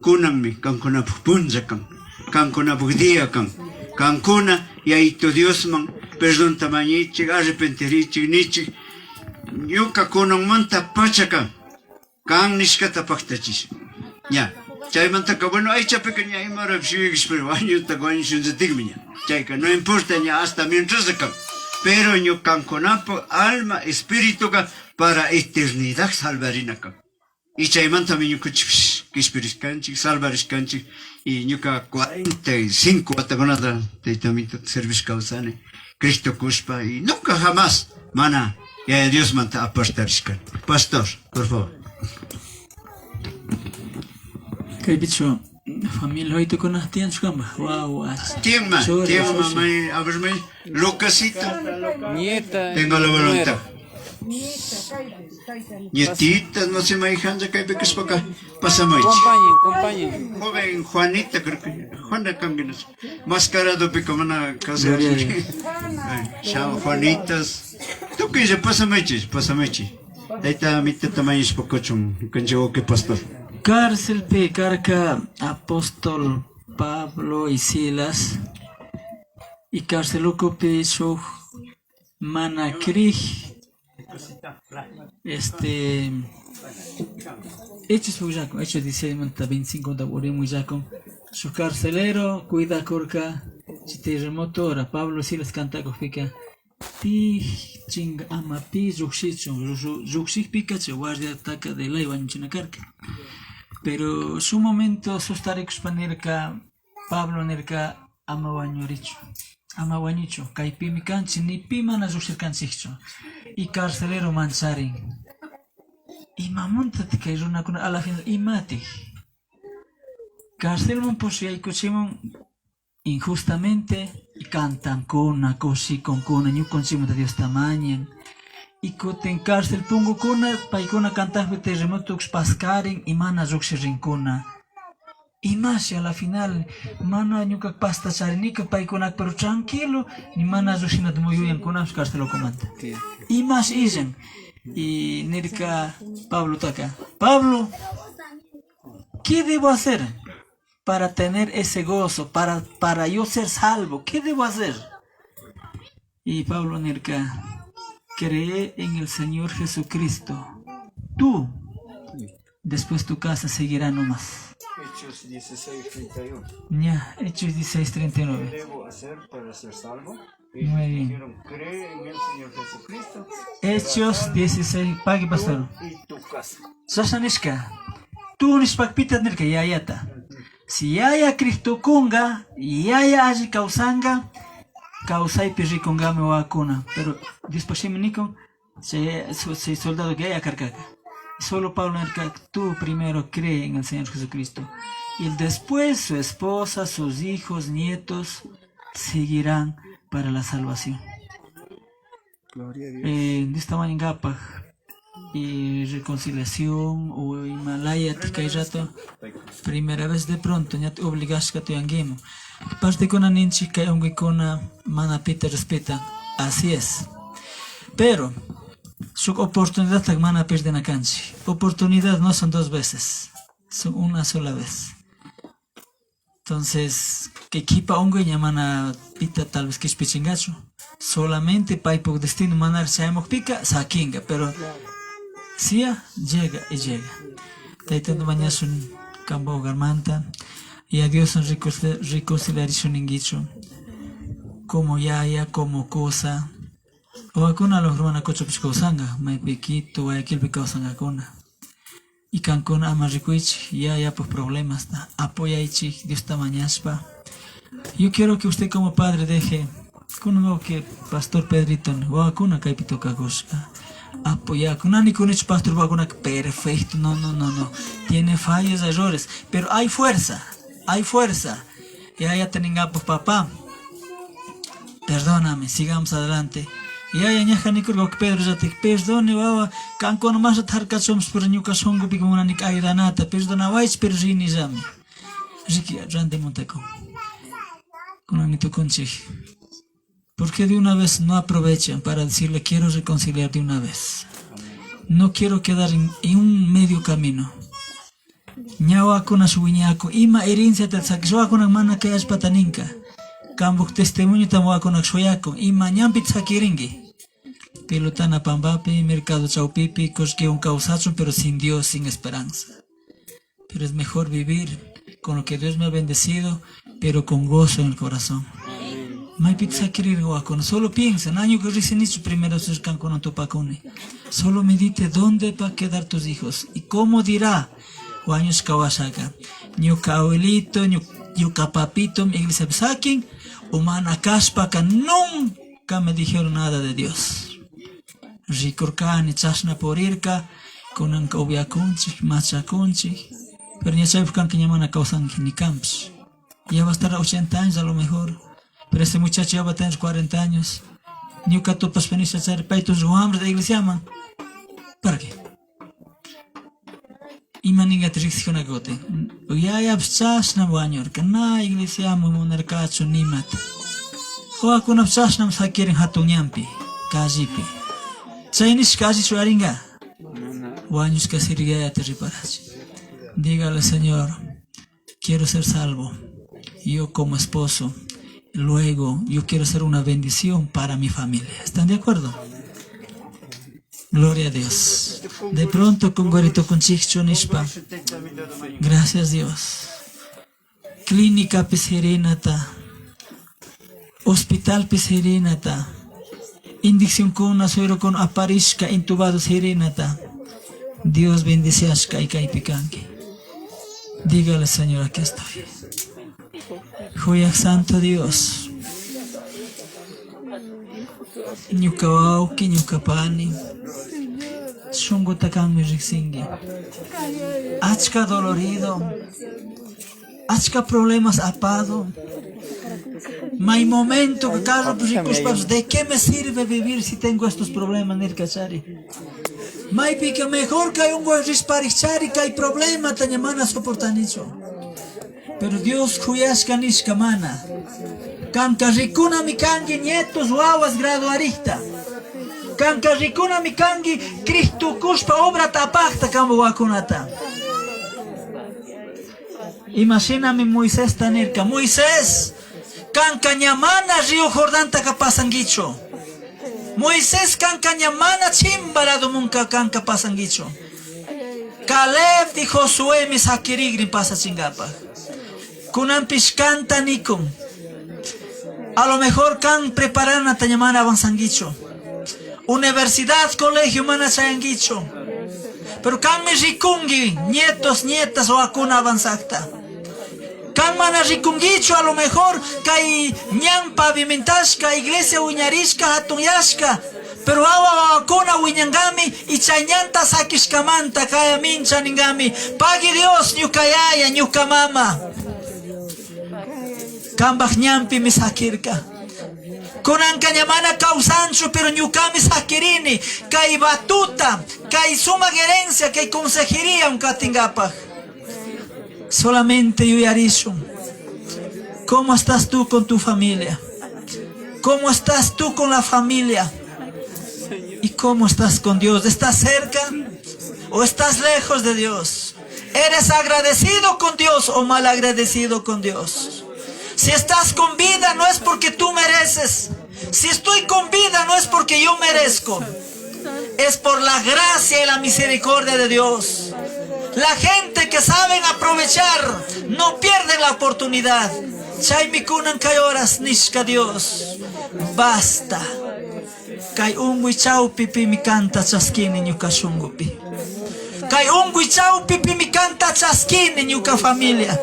Kunanmi kankunapaj punlla kan, kankunapaj día kan. Kankuna Yayito Diosman perdonta mañichik, arrepentirichik, nichik. Ñuka kunanmanta pacha kan, kan nishkata paktachisha. Ña, chaymantaka, bueno, aychapika ña ima horapish yuyakishpa wañuta wañushunllatikmi ña. Chayka no importa ña hasta mientras kan. Pero ñukankunapaj alma, espirituka para eternidad salvarina kan. Y chaymantami ñukanchikpish kishpirishkanchik, salvarishkanchik. Y ñuka 45 watakunata Tayta Amitota servish kawsani, Cristo kushpa, y nunca jamás mana Yaya Diosmanta apartarishkani. Pastor, por favor. Kaypichu familia hoytukuna tiyanchu kanpa? Wawa, Tiyanma, churi, tiyanma, usushi. may, a ver, may, Lucasito. Nieta, Tengo la voluntad. Nietita, Nietita, no sé, mayjanja kaypi kashpaka pasamaychik. Acompañen, acompañen. Joven Juanita, creo que Juana kanki, no sé. Mascaradopi mana casa. Ay, Juanitas. Tukuylla pasamaychik, pasamaychik. Tayta mitata mañashpa kuchun, ñukanchik wawqi pastor. Cárcelpi karka apóstol Pablo y Silas. Y cárcel ukupi shuk mana krij, este, Hechos willakun, Hechos 16 manta 25 manta urim willakun. Su carcelero cuida kurka, si terremoto ora Pablo y Silas cantakujpika, pi chinga ama pi llukshichun, llukshikpika chay guardia taka de ley wañuchina karka. Pero su momento sustarikushpa nirka, Pablo nirka ama wañurichu, ama wañuchu, kaypimi kanchik, ni pi mana llukshirkanchikchu. Y carcelero mancharin. Imamuntatik kay runakuna a la final imatik? Carcelman pushaykuchimun injustamente y cantankuna, kushikunkuna, ñukanchikmanta Diosta mañan. Y kutin cárcel pungukuna, paykuna cantakpi terremoto paskarin y mana llukshirinkuna. Imashi a la final mana ñuka pasta charinika paykuna pero tranquilo ni mana llukshinata muyuyankunapish cárcel ukumanta. Imashi illan. Y nirka Pablo taka, Pablo, ¿qué debo hacer para tener ese gozo, para yo ser salvo? ¿Qué debo hacer? Y Pablo nirka, cree en el Señor Jesucristo. Tú, después tu casa seguirá nomás. Hechos 16:31. Ya, Hechos 16:39. ¿Qué debo hacer para ser salvo? Muy bien. Dijeron, cree en el Señor Jesucristo. Hechos 16, pagui pastor. Y tu casa. Chashna nishka. Tu nishpakpita nirka yayata. Si yaya Cristo kunga, yaya alli kawsanga, kawsaypi rikungami wawakuna. Pero Diospak shimi nikun, chay chay soldado yaya karkaka. Solo Pablo nirka, tú primero cree en el Señor Jesucristo. Y después su esposa, sus hijos, nietos seguirán para la salvación. Gloria a Dios. Diosta mañankapak y reconciliación o Himalaya kay rato primera vez de pronto ña obligashka tuyanguimu. Partekuna ninchik kay unkuykuna mana pita respetan. Así es. Pero shuk oportunidad mana perdena kanchik. Oportunidad no son dos veces, son una sola vez. Entonces, que kipa unkuy ña mana pita tal vez kishpichingachu. Solamente paypuk destino manar chayamukpika sakinga, pero si llega y llega. Taytata mañashun kampa hogarmanta y a Dios reconciliarishun ninguichu como yaya, como cosa. Wawakuna los hermana cochopish kawsanga, maypi Quito, Guayaquilpi kawsangakuna. Y kankuna ama rikuychik, yayapuk problemas apoyaychik, Diosta mañashpa. Yo quiero que usted como padre deje, kunan que Pastor Pedrito, wawakuna kaypi tocakushka. Apoyar, nani kunich pastor wawakuna perfecto, no, no, no, no. Tiene fallos, errores, pero hay fuerza, hay fuerza. Yaya teningapuk papá, perdóname, sigamos adelante. Yaya ñaja nikurka Pedro yatik, perdone wawa, kankuna mas harkachumsh pero ñuka shunqupika munanika ayudanata, perdonawaychik pero rinillami. Riki randimuntako. Kunani tukunchik. ¿Por qué de una vez no aprovechan para decirle quiero reconciliar de una vez? No quiero quedar en un medio camino. Ñawakuna shuwiñaku, ima herencia ta sakishwakuna mana kay allpata ninka. Kambuk testimonio tamwakuna shuyakun, ima ñampi sakirinki. Pilotana pambapi, mercado chaupipi, un kawsachun, pero sin Dios, sin esperanza. Pero es mejor vivir con lo que Dios me ha bendecido, pero con gozo en el corazón. Maypi sakirir wakuna, solo piensa, año que recién primero con tupakuni. Solo medite dónde va a quedar tus hijos y cómo dirá wañushka washaka. Ñuka abuelito, ñuka papito, mi iglesia sakin, humana kashpaka nunca me dijeron nada de Dios. Rikurkani chashna purirka, kunanka upiakunchik, machakunchik, pero ña chaypuk kanka ña mana kawsanki ni kanpish. Ya va a estar a 80 años a lo mejor, pero ese muchacho ya va a tener 40 años. Ñuka tupashpa nisha chari payta wambra de iglesiaman. ¿Para qué? Ima ningata riqsikuna kutin. Yayapish chashna wañurka, na iglesiaman munarkachu nimata. Wawakunapish chashnami sakirin hatun ñanpi, callepi. Chay nishka allichu aringa. Wañushka sirvi yayata riparachi. Dígale, Señor, quiero ser salvo. Yo como esposo, luego yo quiero ser una bendición para mi familia. ¿Están de acuerdo? Gloria a Dios. De pronto con güerito con chicho nishpa. Gracias Dios. Clínica pisirinata. Hospital pisirinata. Indicción con una suero con aparishka intubado sirinata. Dios bendice ashka y kaipikanki. Dígale, Señor, aquí estoy. Joya Santo Dios. Ñuka wawki, ñuka pani. Shunguta kanmi riqsinki. Achka dolorido. Achka problemas apado. May momento que carro rikushpapish, ¿de qué me sirve vivir si tengo estos problemas nirkachari? Maypika mejor kay unkuy rishparichari kay problema taña mana soportanichu. Pero Dios kuyashka nishka mana. Kanka rikunami kanki nietos wawas graduarikta. Kanka rikunami kanki Cristo kushpa obra tapakta kambo wakunata. Imashinami Moisés nirka. Moisés, kanka ña mana río Jordanta pasanguichu. Moisés kanka ña mana chimbarado munka kanka pasanguichu. Caleb di Josué mi sakirigrin pasachingapa. Kunanpish kanta nikun. A lo mejor kan preparanata ña mana avanzanguichu. Universidad, colegio mana chayanguichu. Pero kanmi rikungi nietos, nietas wawakuna avanzakta. Kan mana rikunguichu a lo mejor kay ñan pavimentashka, iglesia wiñarishka, hatunyashka. Pero wawa wawakuna wiñangami y chay ñanta sakishkamanta kaya mincha ningami. Pagui Dios ñuka yaya, ñuka mama. Kambaj ñanpimi sakirka. Kunanka ña mana kawsanchu, pero ñukami sakirini kay batuta, kay sumak herencia, kay consejería katingapaj. Solamente yuyarishun. ¿Cómo estás tú con tu familia? ¿Cómo estás tú con la familia? ¿Y cómo estás con Dios? ¿Estás cerca o estás lejos de Dios? ¿Eres agradecido con Dios o mal agradecido con Dios? Si estás con vida no es porque tú mereces. Si estoy con vida no es porque yo merezco. Es por la gracia y la misericordia de Dios. La gente que saben aprovechar no pierden la oportunidad. Chaymi kunan kay horas nishka Dios. Basta. Kay unguy chawpipimi kanta chaskini ñuka shungupi. Kay unguy chawpipimi kanta chaskini ñuka familia.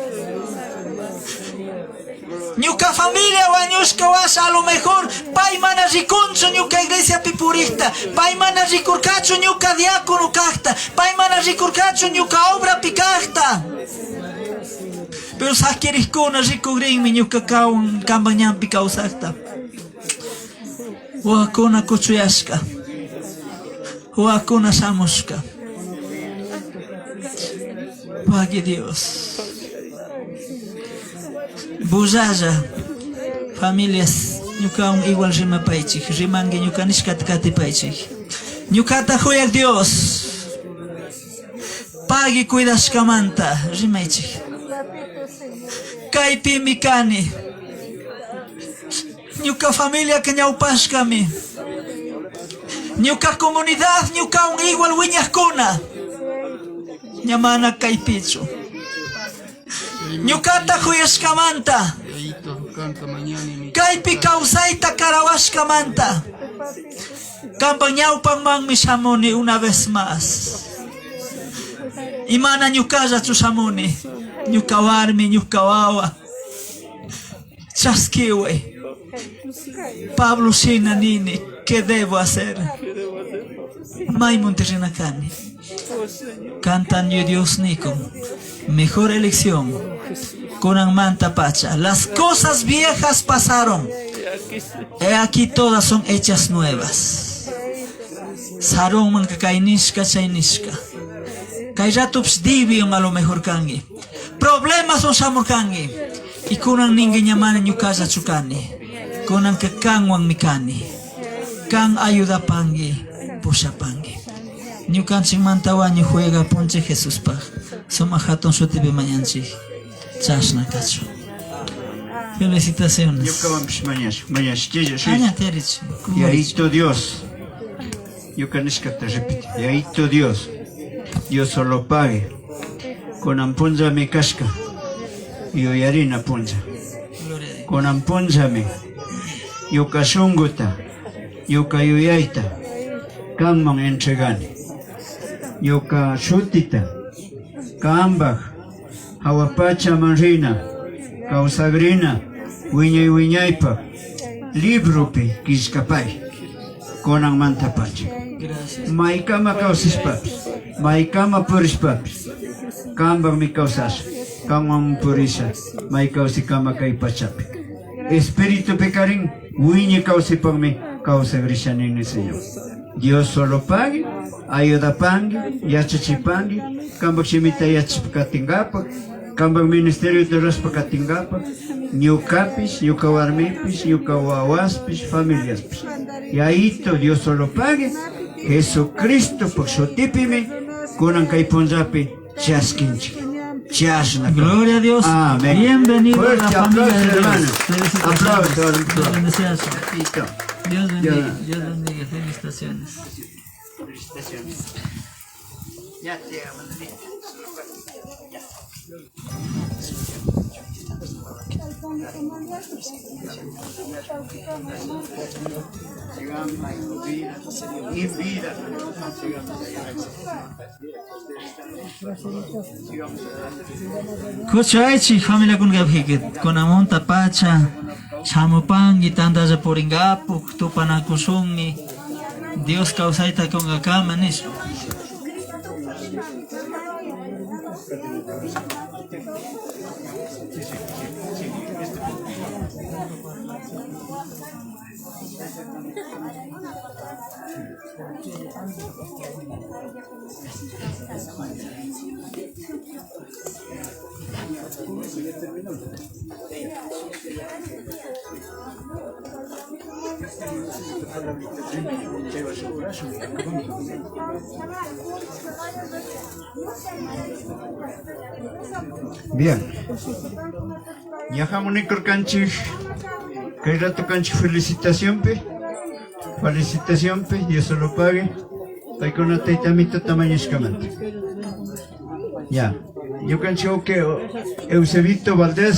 Ñuka familia wañushka washa a lo mejor pay mana rikunchu ñuka iglesia purikta, pay mana rikurkachu ñuka diácono kajta, pay mana rikurkachu ñuka obra kajta. Pero sakirikkuna rikugrinmi ñuka kawan kampak ñanpi kawsakta. Wawakuna kuchuyashka, wawakuna shamushka. Pagui Dios. Bullalla, familias, ñukawan igual rimapaychik, rimanki ñuka nishkata katipaychik. Ñukata huyak Dios, pagui cuidashkamanta rimaychik. Kaypimi kani. Ñuka familia ka ñawpashkami. Ñuka comunidad ñukawan igual wiñajkuna. Ña mana kaypichu. Ñukata huyashkamanta. Kaypi kawsayta karawashkamanta. Kampak ñawpanmanmi shamuni una vez más. Y mana ñukallachu shamuni. Ñuka warmi, ñuka wawa. Chaskiway. Pablo shina nini, ¿qué debo hacer? Maymun rina kani. Cantan Dios nikun. Mejor elección. Kunan manta pacha. Las cosas viejas pasaron. He aquí todas son hechas nuevas. Sarunman kaynishka chaynishka. Kay ratups dibion a lo mejor kangi. Problemas son shamurkangi. Y kunan ningi ña mana ñukallachu kani. Kunan ka kanwan mikani. Kan ayudapangi, pushapangi. Ñukanchikmanta wañu juega ponche Jesuspaj. Sumak hatun shutipi mañanchik. Chashna kachun. Felicitaciones. Ñukawanpish mañash, mañash, chilla, Aña, Terich. Yaito Dios. Ñuka nishkata repite. Yaito Dios. Dios solo pague. Kunan punllami kashka. Yuyarina punlla. Kunan punllami. Ñuka shunguta, ñuka yuyayta, kanman entregani. Ñuka shutita, kambaj, hawa pachaman rina, kawsagrina, wiñay wiñaypaj, libropi killkapay, kunanmanta pacha. Maykama kawsashpapish, maykama purishpapish, kambajmi kawsasha, kanwan purisha, may kawsikama kay pachapi. Espíritu pekarin, wiñay kawsipakmi kawsagrisha nini Señor. Dios solo pague, ayudapangi, yachachipangi, kambak shimita yachashpa katinkapak, kambak ministerio rurashpa katinkapak, ñukapish, ñuka warmipish, ñuka wawaspish, familiaspish. Yaito Dios solo pague, Jesucristo pak shutipimi, kunan kay punllapi chaskinchik. Chasna. Gloria a Dios. Amén. Bienvenido a la Fuerte familia aplauso, de Dios. hermano. Felicitaciones. Aplauso. Dios bendiga. Dios bendiga. Ya. Dios bendiga. Felicitaciones. Felicitaciones. Ya te. Kuchaychik familiakunaka kunamunta pacha shamupanki tantalla puringapuk tupanakushunmi Dios kawsayta kunkakama nishpa. Bien. Ñajamu nikurkanchik kay rato kanchik felicitacionpi felicitacionpi Dios lo pague paykuna tayta Amituta mañashkamanta. Ya. Ñukanchik uke Eusebito Valdés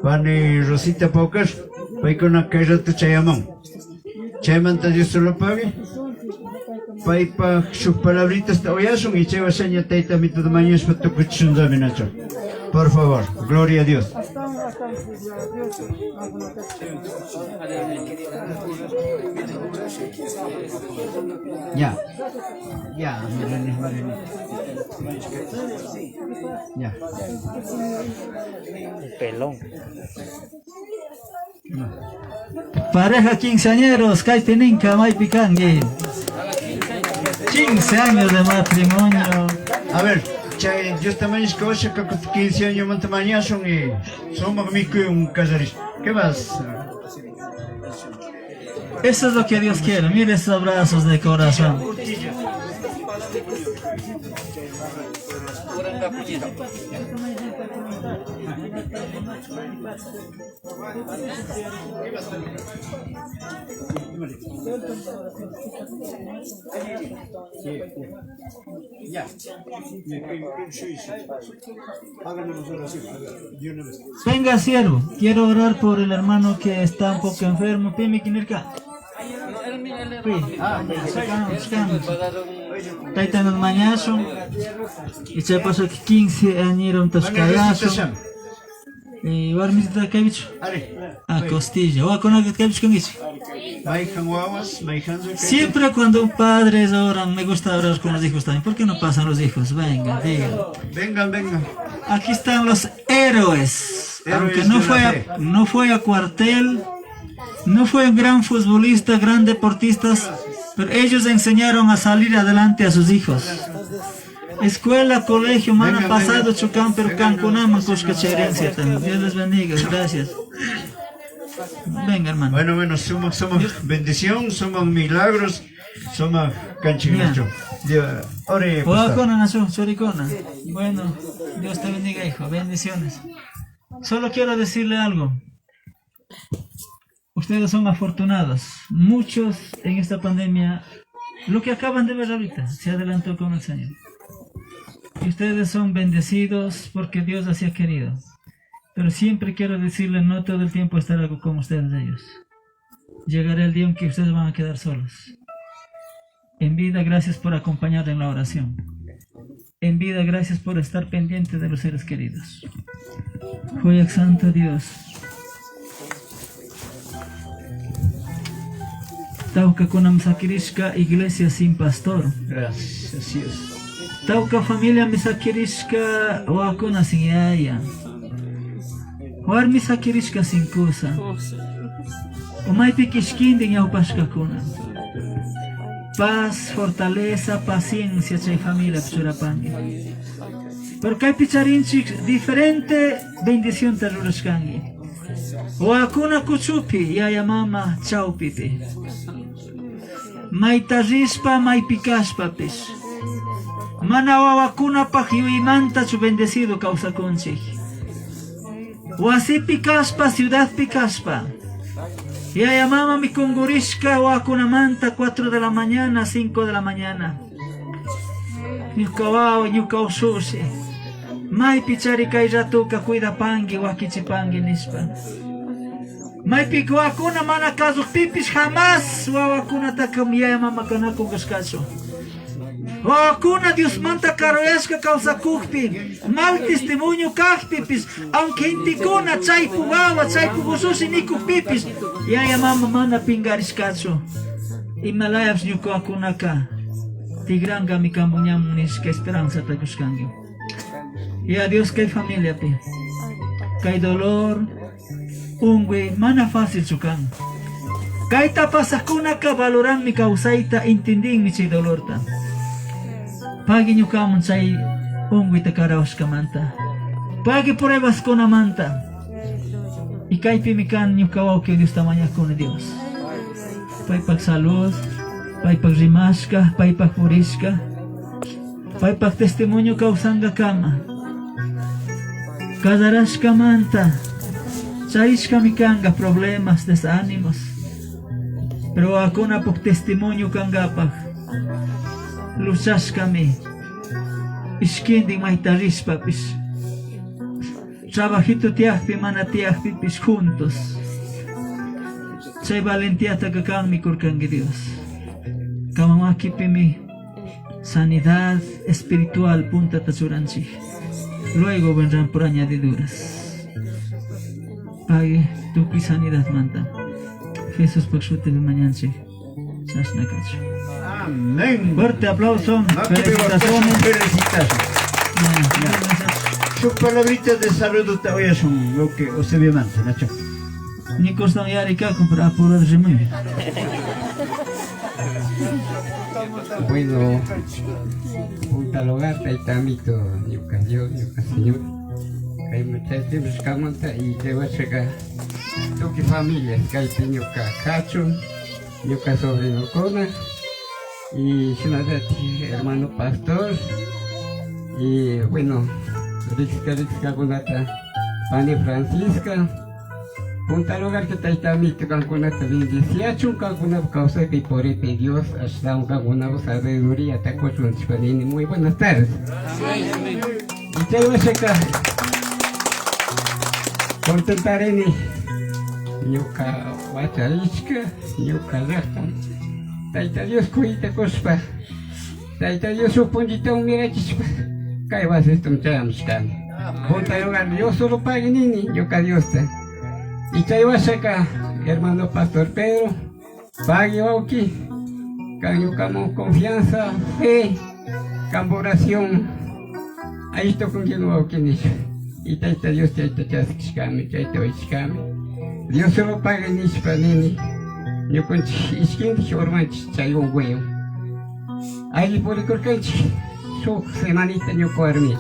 pani Rosita Paucar paykuna kay rato chayamun. Chaymanta Dios lo pague paypaj shuk palabritas uyashun y chay washaña tayta Amituta mañashpa tukuchishun nacho. Por favor, gloria a Dios. Ya. Ya, Melanie, Melanie. Ya. El pelón. Pareja quinceañeros, kaypi ninka maypi kanki. 15 años de matrimonio. A ver, chay Dios ta mañashka washa kakuta 15 añomanta mañashun y sumaq mikuy kallarish. ¿Qué más? Eso es lo que Dios quiere. Mire esos abrazos de corazón. Venga, siervo, quiero orar por el hermano que está un poco enfermo. Pimi kinirka. Tayta nos mañashun. Y chay pasó que 15 añeron tashkayashun. Warmisita kaypichu? Ah, costilla. Wakunaka kaypichu kankichik? Mayhan wawas, mayhan Siempre cuando padres oran, me gusta orar con los hijos también. ¿Por qué no pasan los hijos? Vengan, digan. Vengan, vengan. Aquí están los héroes. Héroes Aunque no de la fue, a, fe. no fue a cuartel, no fue un gran futbolista, gran deportista, pero ellos enseñaron a salir adelante a sus hijos. Escuela, colegio, mana Vengan, pasado, vengan. chucán, pero cancunaman, cusca herencia también. Dios les bendiga, gracias. Venga, hermano. Bueno, bueno, somos, somos bendición, somos milagros, somos canchignacho. Dios, ore, pastor. Huacona, nació, choricona. Bueno, Dios te bendiga, hijo. Bendiciones. Solo quiero decirle algo. Ustedes son afortunados. Muchos en esta pandemia, lo que acaban de ver ahorita, se adelantó con el Señor. Y ustedes son bendecidos porque Dios así ha querido. Pero siempre quiero decirle, no todo el tiempo estaré con ustedes ellos. Llegará el día en que ustedes van a quedar solos. En vida, gracias por acompañar en la oración. En vida, gracias por estar pendiente de los seres queridos. Joya Santo Dios. Tauca kunam sakirishka iglesia sin pastor. Gracias, así es. Tauca familia misakirishka wakuna sin yaya. Warmi sakirishka sin kusa. Umaypi kishkindi ñawpashkakuna. Paz, fortaleza, paciencia chay familia churapanki. Pero kaypi charinchik diferente bendición ta rurashkanki. Wakuna kuchupi yaya mama chawpipi. Mayta rishpa maypi kashpapish. Mana wawakunapaj yuyaymantachu bendecido kawsakunchik. Wasipi kashpa, ciudadpi kashpa. Yaya mama mi kungurishka wawakunamanta 4 de la mañana, 5 de la mañana. Ñuka wawa, ñuka ushushi. Maypi chari kay ratuka cuidapangui wakichipangui nishpa. Maypi wawakuna mana kasukpipish jamás wawakunataka yaya mama kanakunqashkachu. Wawakuna Diosmanta karuyashka kawsakukpi mal testimonio kakpipish aunque gentekuna chaypuk wawa chaypuk ushushi nikukpipish yaya mama mana pinkarishkachu. Imalayapish ñuka wawakunaka tikrankami kanpuk ñanman nishka esperanzata kushkanki. Ya Dios kay familiapi kay dolor unkuy mana facilchu kan. Kayta pasaqkunaka valoranmi kawsayta entendinmi chay dolorta. Pagui ñukaman chay unkuyta karawashkamanta. Pagui pruebaskunamanta. Y kaypimi kan ñuka wawqi Diosta mañakuni Dios. Paypak salud, paypak rimashka, paypak purishka, paypak testimonio kawsankakama. Casarashkamanta charishkami kanka problemas, desánimos. Pero wawakunapuk testimonio kankapak luchashkami ishkintin mayta rishpapish trabajito tiyakpi mana tiyakpipish juntos. Chay valentiataka kanmi kurkanki Dios. Kamamakipimi sanidad espiritual puntata churanchik. Luego vendrán por añadiduras. Pague tukuy sanidad manta. Jesuspak shutipi mañanchik. Chashna kachun. Amén. Fuerte aplauso. Felicitaciones. Felicitaciones. Shuk palabrita de saludo te uyashun lo que Eusebio manta, Nacho. Nikostan yarikakun, pero apurado rimay. Bueno, punta lugar, tayta amito, ñuka Dios, ñuka Señor. Kay chaypipish kamanta y chaywashaka tukuy familia, kaypi ñuka kachun, ñuka sobrinokuna, y shinallatik hermano pastor, y bueno, riksika riksikakunata pani Francisca, punta lugar que tayta amito kankunata bendiciachun, kankunapak kawsaypi puripi Dios ashtawan kankunapak sabiduría takuchun nishpa nini. Muy buenas tardes. Y chaywashaka contentarini ñuka wacharishka, ñuka llaqta Tayta Dios kuytakushpa, Tayta Dios shuk punllita mirachishpa kay wasistam chayamushkani. Punta lugar Dios solo pague nini ñuka Diosta. Y chaywashaka hermano pastor Pedro, pague wawki, kan ñukaman confianza, fe, kan oración. Ahí estoy con quien wawki nisha. Y Tayta Dios chayta chaskishkami, chayta uyashkami. Dios solo pague nishpa nini. Ñukanchik ishkintik urmanchik chay unquywan. Alli purikurkanchik shuk semanita ñuka warmi.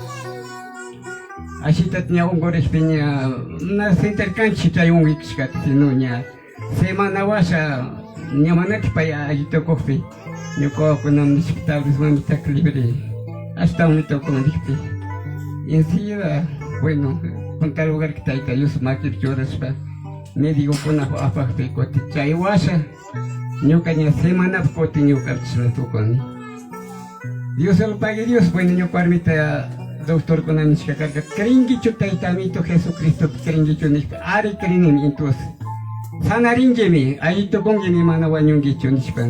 Ashitata ña unqurishpa ña na sentirkanchik chay unquy kashkata, sino ña semana washa ña manatik pay alli tukukpi ñuka wawakunaman nishpa tal vez mamitaka libre ashtawan tukun nishpa. Enseguida, bueno, punta lugar que Tayta Dios makipi churashpa médicokuna apakpi kutin chay washa ñuka ña semanapi kutin ñuka chashna tukuni. Dios se lo pague Dios, bueno, ñuka warmita doctorkuna nishka karka, creenguichu Tayta amito Jesucristo creenguichu nishpa, ari creenimi entonces. Sanaringuimi, alli tukunguimi mana wañunguichu nishpa.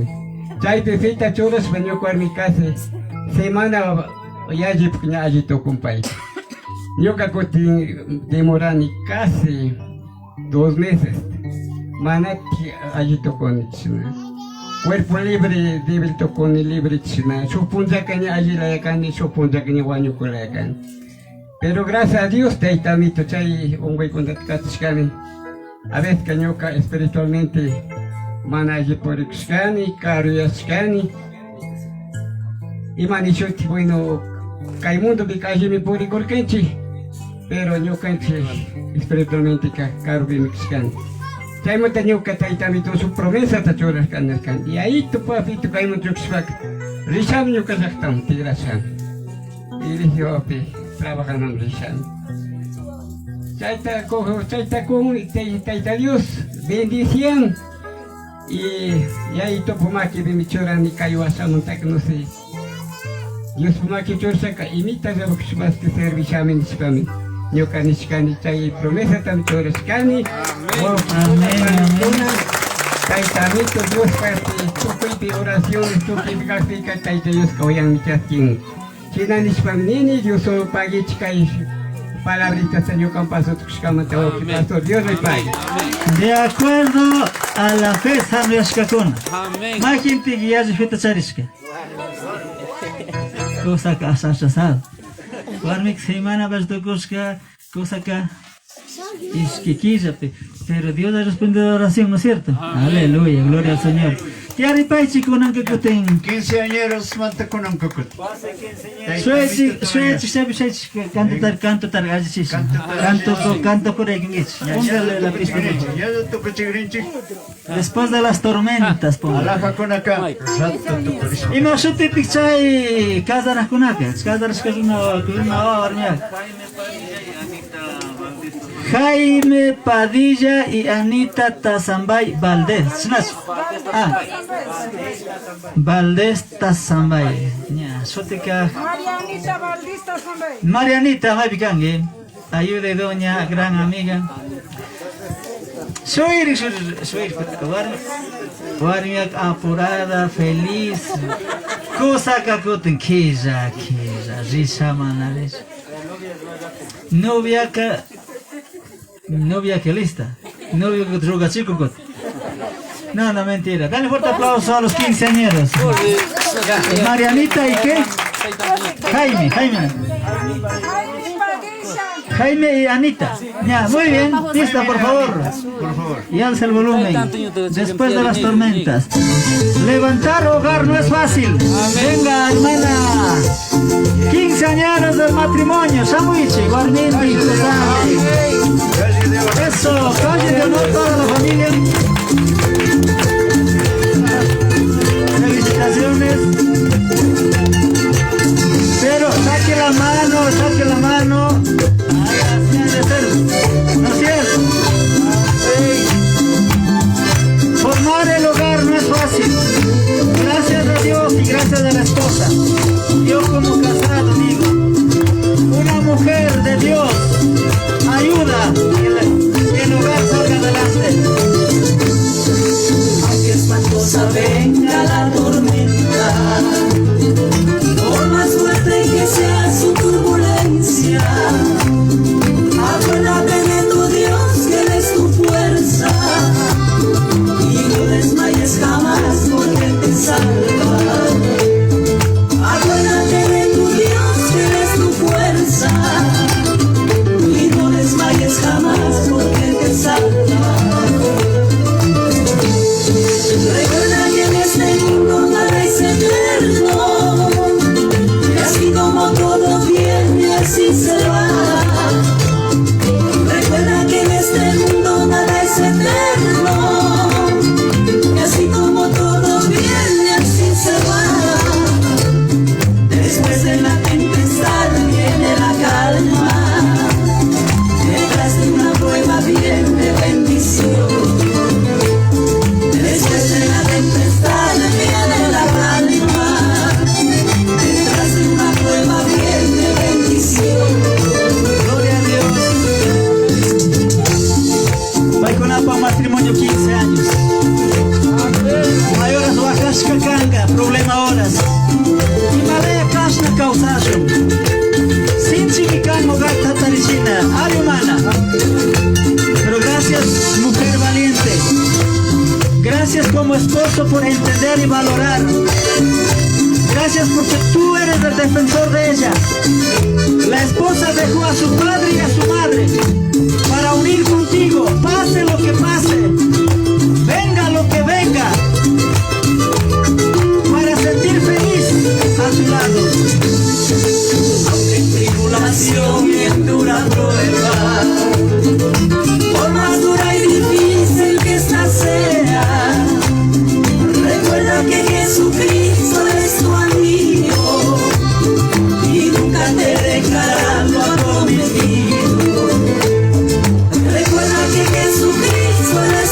Chaypi feta churashpa ñuka warmi casi semana yallipuk ña alli tukun pay. Ñuka kutin demorani casi 2 meses. Mana alli tukuni chishna. Cuerpo libre, débil tukuni libre chishna. Shuk punllaka ña alli layakani, shuk punllaka ña wañukulayakani. Pero gracias a Dios, Tayta amito, chay unquykunata katishkani. A veces que ñuka espiritualmente mana alli purikushkani, karuyashkani. Ima nishuti, bueno, kay mundopika allimi purikurkanchik, pero ñukanchik espiritualmente karupimi kashkani. Chaymanta ñuka Tayta amito su promesata churashkani nirkani. Y ahí tu papito kayman lluqshpaka rishami ñuka llaqtaman tigrashani. Y dije, papi, trabajanam rishani. Chayta cojo, chayta con Tayta Dios bendición. Y ahí topo makipi churani kay washamantaka no sé. Dios maki churashaka imita llapakushpashka servishami nishpami ñuka nishkani chay promesatami churashkani. Wawqikuna, Tayta Amito Diospaj tukuypi oraciones tukuypi kajpika Tayta Dioska uyanmi chaskin. Shina nishpami nini Dios solo paguichik kay palabrita ñukan paso tukushkamanta wawqi pastor Dios le pague. De acuerdo a la fe sanoyashkakuna. Mayqintik yalli feta charishka. Kusaka asha ashasado. Warmika semana tukushka kusaka ishki killapi. Pero Dios ha respondido la oración, ¿no es cierto? Aleluya, gloria al Señor. Yaripaychi kunanka kutin. Quinceañeros manta kunanka kutin. Shuechi, shuechi, shabi shuechi, canto tar, canto tar, allichish. Canto, canto kuraykinkichik. Póngale la pista. Ya tukuchikrinchik. Después de las tormentas, póngale. Alajakunaka rato tukurishpa. Ima shutitik chay kasarajkunaka, kasarashka runa runa wawa warmiaka. Jaime Padilla y Anita Tazambay Valdés. Chinachu? Ah. Valdés Tazambay. Ña, shutika Marianita Valdés Tazambay. Marianita, maypi kanki. Ayude doña, gran amiga. Shuiri, shuiri, shuiri, warmi, warmiak apurada, feliz. Kusaka kutin, killa, killa, risha mana risha. Noviaka, novia que lista. Novio que droga chico kutin. No, no, mentira. Dale fuerte aplauso a los quinceañeros. Marianita y qué? Jaime, Jaime. Jaime Padilla. Jaime y Anita. Ya, muy bien. Lista, por favor. Por favor. Y alza el volumen. Después de las tormentas. Levantar hogar no es fácil. Venga, hermana. Quinceañeros del matrimonio. Samuichi, Guarnindi, Cesare. Eso, calle de honor para la familia. Felicitaciones. Pero saque la mano, saque la mano. Ahí así ha de ser. ¿No es cierto? Sí. Formar el hogar no es fácil. Gracias a Dios y gracias a la esposa. Yo como casado digo, una mujer de Dios ayuda que el hogar salga adelante. Aunque espantosa venga la tormenta, por más fuerte que sea su turbulencia, acuérdate de tu Dios que Él es tu fuerza, y no desmayes jamás porque Él te salva. Acuérdate de tu Dios que Él es tu fuerza, y no desmayes jamás porque Él te salva. Recuerda que en este mundo nada es eterno, y así como todo viene, así se va. Recuerda que en este mundo nada es eterno, y así como todo viene, así se va. Después de la tempestad viene la calma, detrás de una prueba viene bendición. Después de la tempestad viene la calma, detrás de una prueba viene bendición. Gloria a Dios. Paykunapa matrimonio 15 años. Mayoras wakashka kanka, problema horas. Himalaya kashna kawsashun. Sinchimi kan hogar tatarichina, ari humana. Pero gracias, mujer valiente. Gracias como esposo por entender y valorar. Gracias porque tú eres el defensor de ella. La esposa dejó a su padre y a su madre para unir contigo, pase lo que pase, venga lo que venga, para sentir feliz a tu lado. Aunque en tribulación y en dura prueba, por más dura y difícil que esta sea, recuerda que Jesucristo es tu amigo y nunca te dejará lo ha prometido. Recuerda que Jesucristo es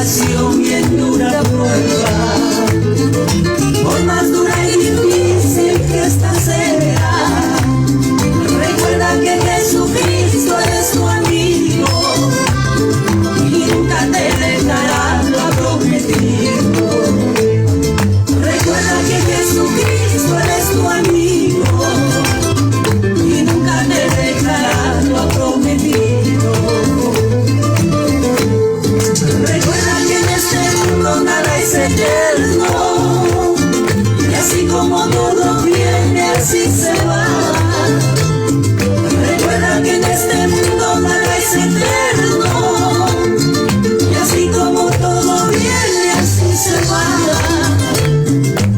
Tribulación y en dura prueba, por más dura y difícil que esta sea, recuerda que Jesucristo es tu amigo y nunca te dejará, lo ha prometido. Recuerda que Jesucristo es tu amigo y nunca te dejará, lo ha prometido. Recuerda que en este mundo nada es eterno, y así como todo viene, así se va. Recuerda que en este mundo nada es eterno, y así como todo viene, así se va.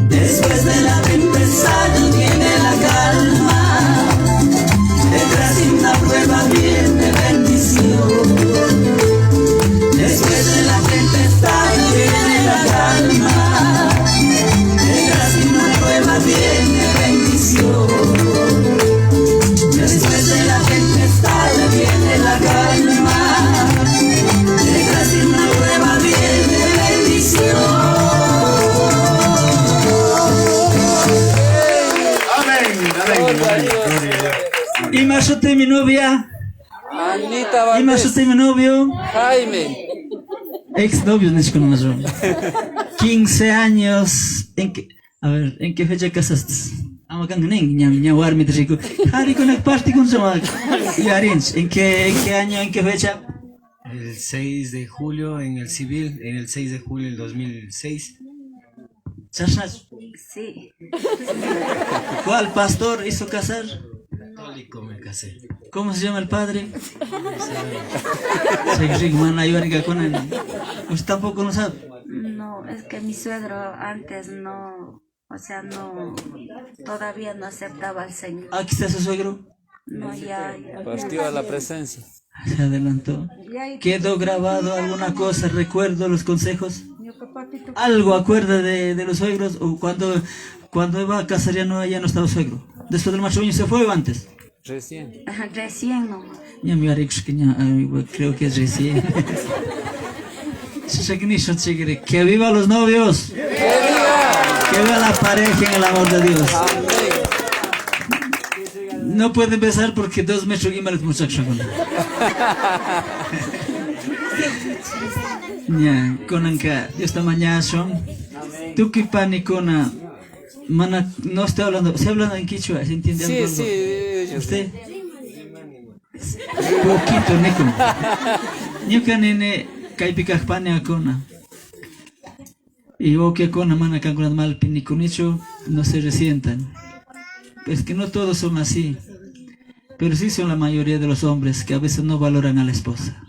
Después de la tempestad viene la calma, detrás de una prueba viene bendición. Después de la tempestad viene la calma, detrás de una prueba viene bendición. Después de la tempestad viene la calma, detrás de una prueba viene bendición. Amén, amén, amén. Gloria a Dios. Y más mi novia. Anita Y más Valdés. mi novio. Jaime. Ex novios, no 15 años. ¿En qué, a ver, ¿en qué fecha casaste? Ama kan nen ñam ña warmi rico. Hari con el party con sama. Yarinch, ¿en qué año, en qué fecha? El 6 de julio en el civil, en el 6 de julio del 2006. Chashnas. Sí. ¿Cuál pastor hizo casar? Católico me casé. ¿Cómo se llama el padre? Sí, mana, con él. Usted tampoco lo sabe. No, es que mi suegro antes no, o sea, no, todavía no aceptaba al Señor. Aquí está su suegro. No, ya. Partió a la presencia. Se adelantó. ¿Quedó grabado alguna cosa? ¿Recuerdo los consejos? ¿Algo acuerda de los suegros? ¿O cuando iba a casar ya no estaba suegro? ¿Después del matrimonio se fue o antes? Recién. Recién nomás. Ya me creo que es recién. Que viva los novios. ¡Que viva! Que viva la pareja en el amor de Dios. Amén. No pueden besar porque 2 metros y medio muchacho. Ya, konanka, Dios ta mañazo. Tuki panikona. Mana, no estoy hablando, se habla en quichua, ¿se entiende Sí, algo? sí, ellos. ¿Usted? Poquito, Nico. Ñuka nene, kaypi kajpani akuna. Y kona mana kankuna mal pinikunichu, no se resientan. Es que no todos son así, pero sí son la mayoría de los hombres que a veces no valoran a la esposa.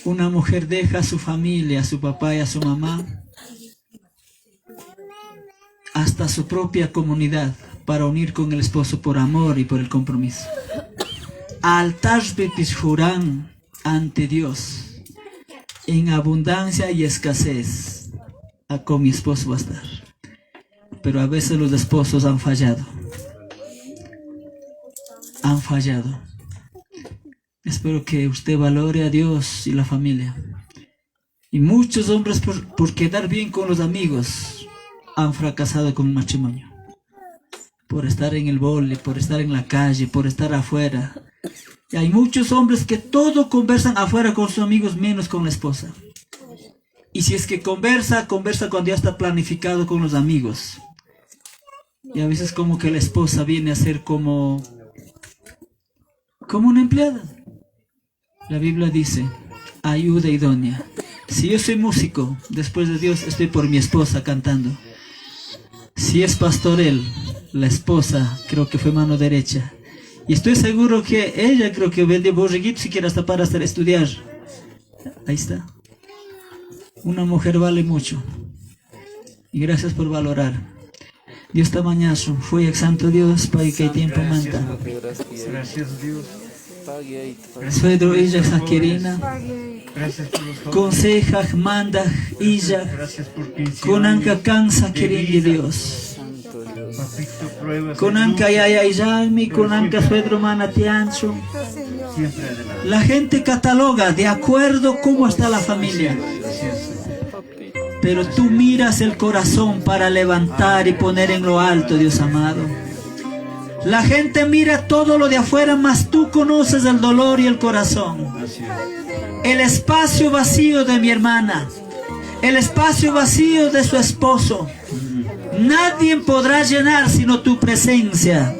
Una mujer deja a su familia, a su papá y a su mamá, hasta su propia comunidad, para unir con el esposo por amor y por el compromiso. Altar juran ante Dios, en abundancia y escasez, con mi esposo va a estar. Pero a veces los esposos han fallado. Han fallado. Espero que usted valore a Dios y la familia. Y muchos hombres por quedar bien con los amigos han fracasado con el matrimonio. Por estar en el bole, por estar en la calle, por estar afuera. Y hay muchos hombres que todo conversan afuera con sus amigos menos con la esposa. Y si es que conversa, conversa cuando ya está planificado con los amigos. Y a veces como que la esposa viene a ser como una empleada. La Biblia dice, ayuda idónea. Si yo soy músico, después de Dios estoy por mi esposa cantando. Si es pastor él, la esposa creo que fue mano derecha. Y estoy seguro que ella creo que vende borreguitos siquiera hasta para hacer estudiar. Ahí está. Una mujer vale mucho. Y gracias por valorar. Dios está mañazo. Fue el santo Dios, para que hay tiempo manta. Gracias Dios. Suegro ella Saquerina. Gracias por los jóvenes. Conseja, manda, ella. Gracias por 15 Conanca años cansa de queriendo vida. Dios. Papito, pruebas. Conanca luchas, yaya iyalmi, pero conanca siempre suegro mana tiancho. Siempre adelante. La gente cataloga de acuerdo cómo está la familia. Pero tú miras el corazón para levantar y poner en lo alto, Dios amado. La gente mira todo lo de afuera, mas tú conoces el dolor y el corazón. El espacio vacío de mi hermana, el espacio vacío de su esposo. Nadie podrá llenar sino tu presencia.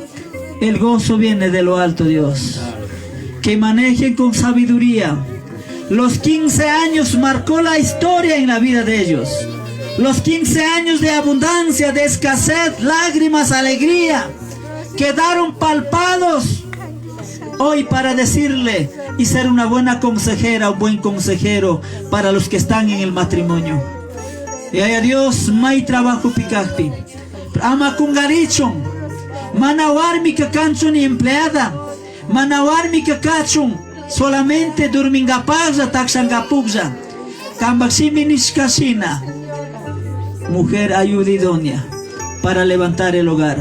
El gozo viene de lo alto, Dios. Que manejen con sabiduría. Los 15 años marcó la historia en la vida de ellos. Los 15 años de abundancia, de escasez, lágrimas, alegría, quedaron palpados hoy para decirle y ser una buena consejera, un buen consejero para los que están en el matrimonio. Y ay a Dios, may trabajo picacpi. Ama kungarichun, mana warmi kakanchun empleada, mana warmi kakachun, solamente durmingapaglla, taxangapuglla. Kambakshimi nishkashina, mujer ayuda idónea para levantar el hogar.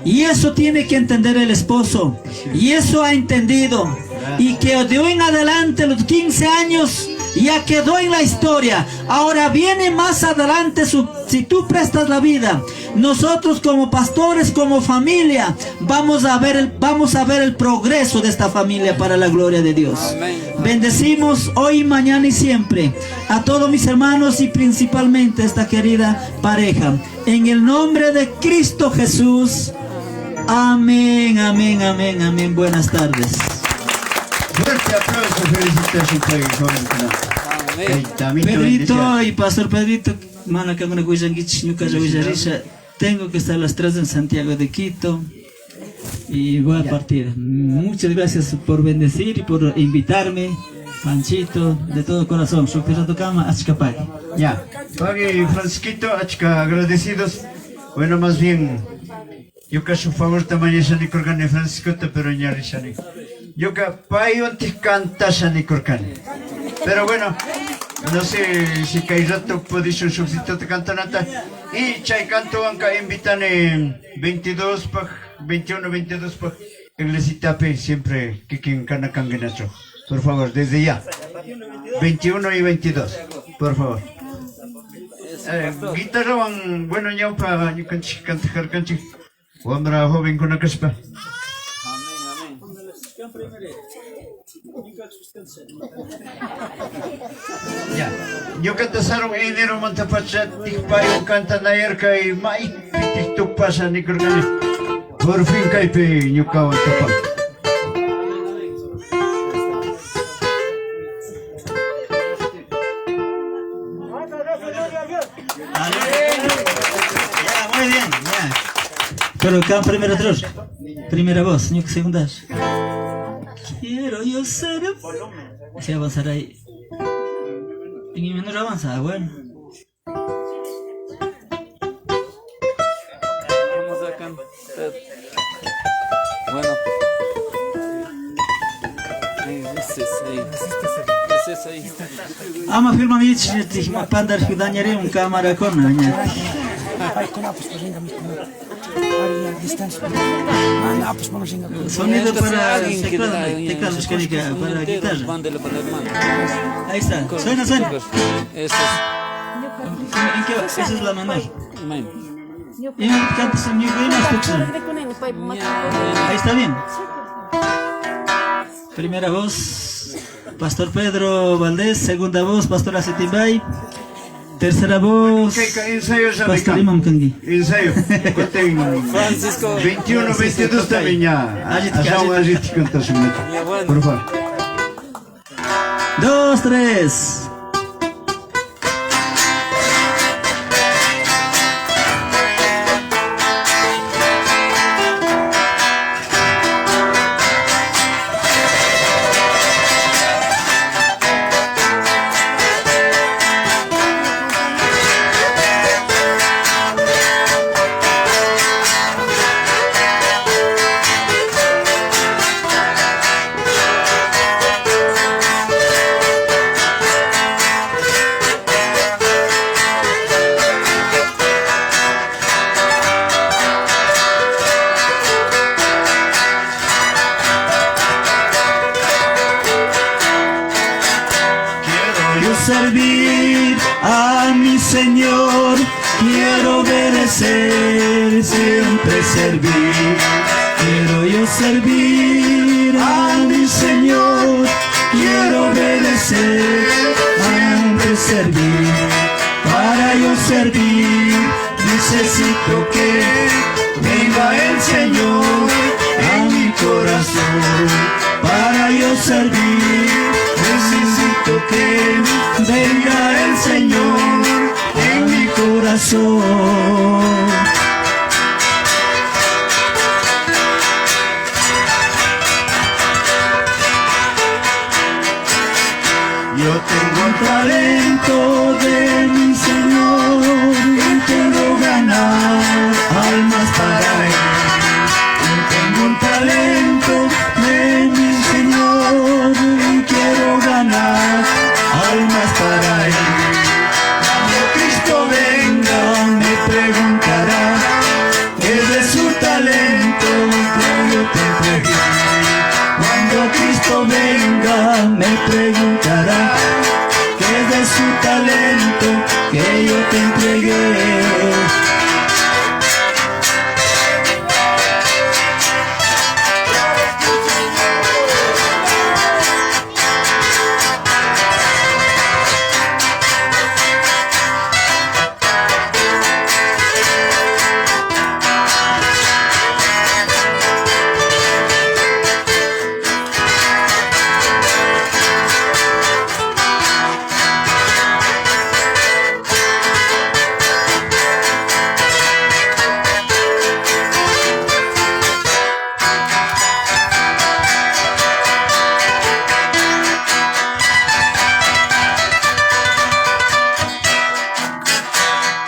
Y eso tiene que entender el esposo. Y eso ha entendido. Y que de hoy en adelante, los 15 años, ya quedó en la historia. Ahora viene más adelante, si tú prestas la vida, nosotros como pastores, como familia, vamos a ver el progreso de esta familia para la gloria de Dios. Amén. Bendecimos hoy, mañana y siempre a todos mis hermanos y principalmente a esta querida pareja. En el nombre de Cristo Jesús. Amén, amén, amén, amén. Buenas tardes. Fuerte aplauso, felicitaciones, joven. Pedrito y Pastor Pedrito, mana kanguna willankichik, ñuka willarisha. Tengo que estar a las 3 en Santiago de Quito y voy a partir. Muchas gracias por bendecir y por invitarme, Panchito, de todo corazón. Shukri achkapay. Ya, Pagui Francisquito, achka agradecidos. Bueno, más bien, yo su favor tamaño shani kurkani Francisco, pero ñari shani. Yo payonti canta shani kurkani. Pero bueno, no sé si kay rato podisho shukcito cantanata. Y chay canto anka invitan 22 pa 21, 22 pa iglesitapi siempre kikin kana kangenacho. Por favor, desde ya. 21 y 22, por favor. Guitarra wan, bueno, ñaupa ñukanchik cantajarkanchik. Wambra joven con kaspa. Amén, amén. Ya. Ñuqata sarun enero mantapacha tikpayo cantanayarka y maypi tiktupasha nikurkani. Por fin kaypi ñukawan tupan. Ya, muy bien, ya. Pero acá primera tres. Primera voz, ñuka segunda. Quiero yo ser. Se avanzará ahí. En menor avanza, bueno. Vamos a cantar. Bueno. Ese es ahí. Ese es ahí. Ama firma mi pandar dañaré un cámara con. Sonido para teclado, para guitarra. Ahí está. Suena, suena. Eso es. ¿En qué? Esa es la menor. Ahí está bien. Primera voz, Pastor Pedro Valdés. Segunda voz, Pastor Acetimbay. Tercera voz, Pastor Imam Kangui. Ensayo. Francisco. 21, 22 también ya. Por favor. 2, 3. servir a mi Señor, quiero obedecer, siempre servir. Quiero yo servir a mi Señor, quiero obedecer, siempre servir. Para yo servir, necesito que venga el Señor a mi corazón. Para yo servir, necesito que venga el Señor en mi corazón. Yo tengo un talento de mi Señor y quiero ganar almas para Él. Yo tengo un talento de mi Señor y quiero ganar almas para Él. Cuando Cristo venga me preguntará qué de su talento que yo te entregué. Cuando Cristo venga me preguntará qué de su talento que yo te entregué.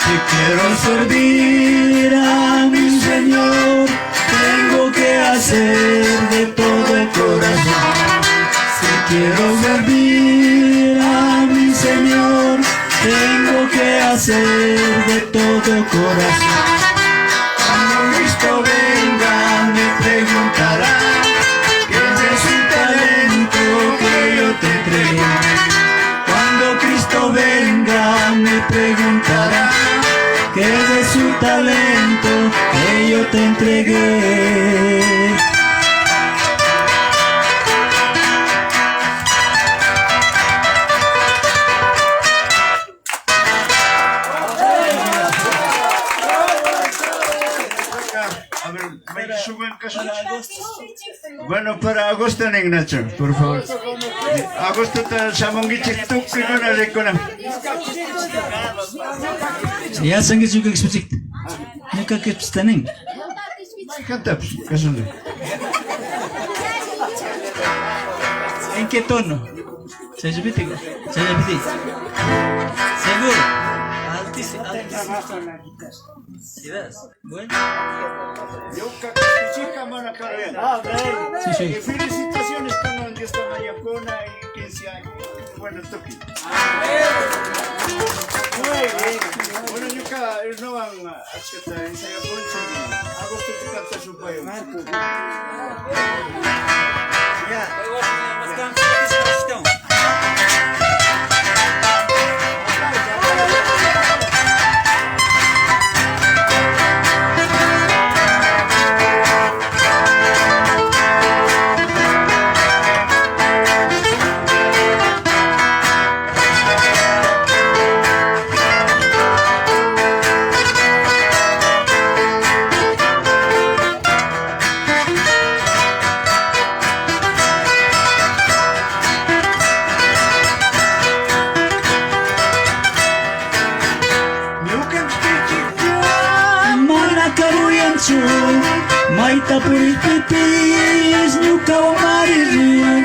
Si quiero servir a mi Señor, tengo que hacer de todo el corazón. Si quiero servir a mi Señor, tengo que hacer de todo corazón. Cuando Cristo venga me preguntará qué es su talento que yo te entregué. Cuando Cristo venga me preguntará qué es su talento que yo te entregué. A ver, Bueno, para agosto, Ignacio, por favor. Agosto ta shamunkichik tukuy runa rikuna. Ya sanguichu ñuka kishpichikta. Ñuka kishpichtanin. Cantapish, kasuni. ¿En qué tono? Chayapiti, chayapiti. Seguro. Altísimo, altísimo. ¿Sí ves? Bueno. Ñuka kishpichika mana karuyan. Sí, sí. Y felicitaciones con Dios mañana y 15 años. Bueno, toque. Muy bien. Bueno, ñuka irnowan achkata ensayakunchik. Agosto canta supay. Ya. Mana karuyanchu, mayta purishpipis, ñukawan maririn,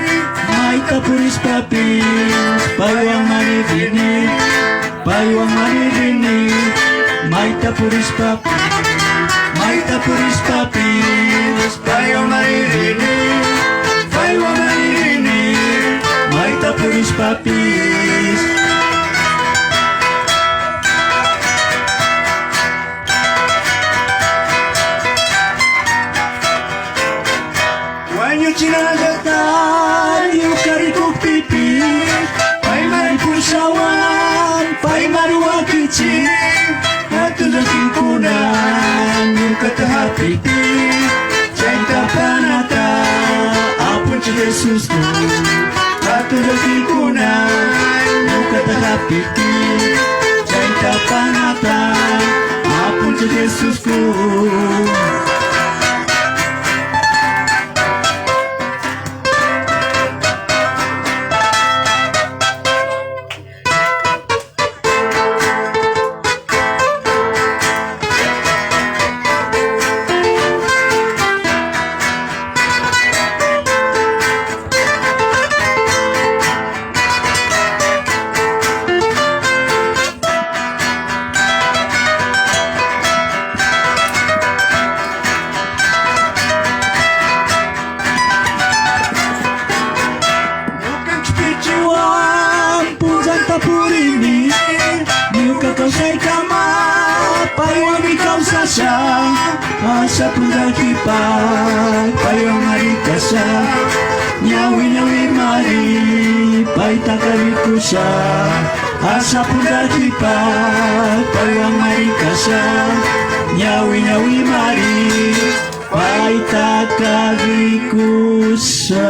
mayta purishpapis, paywan maririni, paywan maririni, mayta purishpapis, mayta purishpapis, paywan maririni, paywan maririni, mayta purishpapis. Wañuchinallata ñuka rikukpipis, payman pushawan. llakichi Hatun llakikuna ñukata hapikpi Chayta panata apunchik Jesuska Hatun llakikuna ñukata hapikpi Chayta panata apunchik Jesuska. Ñukanchikpichiwan punllanta purini ñuka kawsaykama paywanmi kawsasha asha punllakipa paywan ari kasha ñawi ñawi mari paytaka rikusha asha punllakipa paywan ari kasha ñawi ñawi mari paytaka rikusha.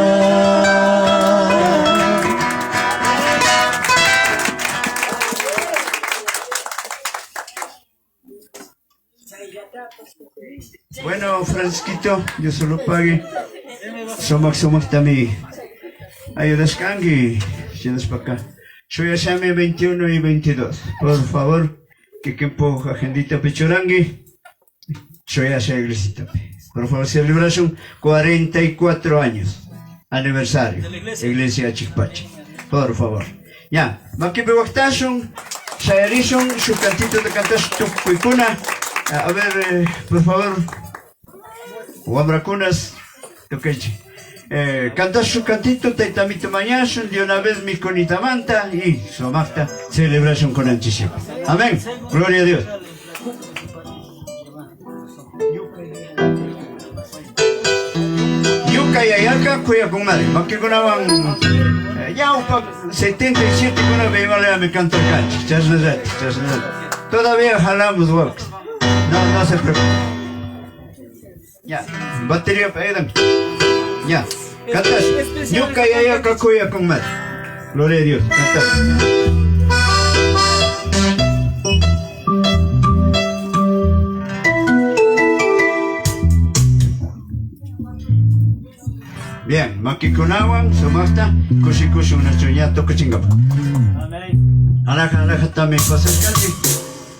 Bueno, Francisquito, Dios solo pague. Sumak sumak tami. Ayudaskangi, acá. Soy 21 y 22. Por favor, que kempo agendita pechorangi. Soy iglesita. Por favor, celebración 44 años. Aniversario. Iglesia Chicpachi. Por favor. Ya, makipe waktasun, sayarishun, su cantito de cantas tukuykuna. A ver, por favor. Wamrakunas, toquechi. Cantas su cantito, taitamito mañasun, de una vez mi manta y somacta celebración con anchísimo. Amén. Gloria a Dios. Yuka yayaka kuya con madre. Makikunawan ya upa 77 kuna vale a mi cantar canchi. Chasnazat, chasnazat. Todavía jalamos works. No, no se preocupe. Ya, batería ayúdame. Ya, cantas. Yuka yayaka kuya con madre. Gloria a Dios, cantas. Bien, makikunawan, sumaqta, kushi kushi una toca chingapa. Amén. Alaja, alaja también pasaskanchik.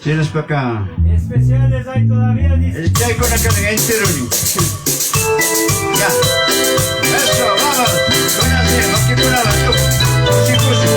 Shinashpaka. Especiales hay todavía, dice. El chay con acá entero. Ya. Eso, vamos. Con así, makikunawan, kushi kushi.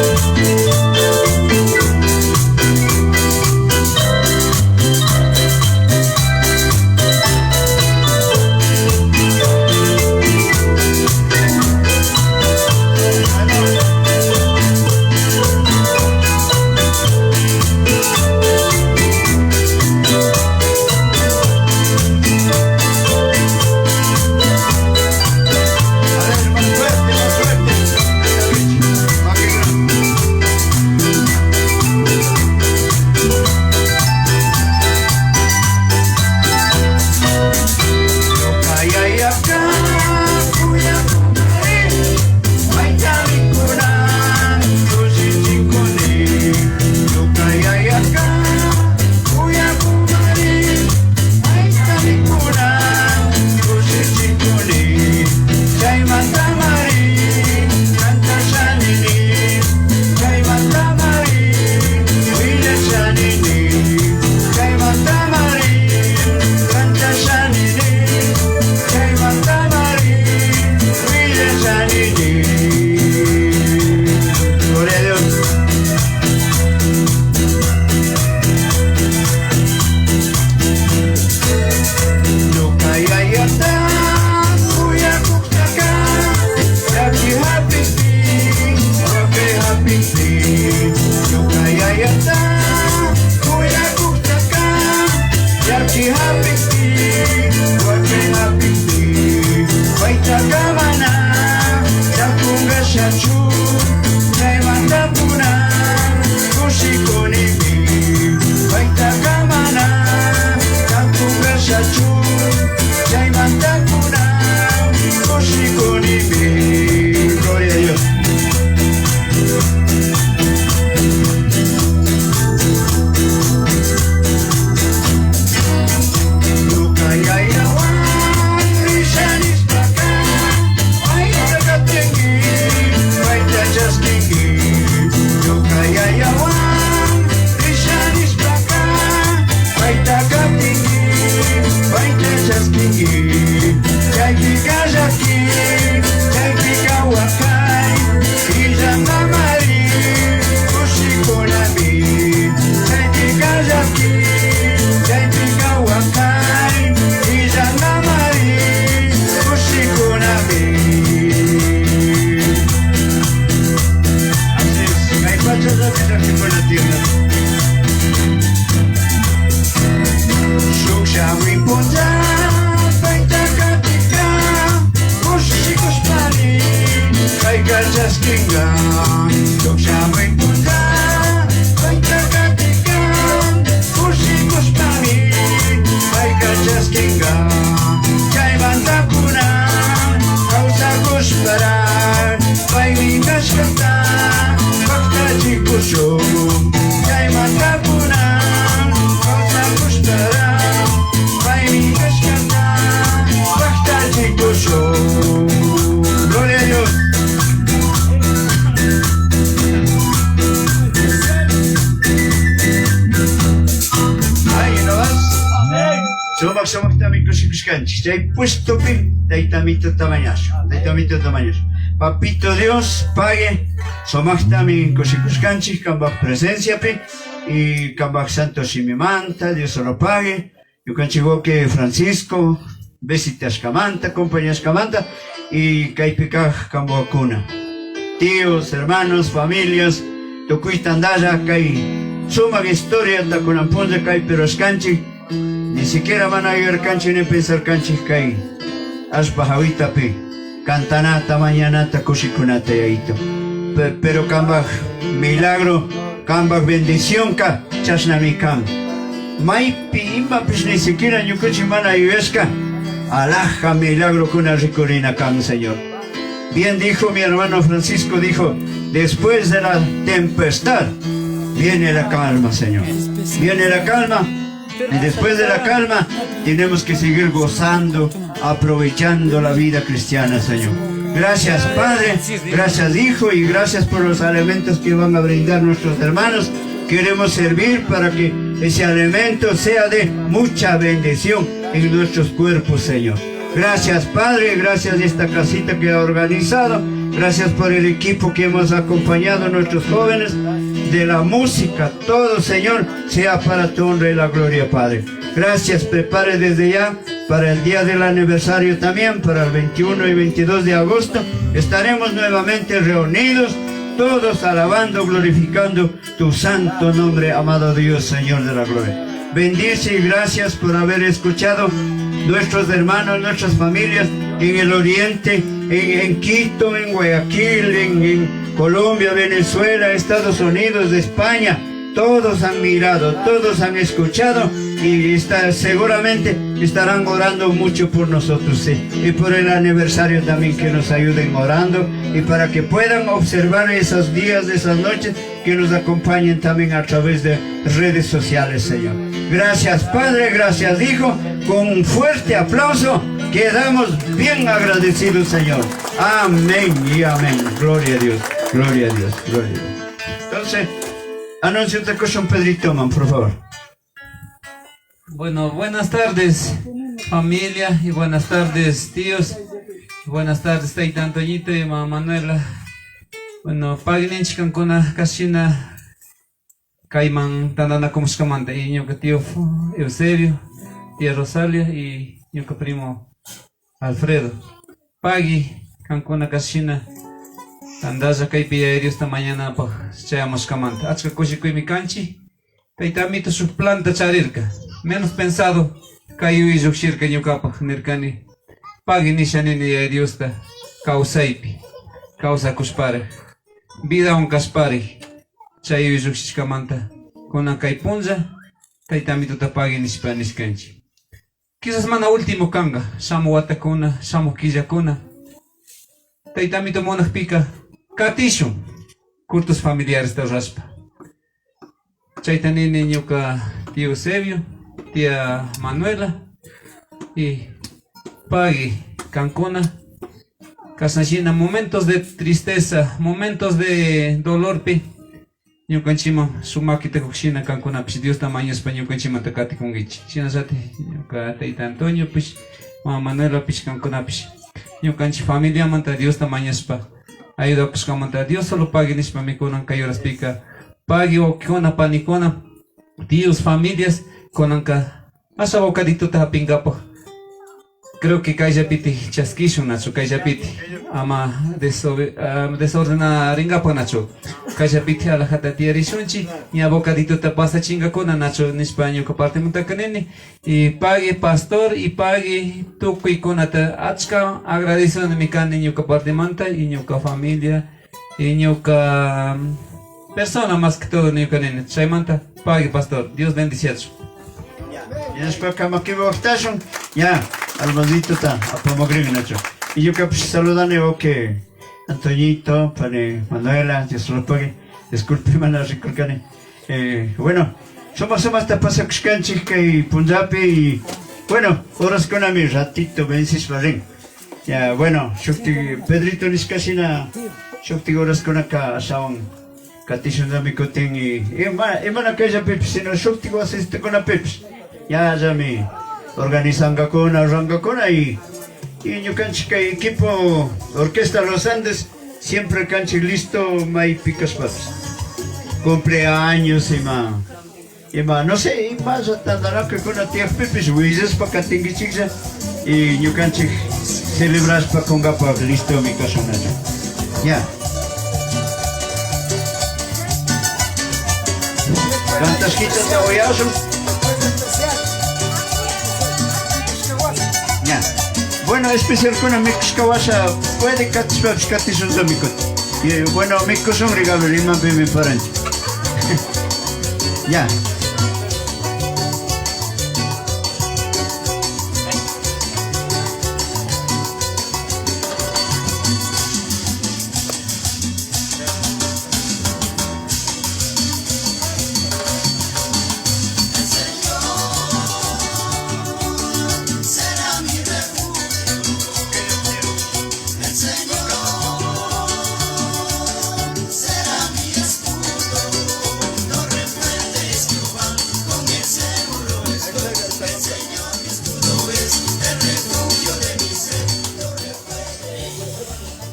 Chaymanta kunan kawsakushpara paymi kashkata pajtachikushun. Gloria a Dios. Ay, ¿no vas? Sumaq sumaqtami kushikushkanchik. Chay puestopi taytamituta mañashun. Taytamituta mañashun. Papito Dios, pague. Sumaqtami kushikushkanchik kambaj presenciapi y kambaj santo shimimanta, Dios lo pague. Ñukanchik wawqi Francisco, visitashkamanta, acompañashkamanta y kaypi kaj kambawakuna. Tíos, hermanos, familias, tukuy tantalla kay sumaq historiata kunan punlla kaypi rurashkanchik. Ni siquiera mana yuyarkanchik ni pensarkanchik kay allpa hawitapi cantanata, mañanata, kushikunata yayito. Pero kambaj milagro, kambaj bendicionka chashnami kan. Maypi imapish ni siquiera ñukanchik mana yuyashka alhaja milagrokuna rikurina kan, Señor. Bien dijo mi hermano Francisco, dijo, después de la tempestad viene la calma, Señor. Viene la calma y después de la calma tenemos que seguir gozando, aprovechando la vida cristiana, Señor. Gracias, Padre, gracias, Hijo, y gracias por los alimentos que van a brindar nuestros hermanos. Queremos servir para que ese alimento sea de mucha bendición en nuestros cuerpos, Señor. Gracias, Padre, gracias a esta casita que ha organizado. Gracias por el equipo que hemos acompañado a nuestros jóvenes de la música. Todo, Señor, sea para tu honra y la gloria, Padre. Gracias, prepare desde ya para el día del aniversario también, para el 21 y 22 de agosto. Estaremos nuevamente reunidos, todos alabando, glorificando tu santo nombre, amado Dios, Señor de la gloria. Bendice y gracias por haber escuchado nuestros hermanos, nuestras familias en el oriente, en Quito, en Guayaquil, en Colombia, Venezuela, Estados Unidos, España. Todos han mirado, todos han escuchado y seguramente estarán orando mucho por nosotros, sí. Y por el aniversario también, que nos ayuden orando y para que puedan observar esos días, esas noches, que nos acompañen también a través de redes sociales, Señor. Gracias, Padre, gracias, Hijo. Con un fuerte aplauso quedamos bien agradecidos, Señor. Amén y amén. Gloria a Dios, gloria a Dios, gloria a Dios. Entonces, anuncio otra cosa, Pedrito, man, por favor. Bueno, buenas tardes, familia, y buenas tardes, tíos. Buenas tardes, Taita Antoñito y mamá Manuela. Bueno, paguen kankuna kashina kayman tantanakushkamanta y ñuka tío Eusebio, tía Rosalia y ñuka primo Alfredo. Pagui kankuna kashina tantalla kaypi Yaya Diosta mañanapaj chayamushkamanta. Achka kushikuymi kanchik. Tayta Amito shuk planta charirka. Menos pensado kay yuy lluqshirka ñuqapaj nirkani. Pagui nisha nini Yaya Diosta kawsaypi kawsakushpara. Vida unkashpari chay yuy lluqshishkamanta kunan kay punlla Tayta Amituta pagui nishpa nishkanchik. Quizás mana último kanka, shamuq watakuna, shamuq killakuna. Tayta Amito munaqpika katishun cultos familiares rurashpa. Chayta nini ñuka tío Eusebio, tía Manuela y pagui kankuna. Kasnashina momentos de tristeza, momentos de dolorpi ñukanchikman sumakita kuqshina kankunapish Diosta mañashpa ñukanchikmanta katikunkichik. Shinallatik ñuka tayta Antoniopish, mama Manuelapish kankunapish ñukanchik familiamanta Diosta mañashpa ayudakushkamanta Dios solo pagui nishpami kunan kay horaspika pagui wawqikuna, panikuna, tíos, familias kunanka asha bocaditota hap'inkapaj. Creo que kayllapiti chaskishun nachu, kayllapiti ama desordenaringapaj nachu. Kayllapiti alajata tiyarishunchik, ña bocaditota pasachinkakuna nachu nishpa ñuka partimantaka nini. Y pagui pastor y pagui tukuykunata achka agradecidomi kani ñuka partimanta y ñuka familia y ñuka persona más que todo ñuka nini. Chaymanta pagui pastor, Dios bendiciachu. Hinaspa kamakipi waqtashun, ya, almacito ta apamukrin nachu. Y ñukapish saludani wawqi Antoñito, pani Manuela, Dios los pague. Disculpe mana rikurkani. Bueno, sumaq sumaqta pasakushkanchik kay punllapi y bueno, horaskunami ratito vencishpa rin. Ya, bueno, shukti Pedrito nishkashina shukti horaskunaka ashawan katishunllami kutin y ima, ima mana kayllapipish sino shukti wasitukunapipish yallami organizangakuna, rurankakuna y ñukanchik kay equipo Orquesta Los Andes siempre kanchik listo maypi kashpapish. Cumpleaños ima ima no sé, imalla tantanakukuna tiyakpipish willashpa katinkichiklla y ñukanchik celebrashpa kunkapak listomi kashunalla. Ya. Cantashkitata uyashun. Ya. Bueno, especial kuna mikushka washa puede katishpapish katishunllami kutin. Y bueno, mikushunri Gabriel, imapimi paranchik. Ya. Será mi refugio, el Señor será mi escudo. Torre fuerte es Jehová, con él seguro estoy. El Señor mi escudo es, el refugio de mi ser. Torre fuerte,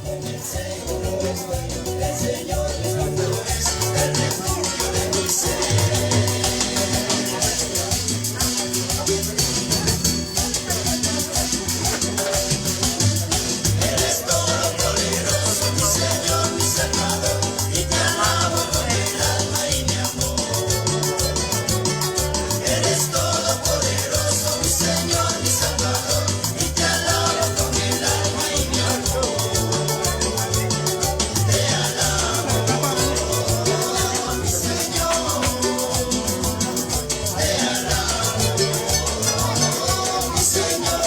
con él seguro estoy. El Señor mi escudo es, el refugio de mi ser. Eres todopoderoso, mi Señor, mi Salvador, y te alabo con el alma y mi amor. Eres todopoderoso, mi Señor, mi Salvador, y te alabo con el alma y mi amor. Te alabo, mi Señor, te alabo, mi Señor.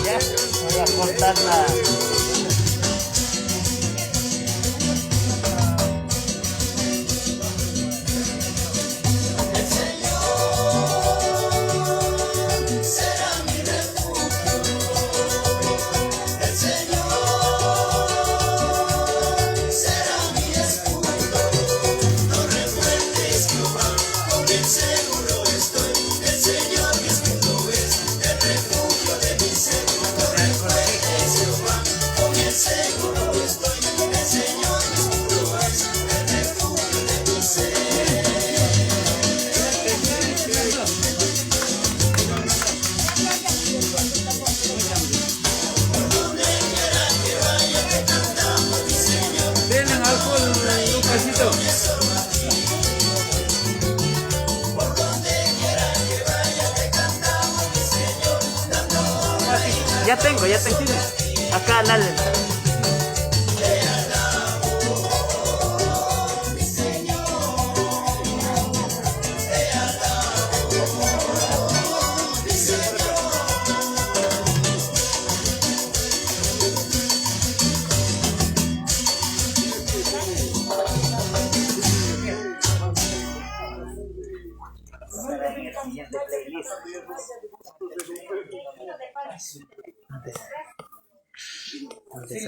Ya, voy a cortar la... El Señor será mi refugio. El Señor será mi escudo. Torre fuerte es Jehová, con él seguro estoy. El Señor mi escudo es, el refugio de mi ser. Torre fuerte es Jehová, con él seguro estoy. El Señor mi escudo es, el refugio de mi ser. Por donde quiera que vaya te cantamos, mi Señor. Denle alcohol, Lucasito. Por donde quiera que vaya te cantamos, mi Señor. Dando honra y Ya tengo, ya tengo. Acá, dale. Te alabo, mi Señor. Te alabo, mi Señor. Siguiente playlist. Antes. Antes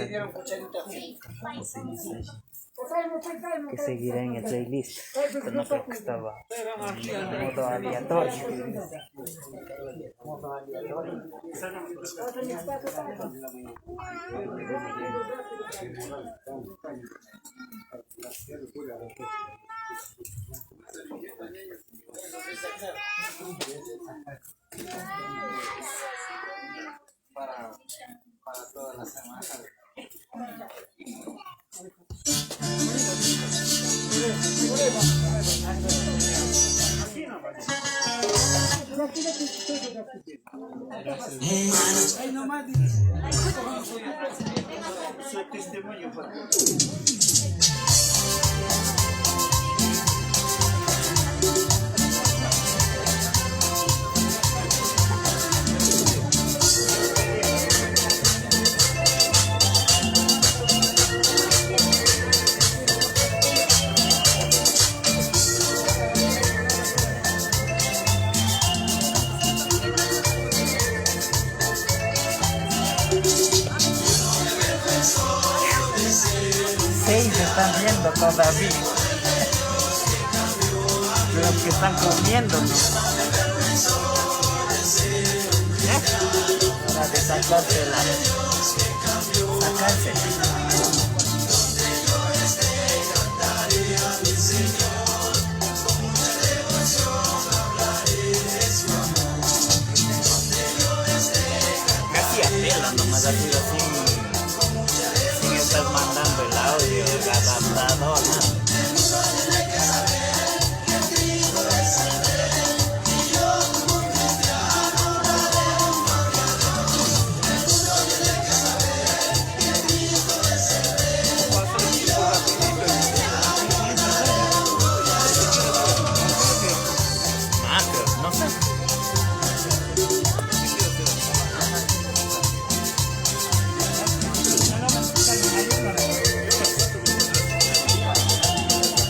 que seguirá en el playlist. Pero no creo que estaba en modo aleatorio. Modo aleatorio. Para toda la semana. Su testimonio fue. Seis están viendo todavía. Los que están comiendo, ¿no? ¿Eh? Hora de sacársela. Sacársela. Casi a pelo nomás ha sido sin estar mandando el audio, el adaptador, nada. Macro, no sé.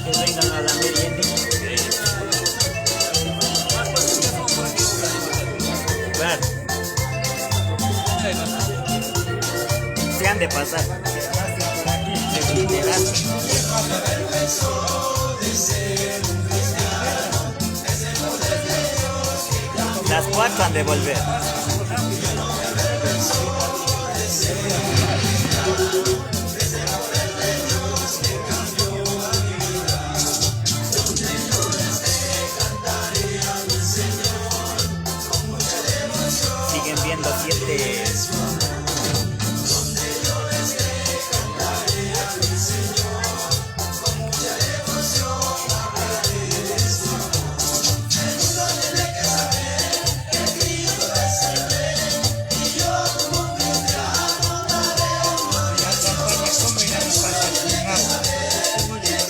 Que vengan a la merienda. Claro. Se han de pasar. Literal. Las 4 han de volver. Siguen viendo 7.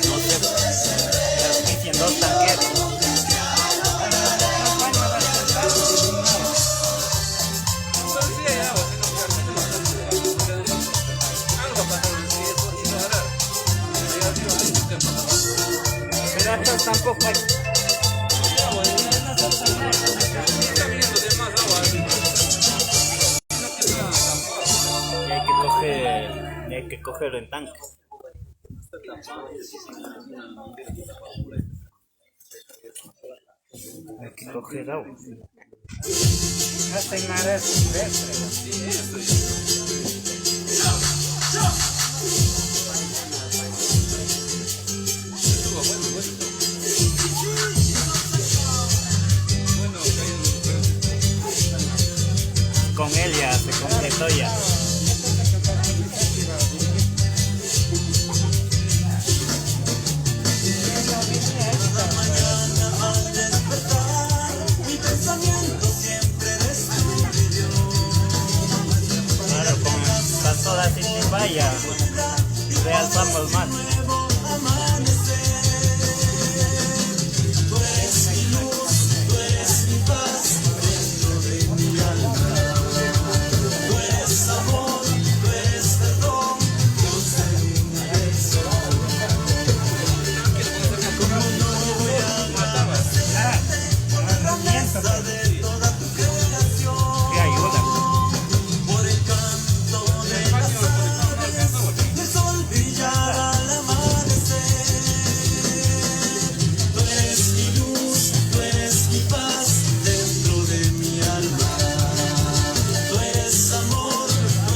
No sé, auspician 2 tanqueros. Pero acá tampoco hay. Y hay que coger, y hay que cogerlo en tanque. Hay que coger agua. No está en área silvestre. Con él ya se completó ya. Claro, con Pastora Vaya realzamos más.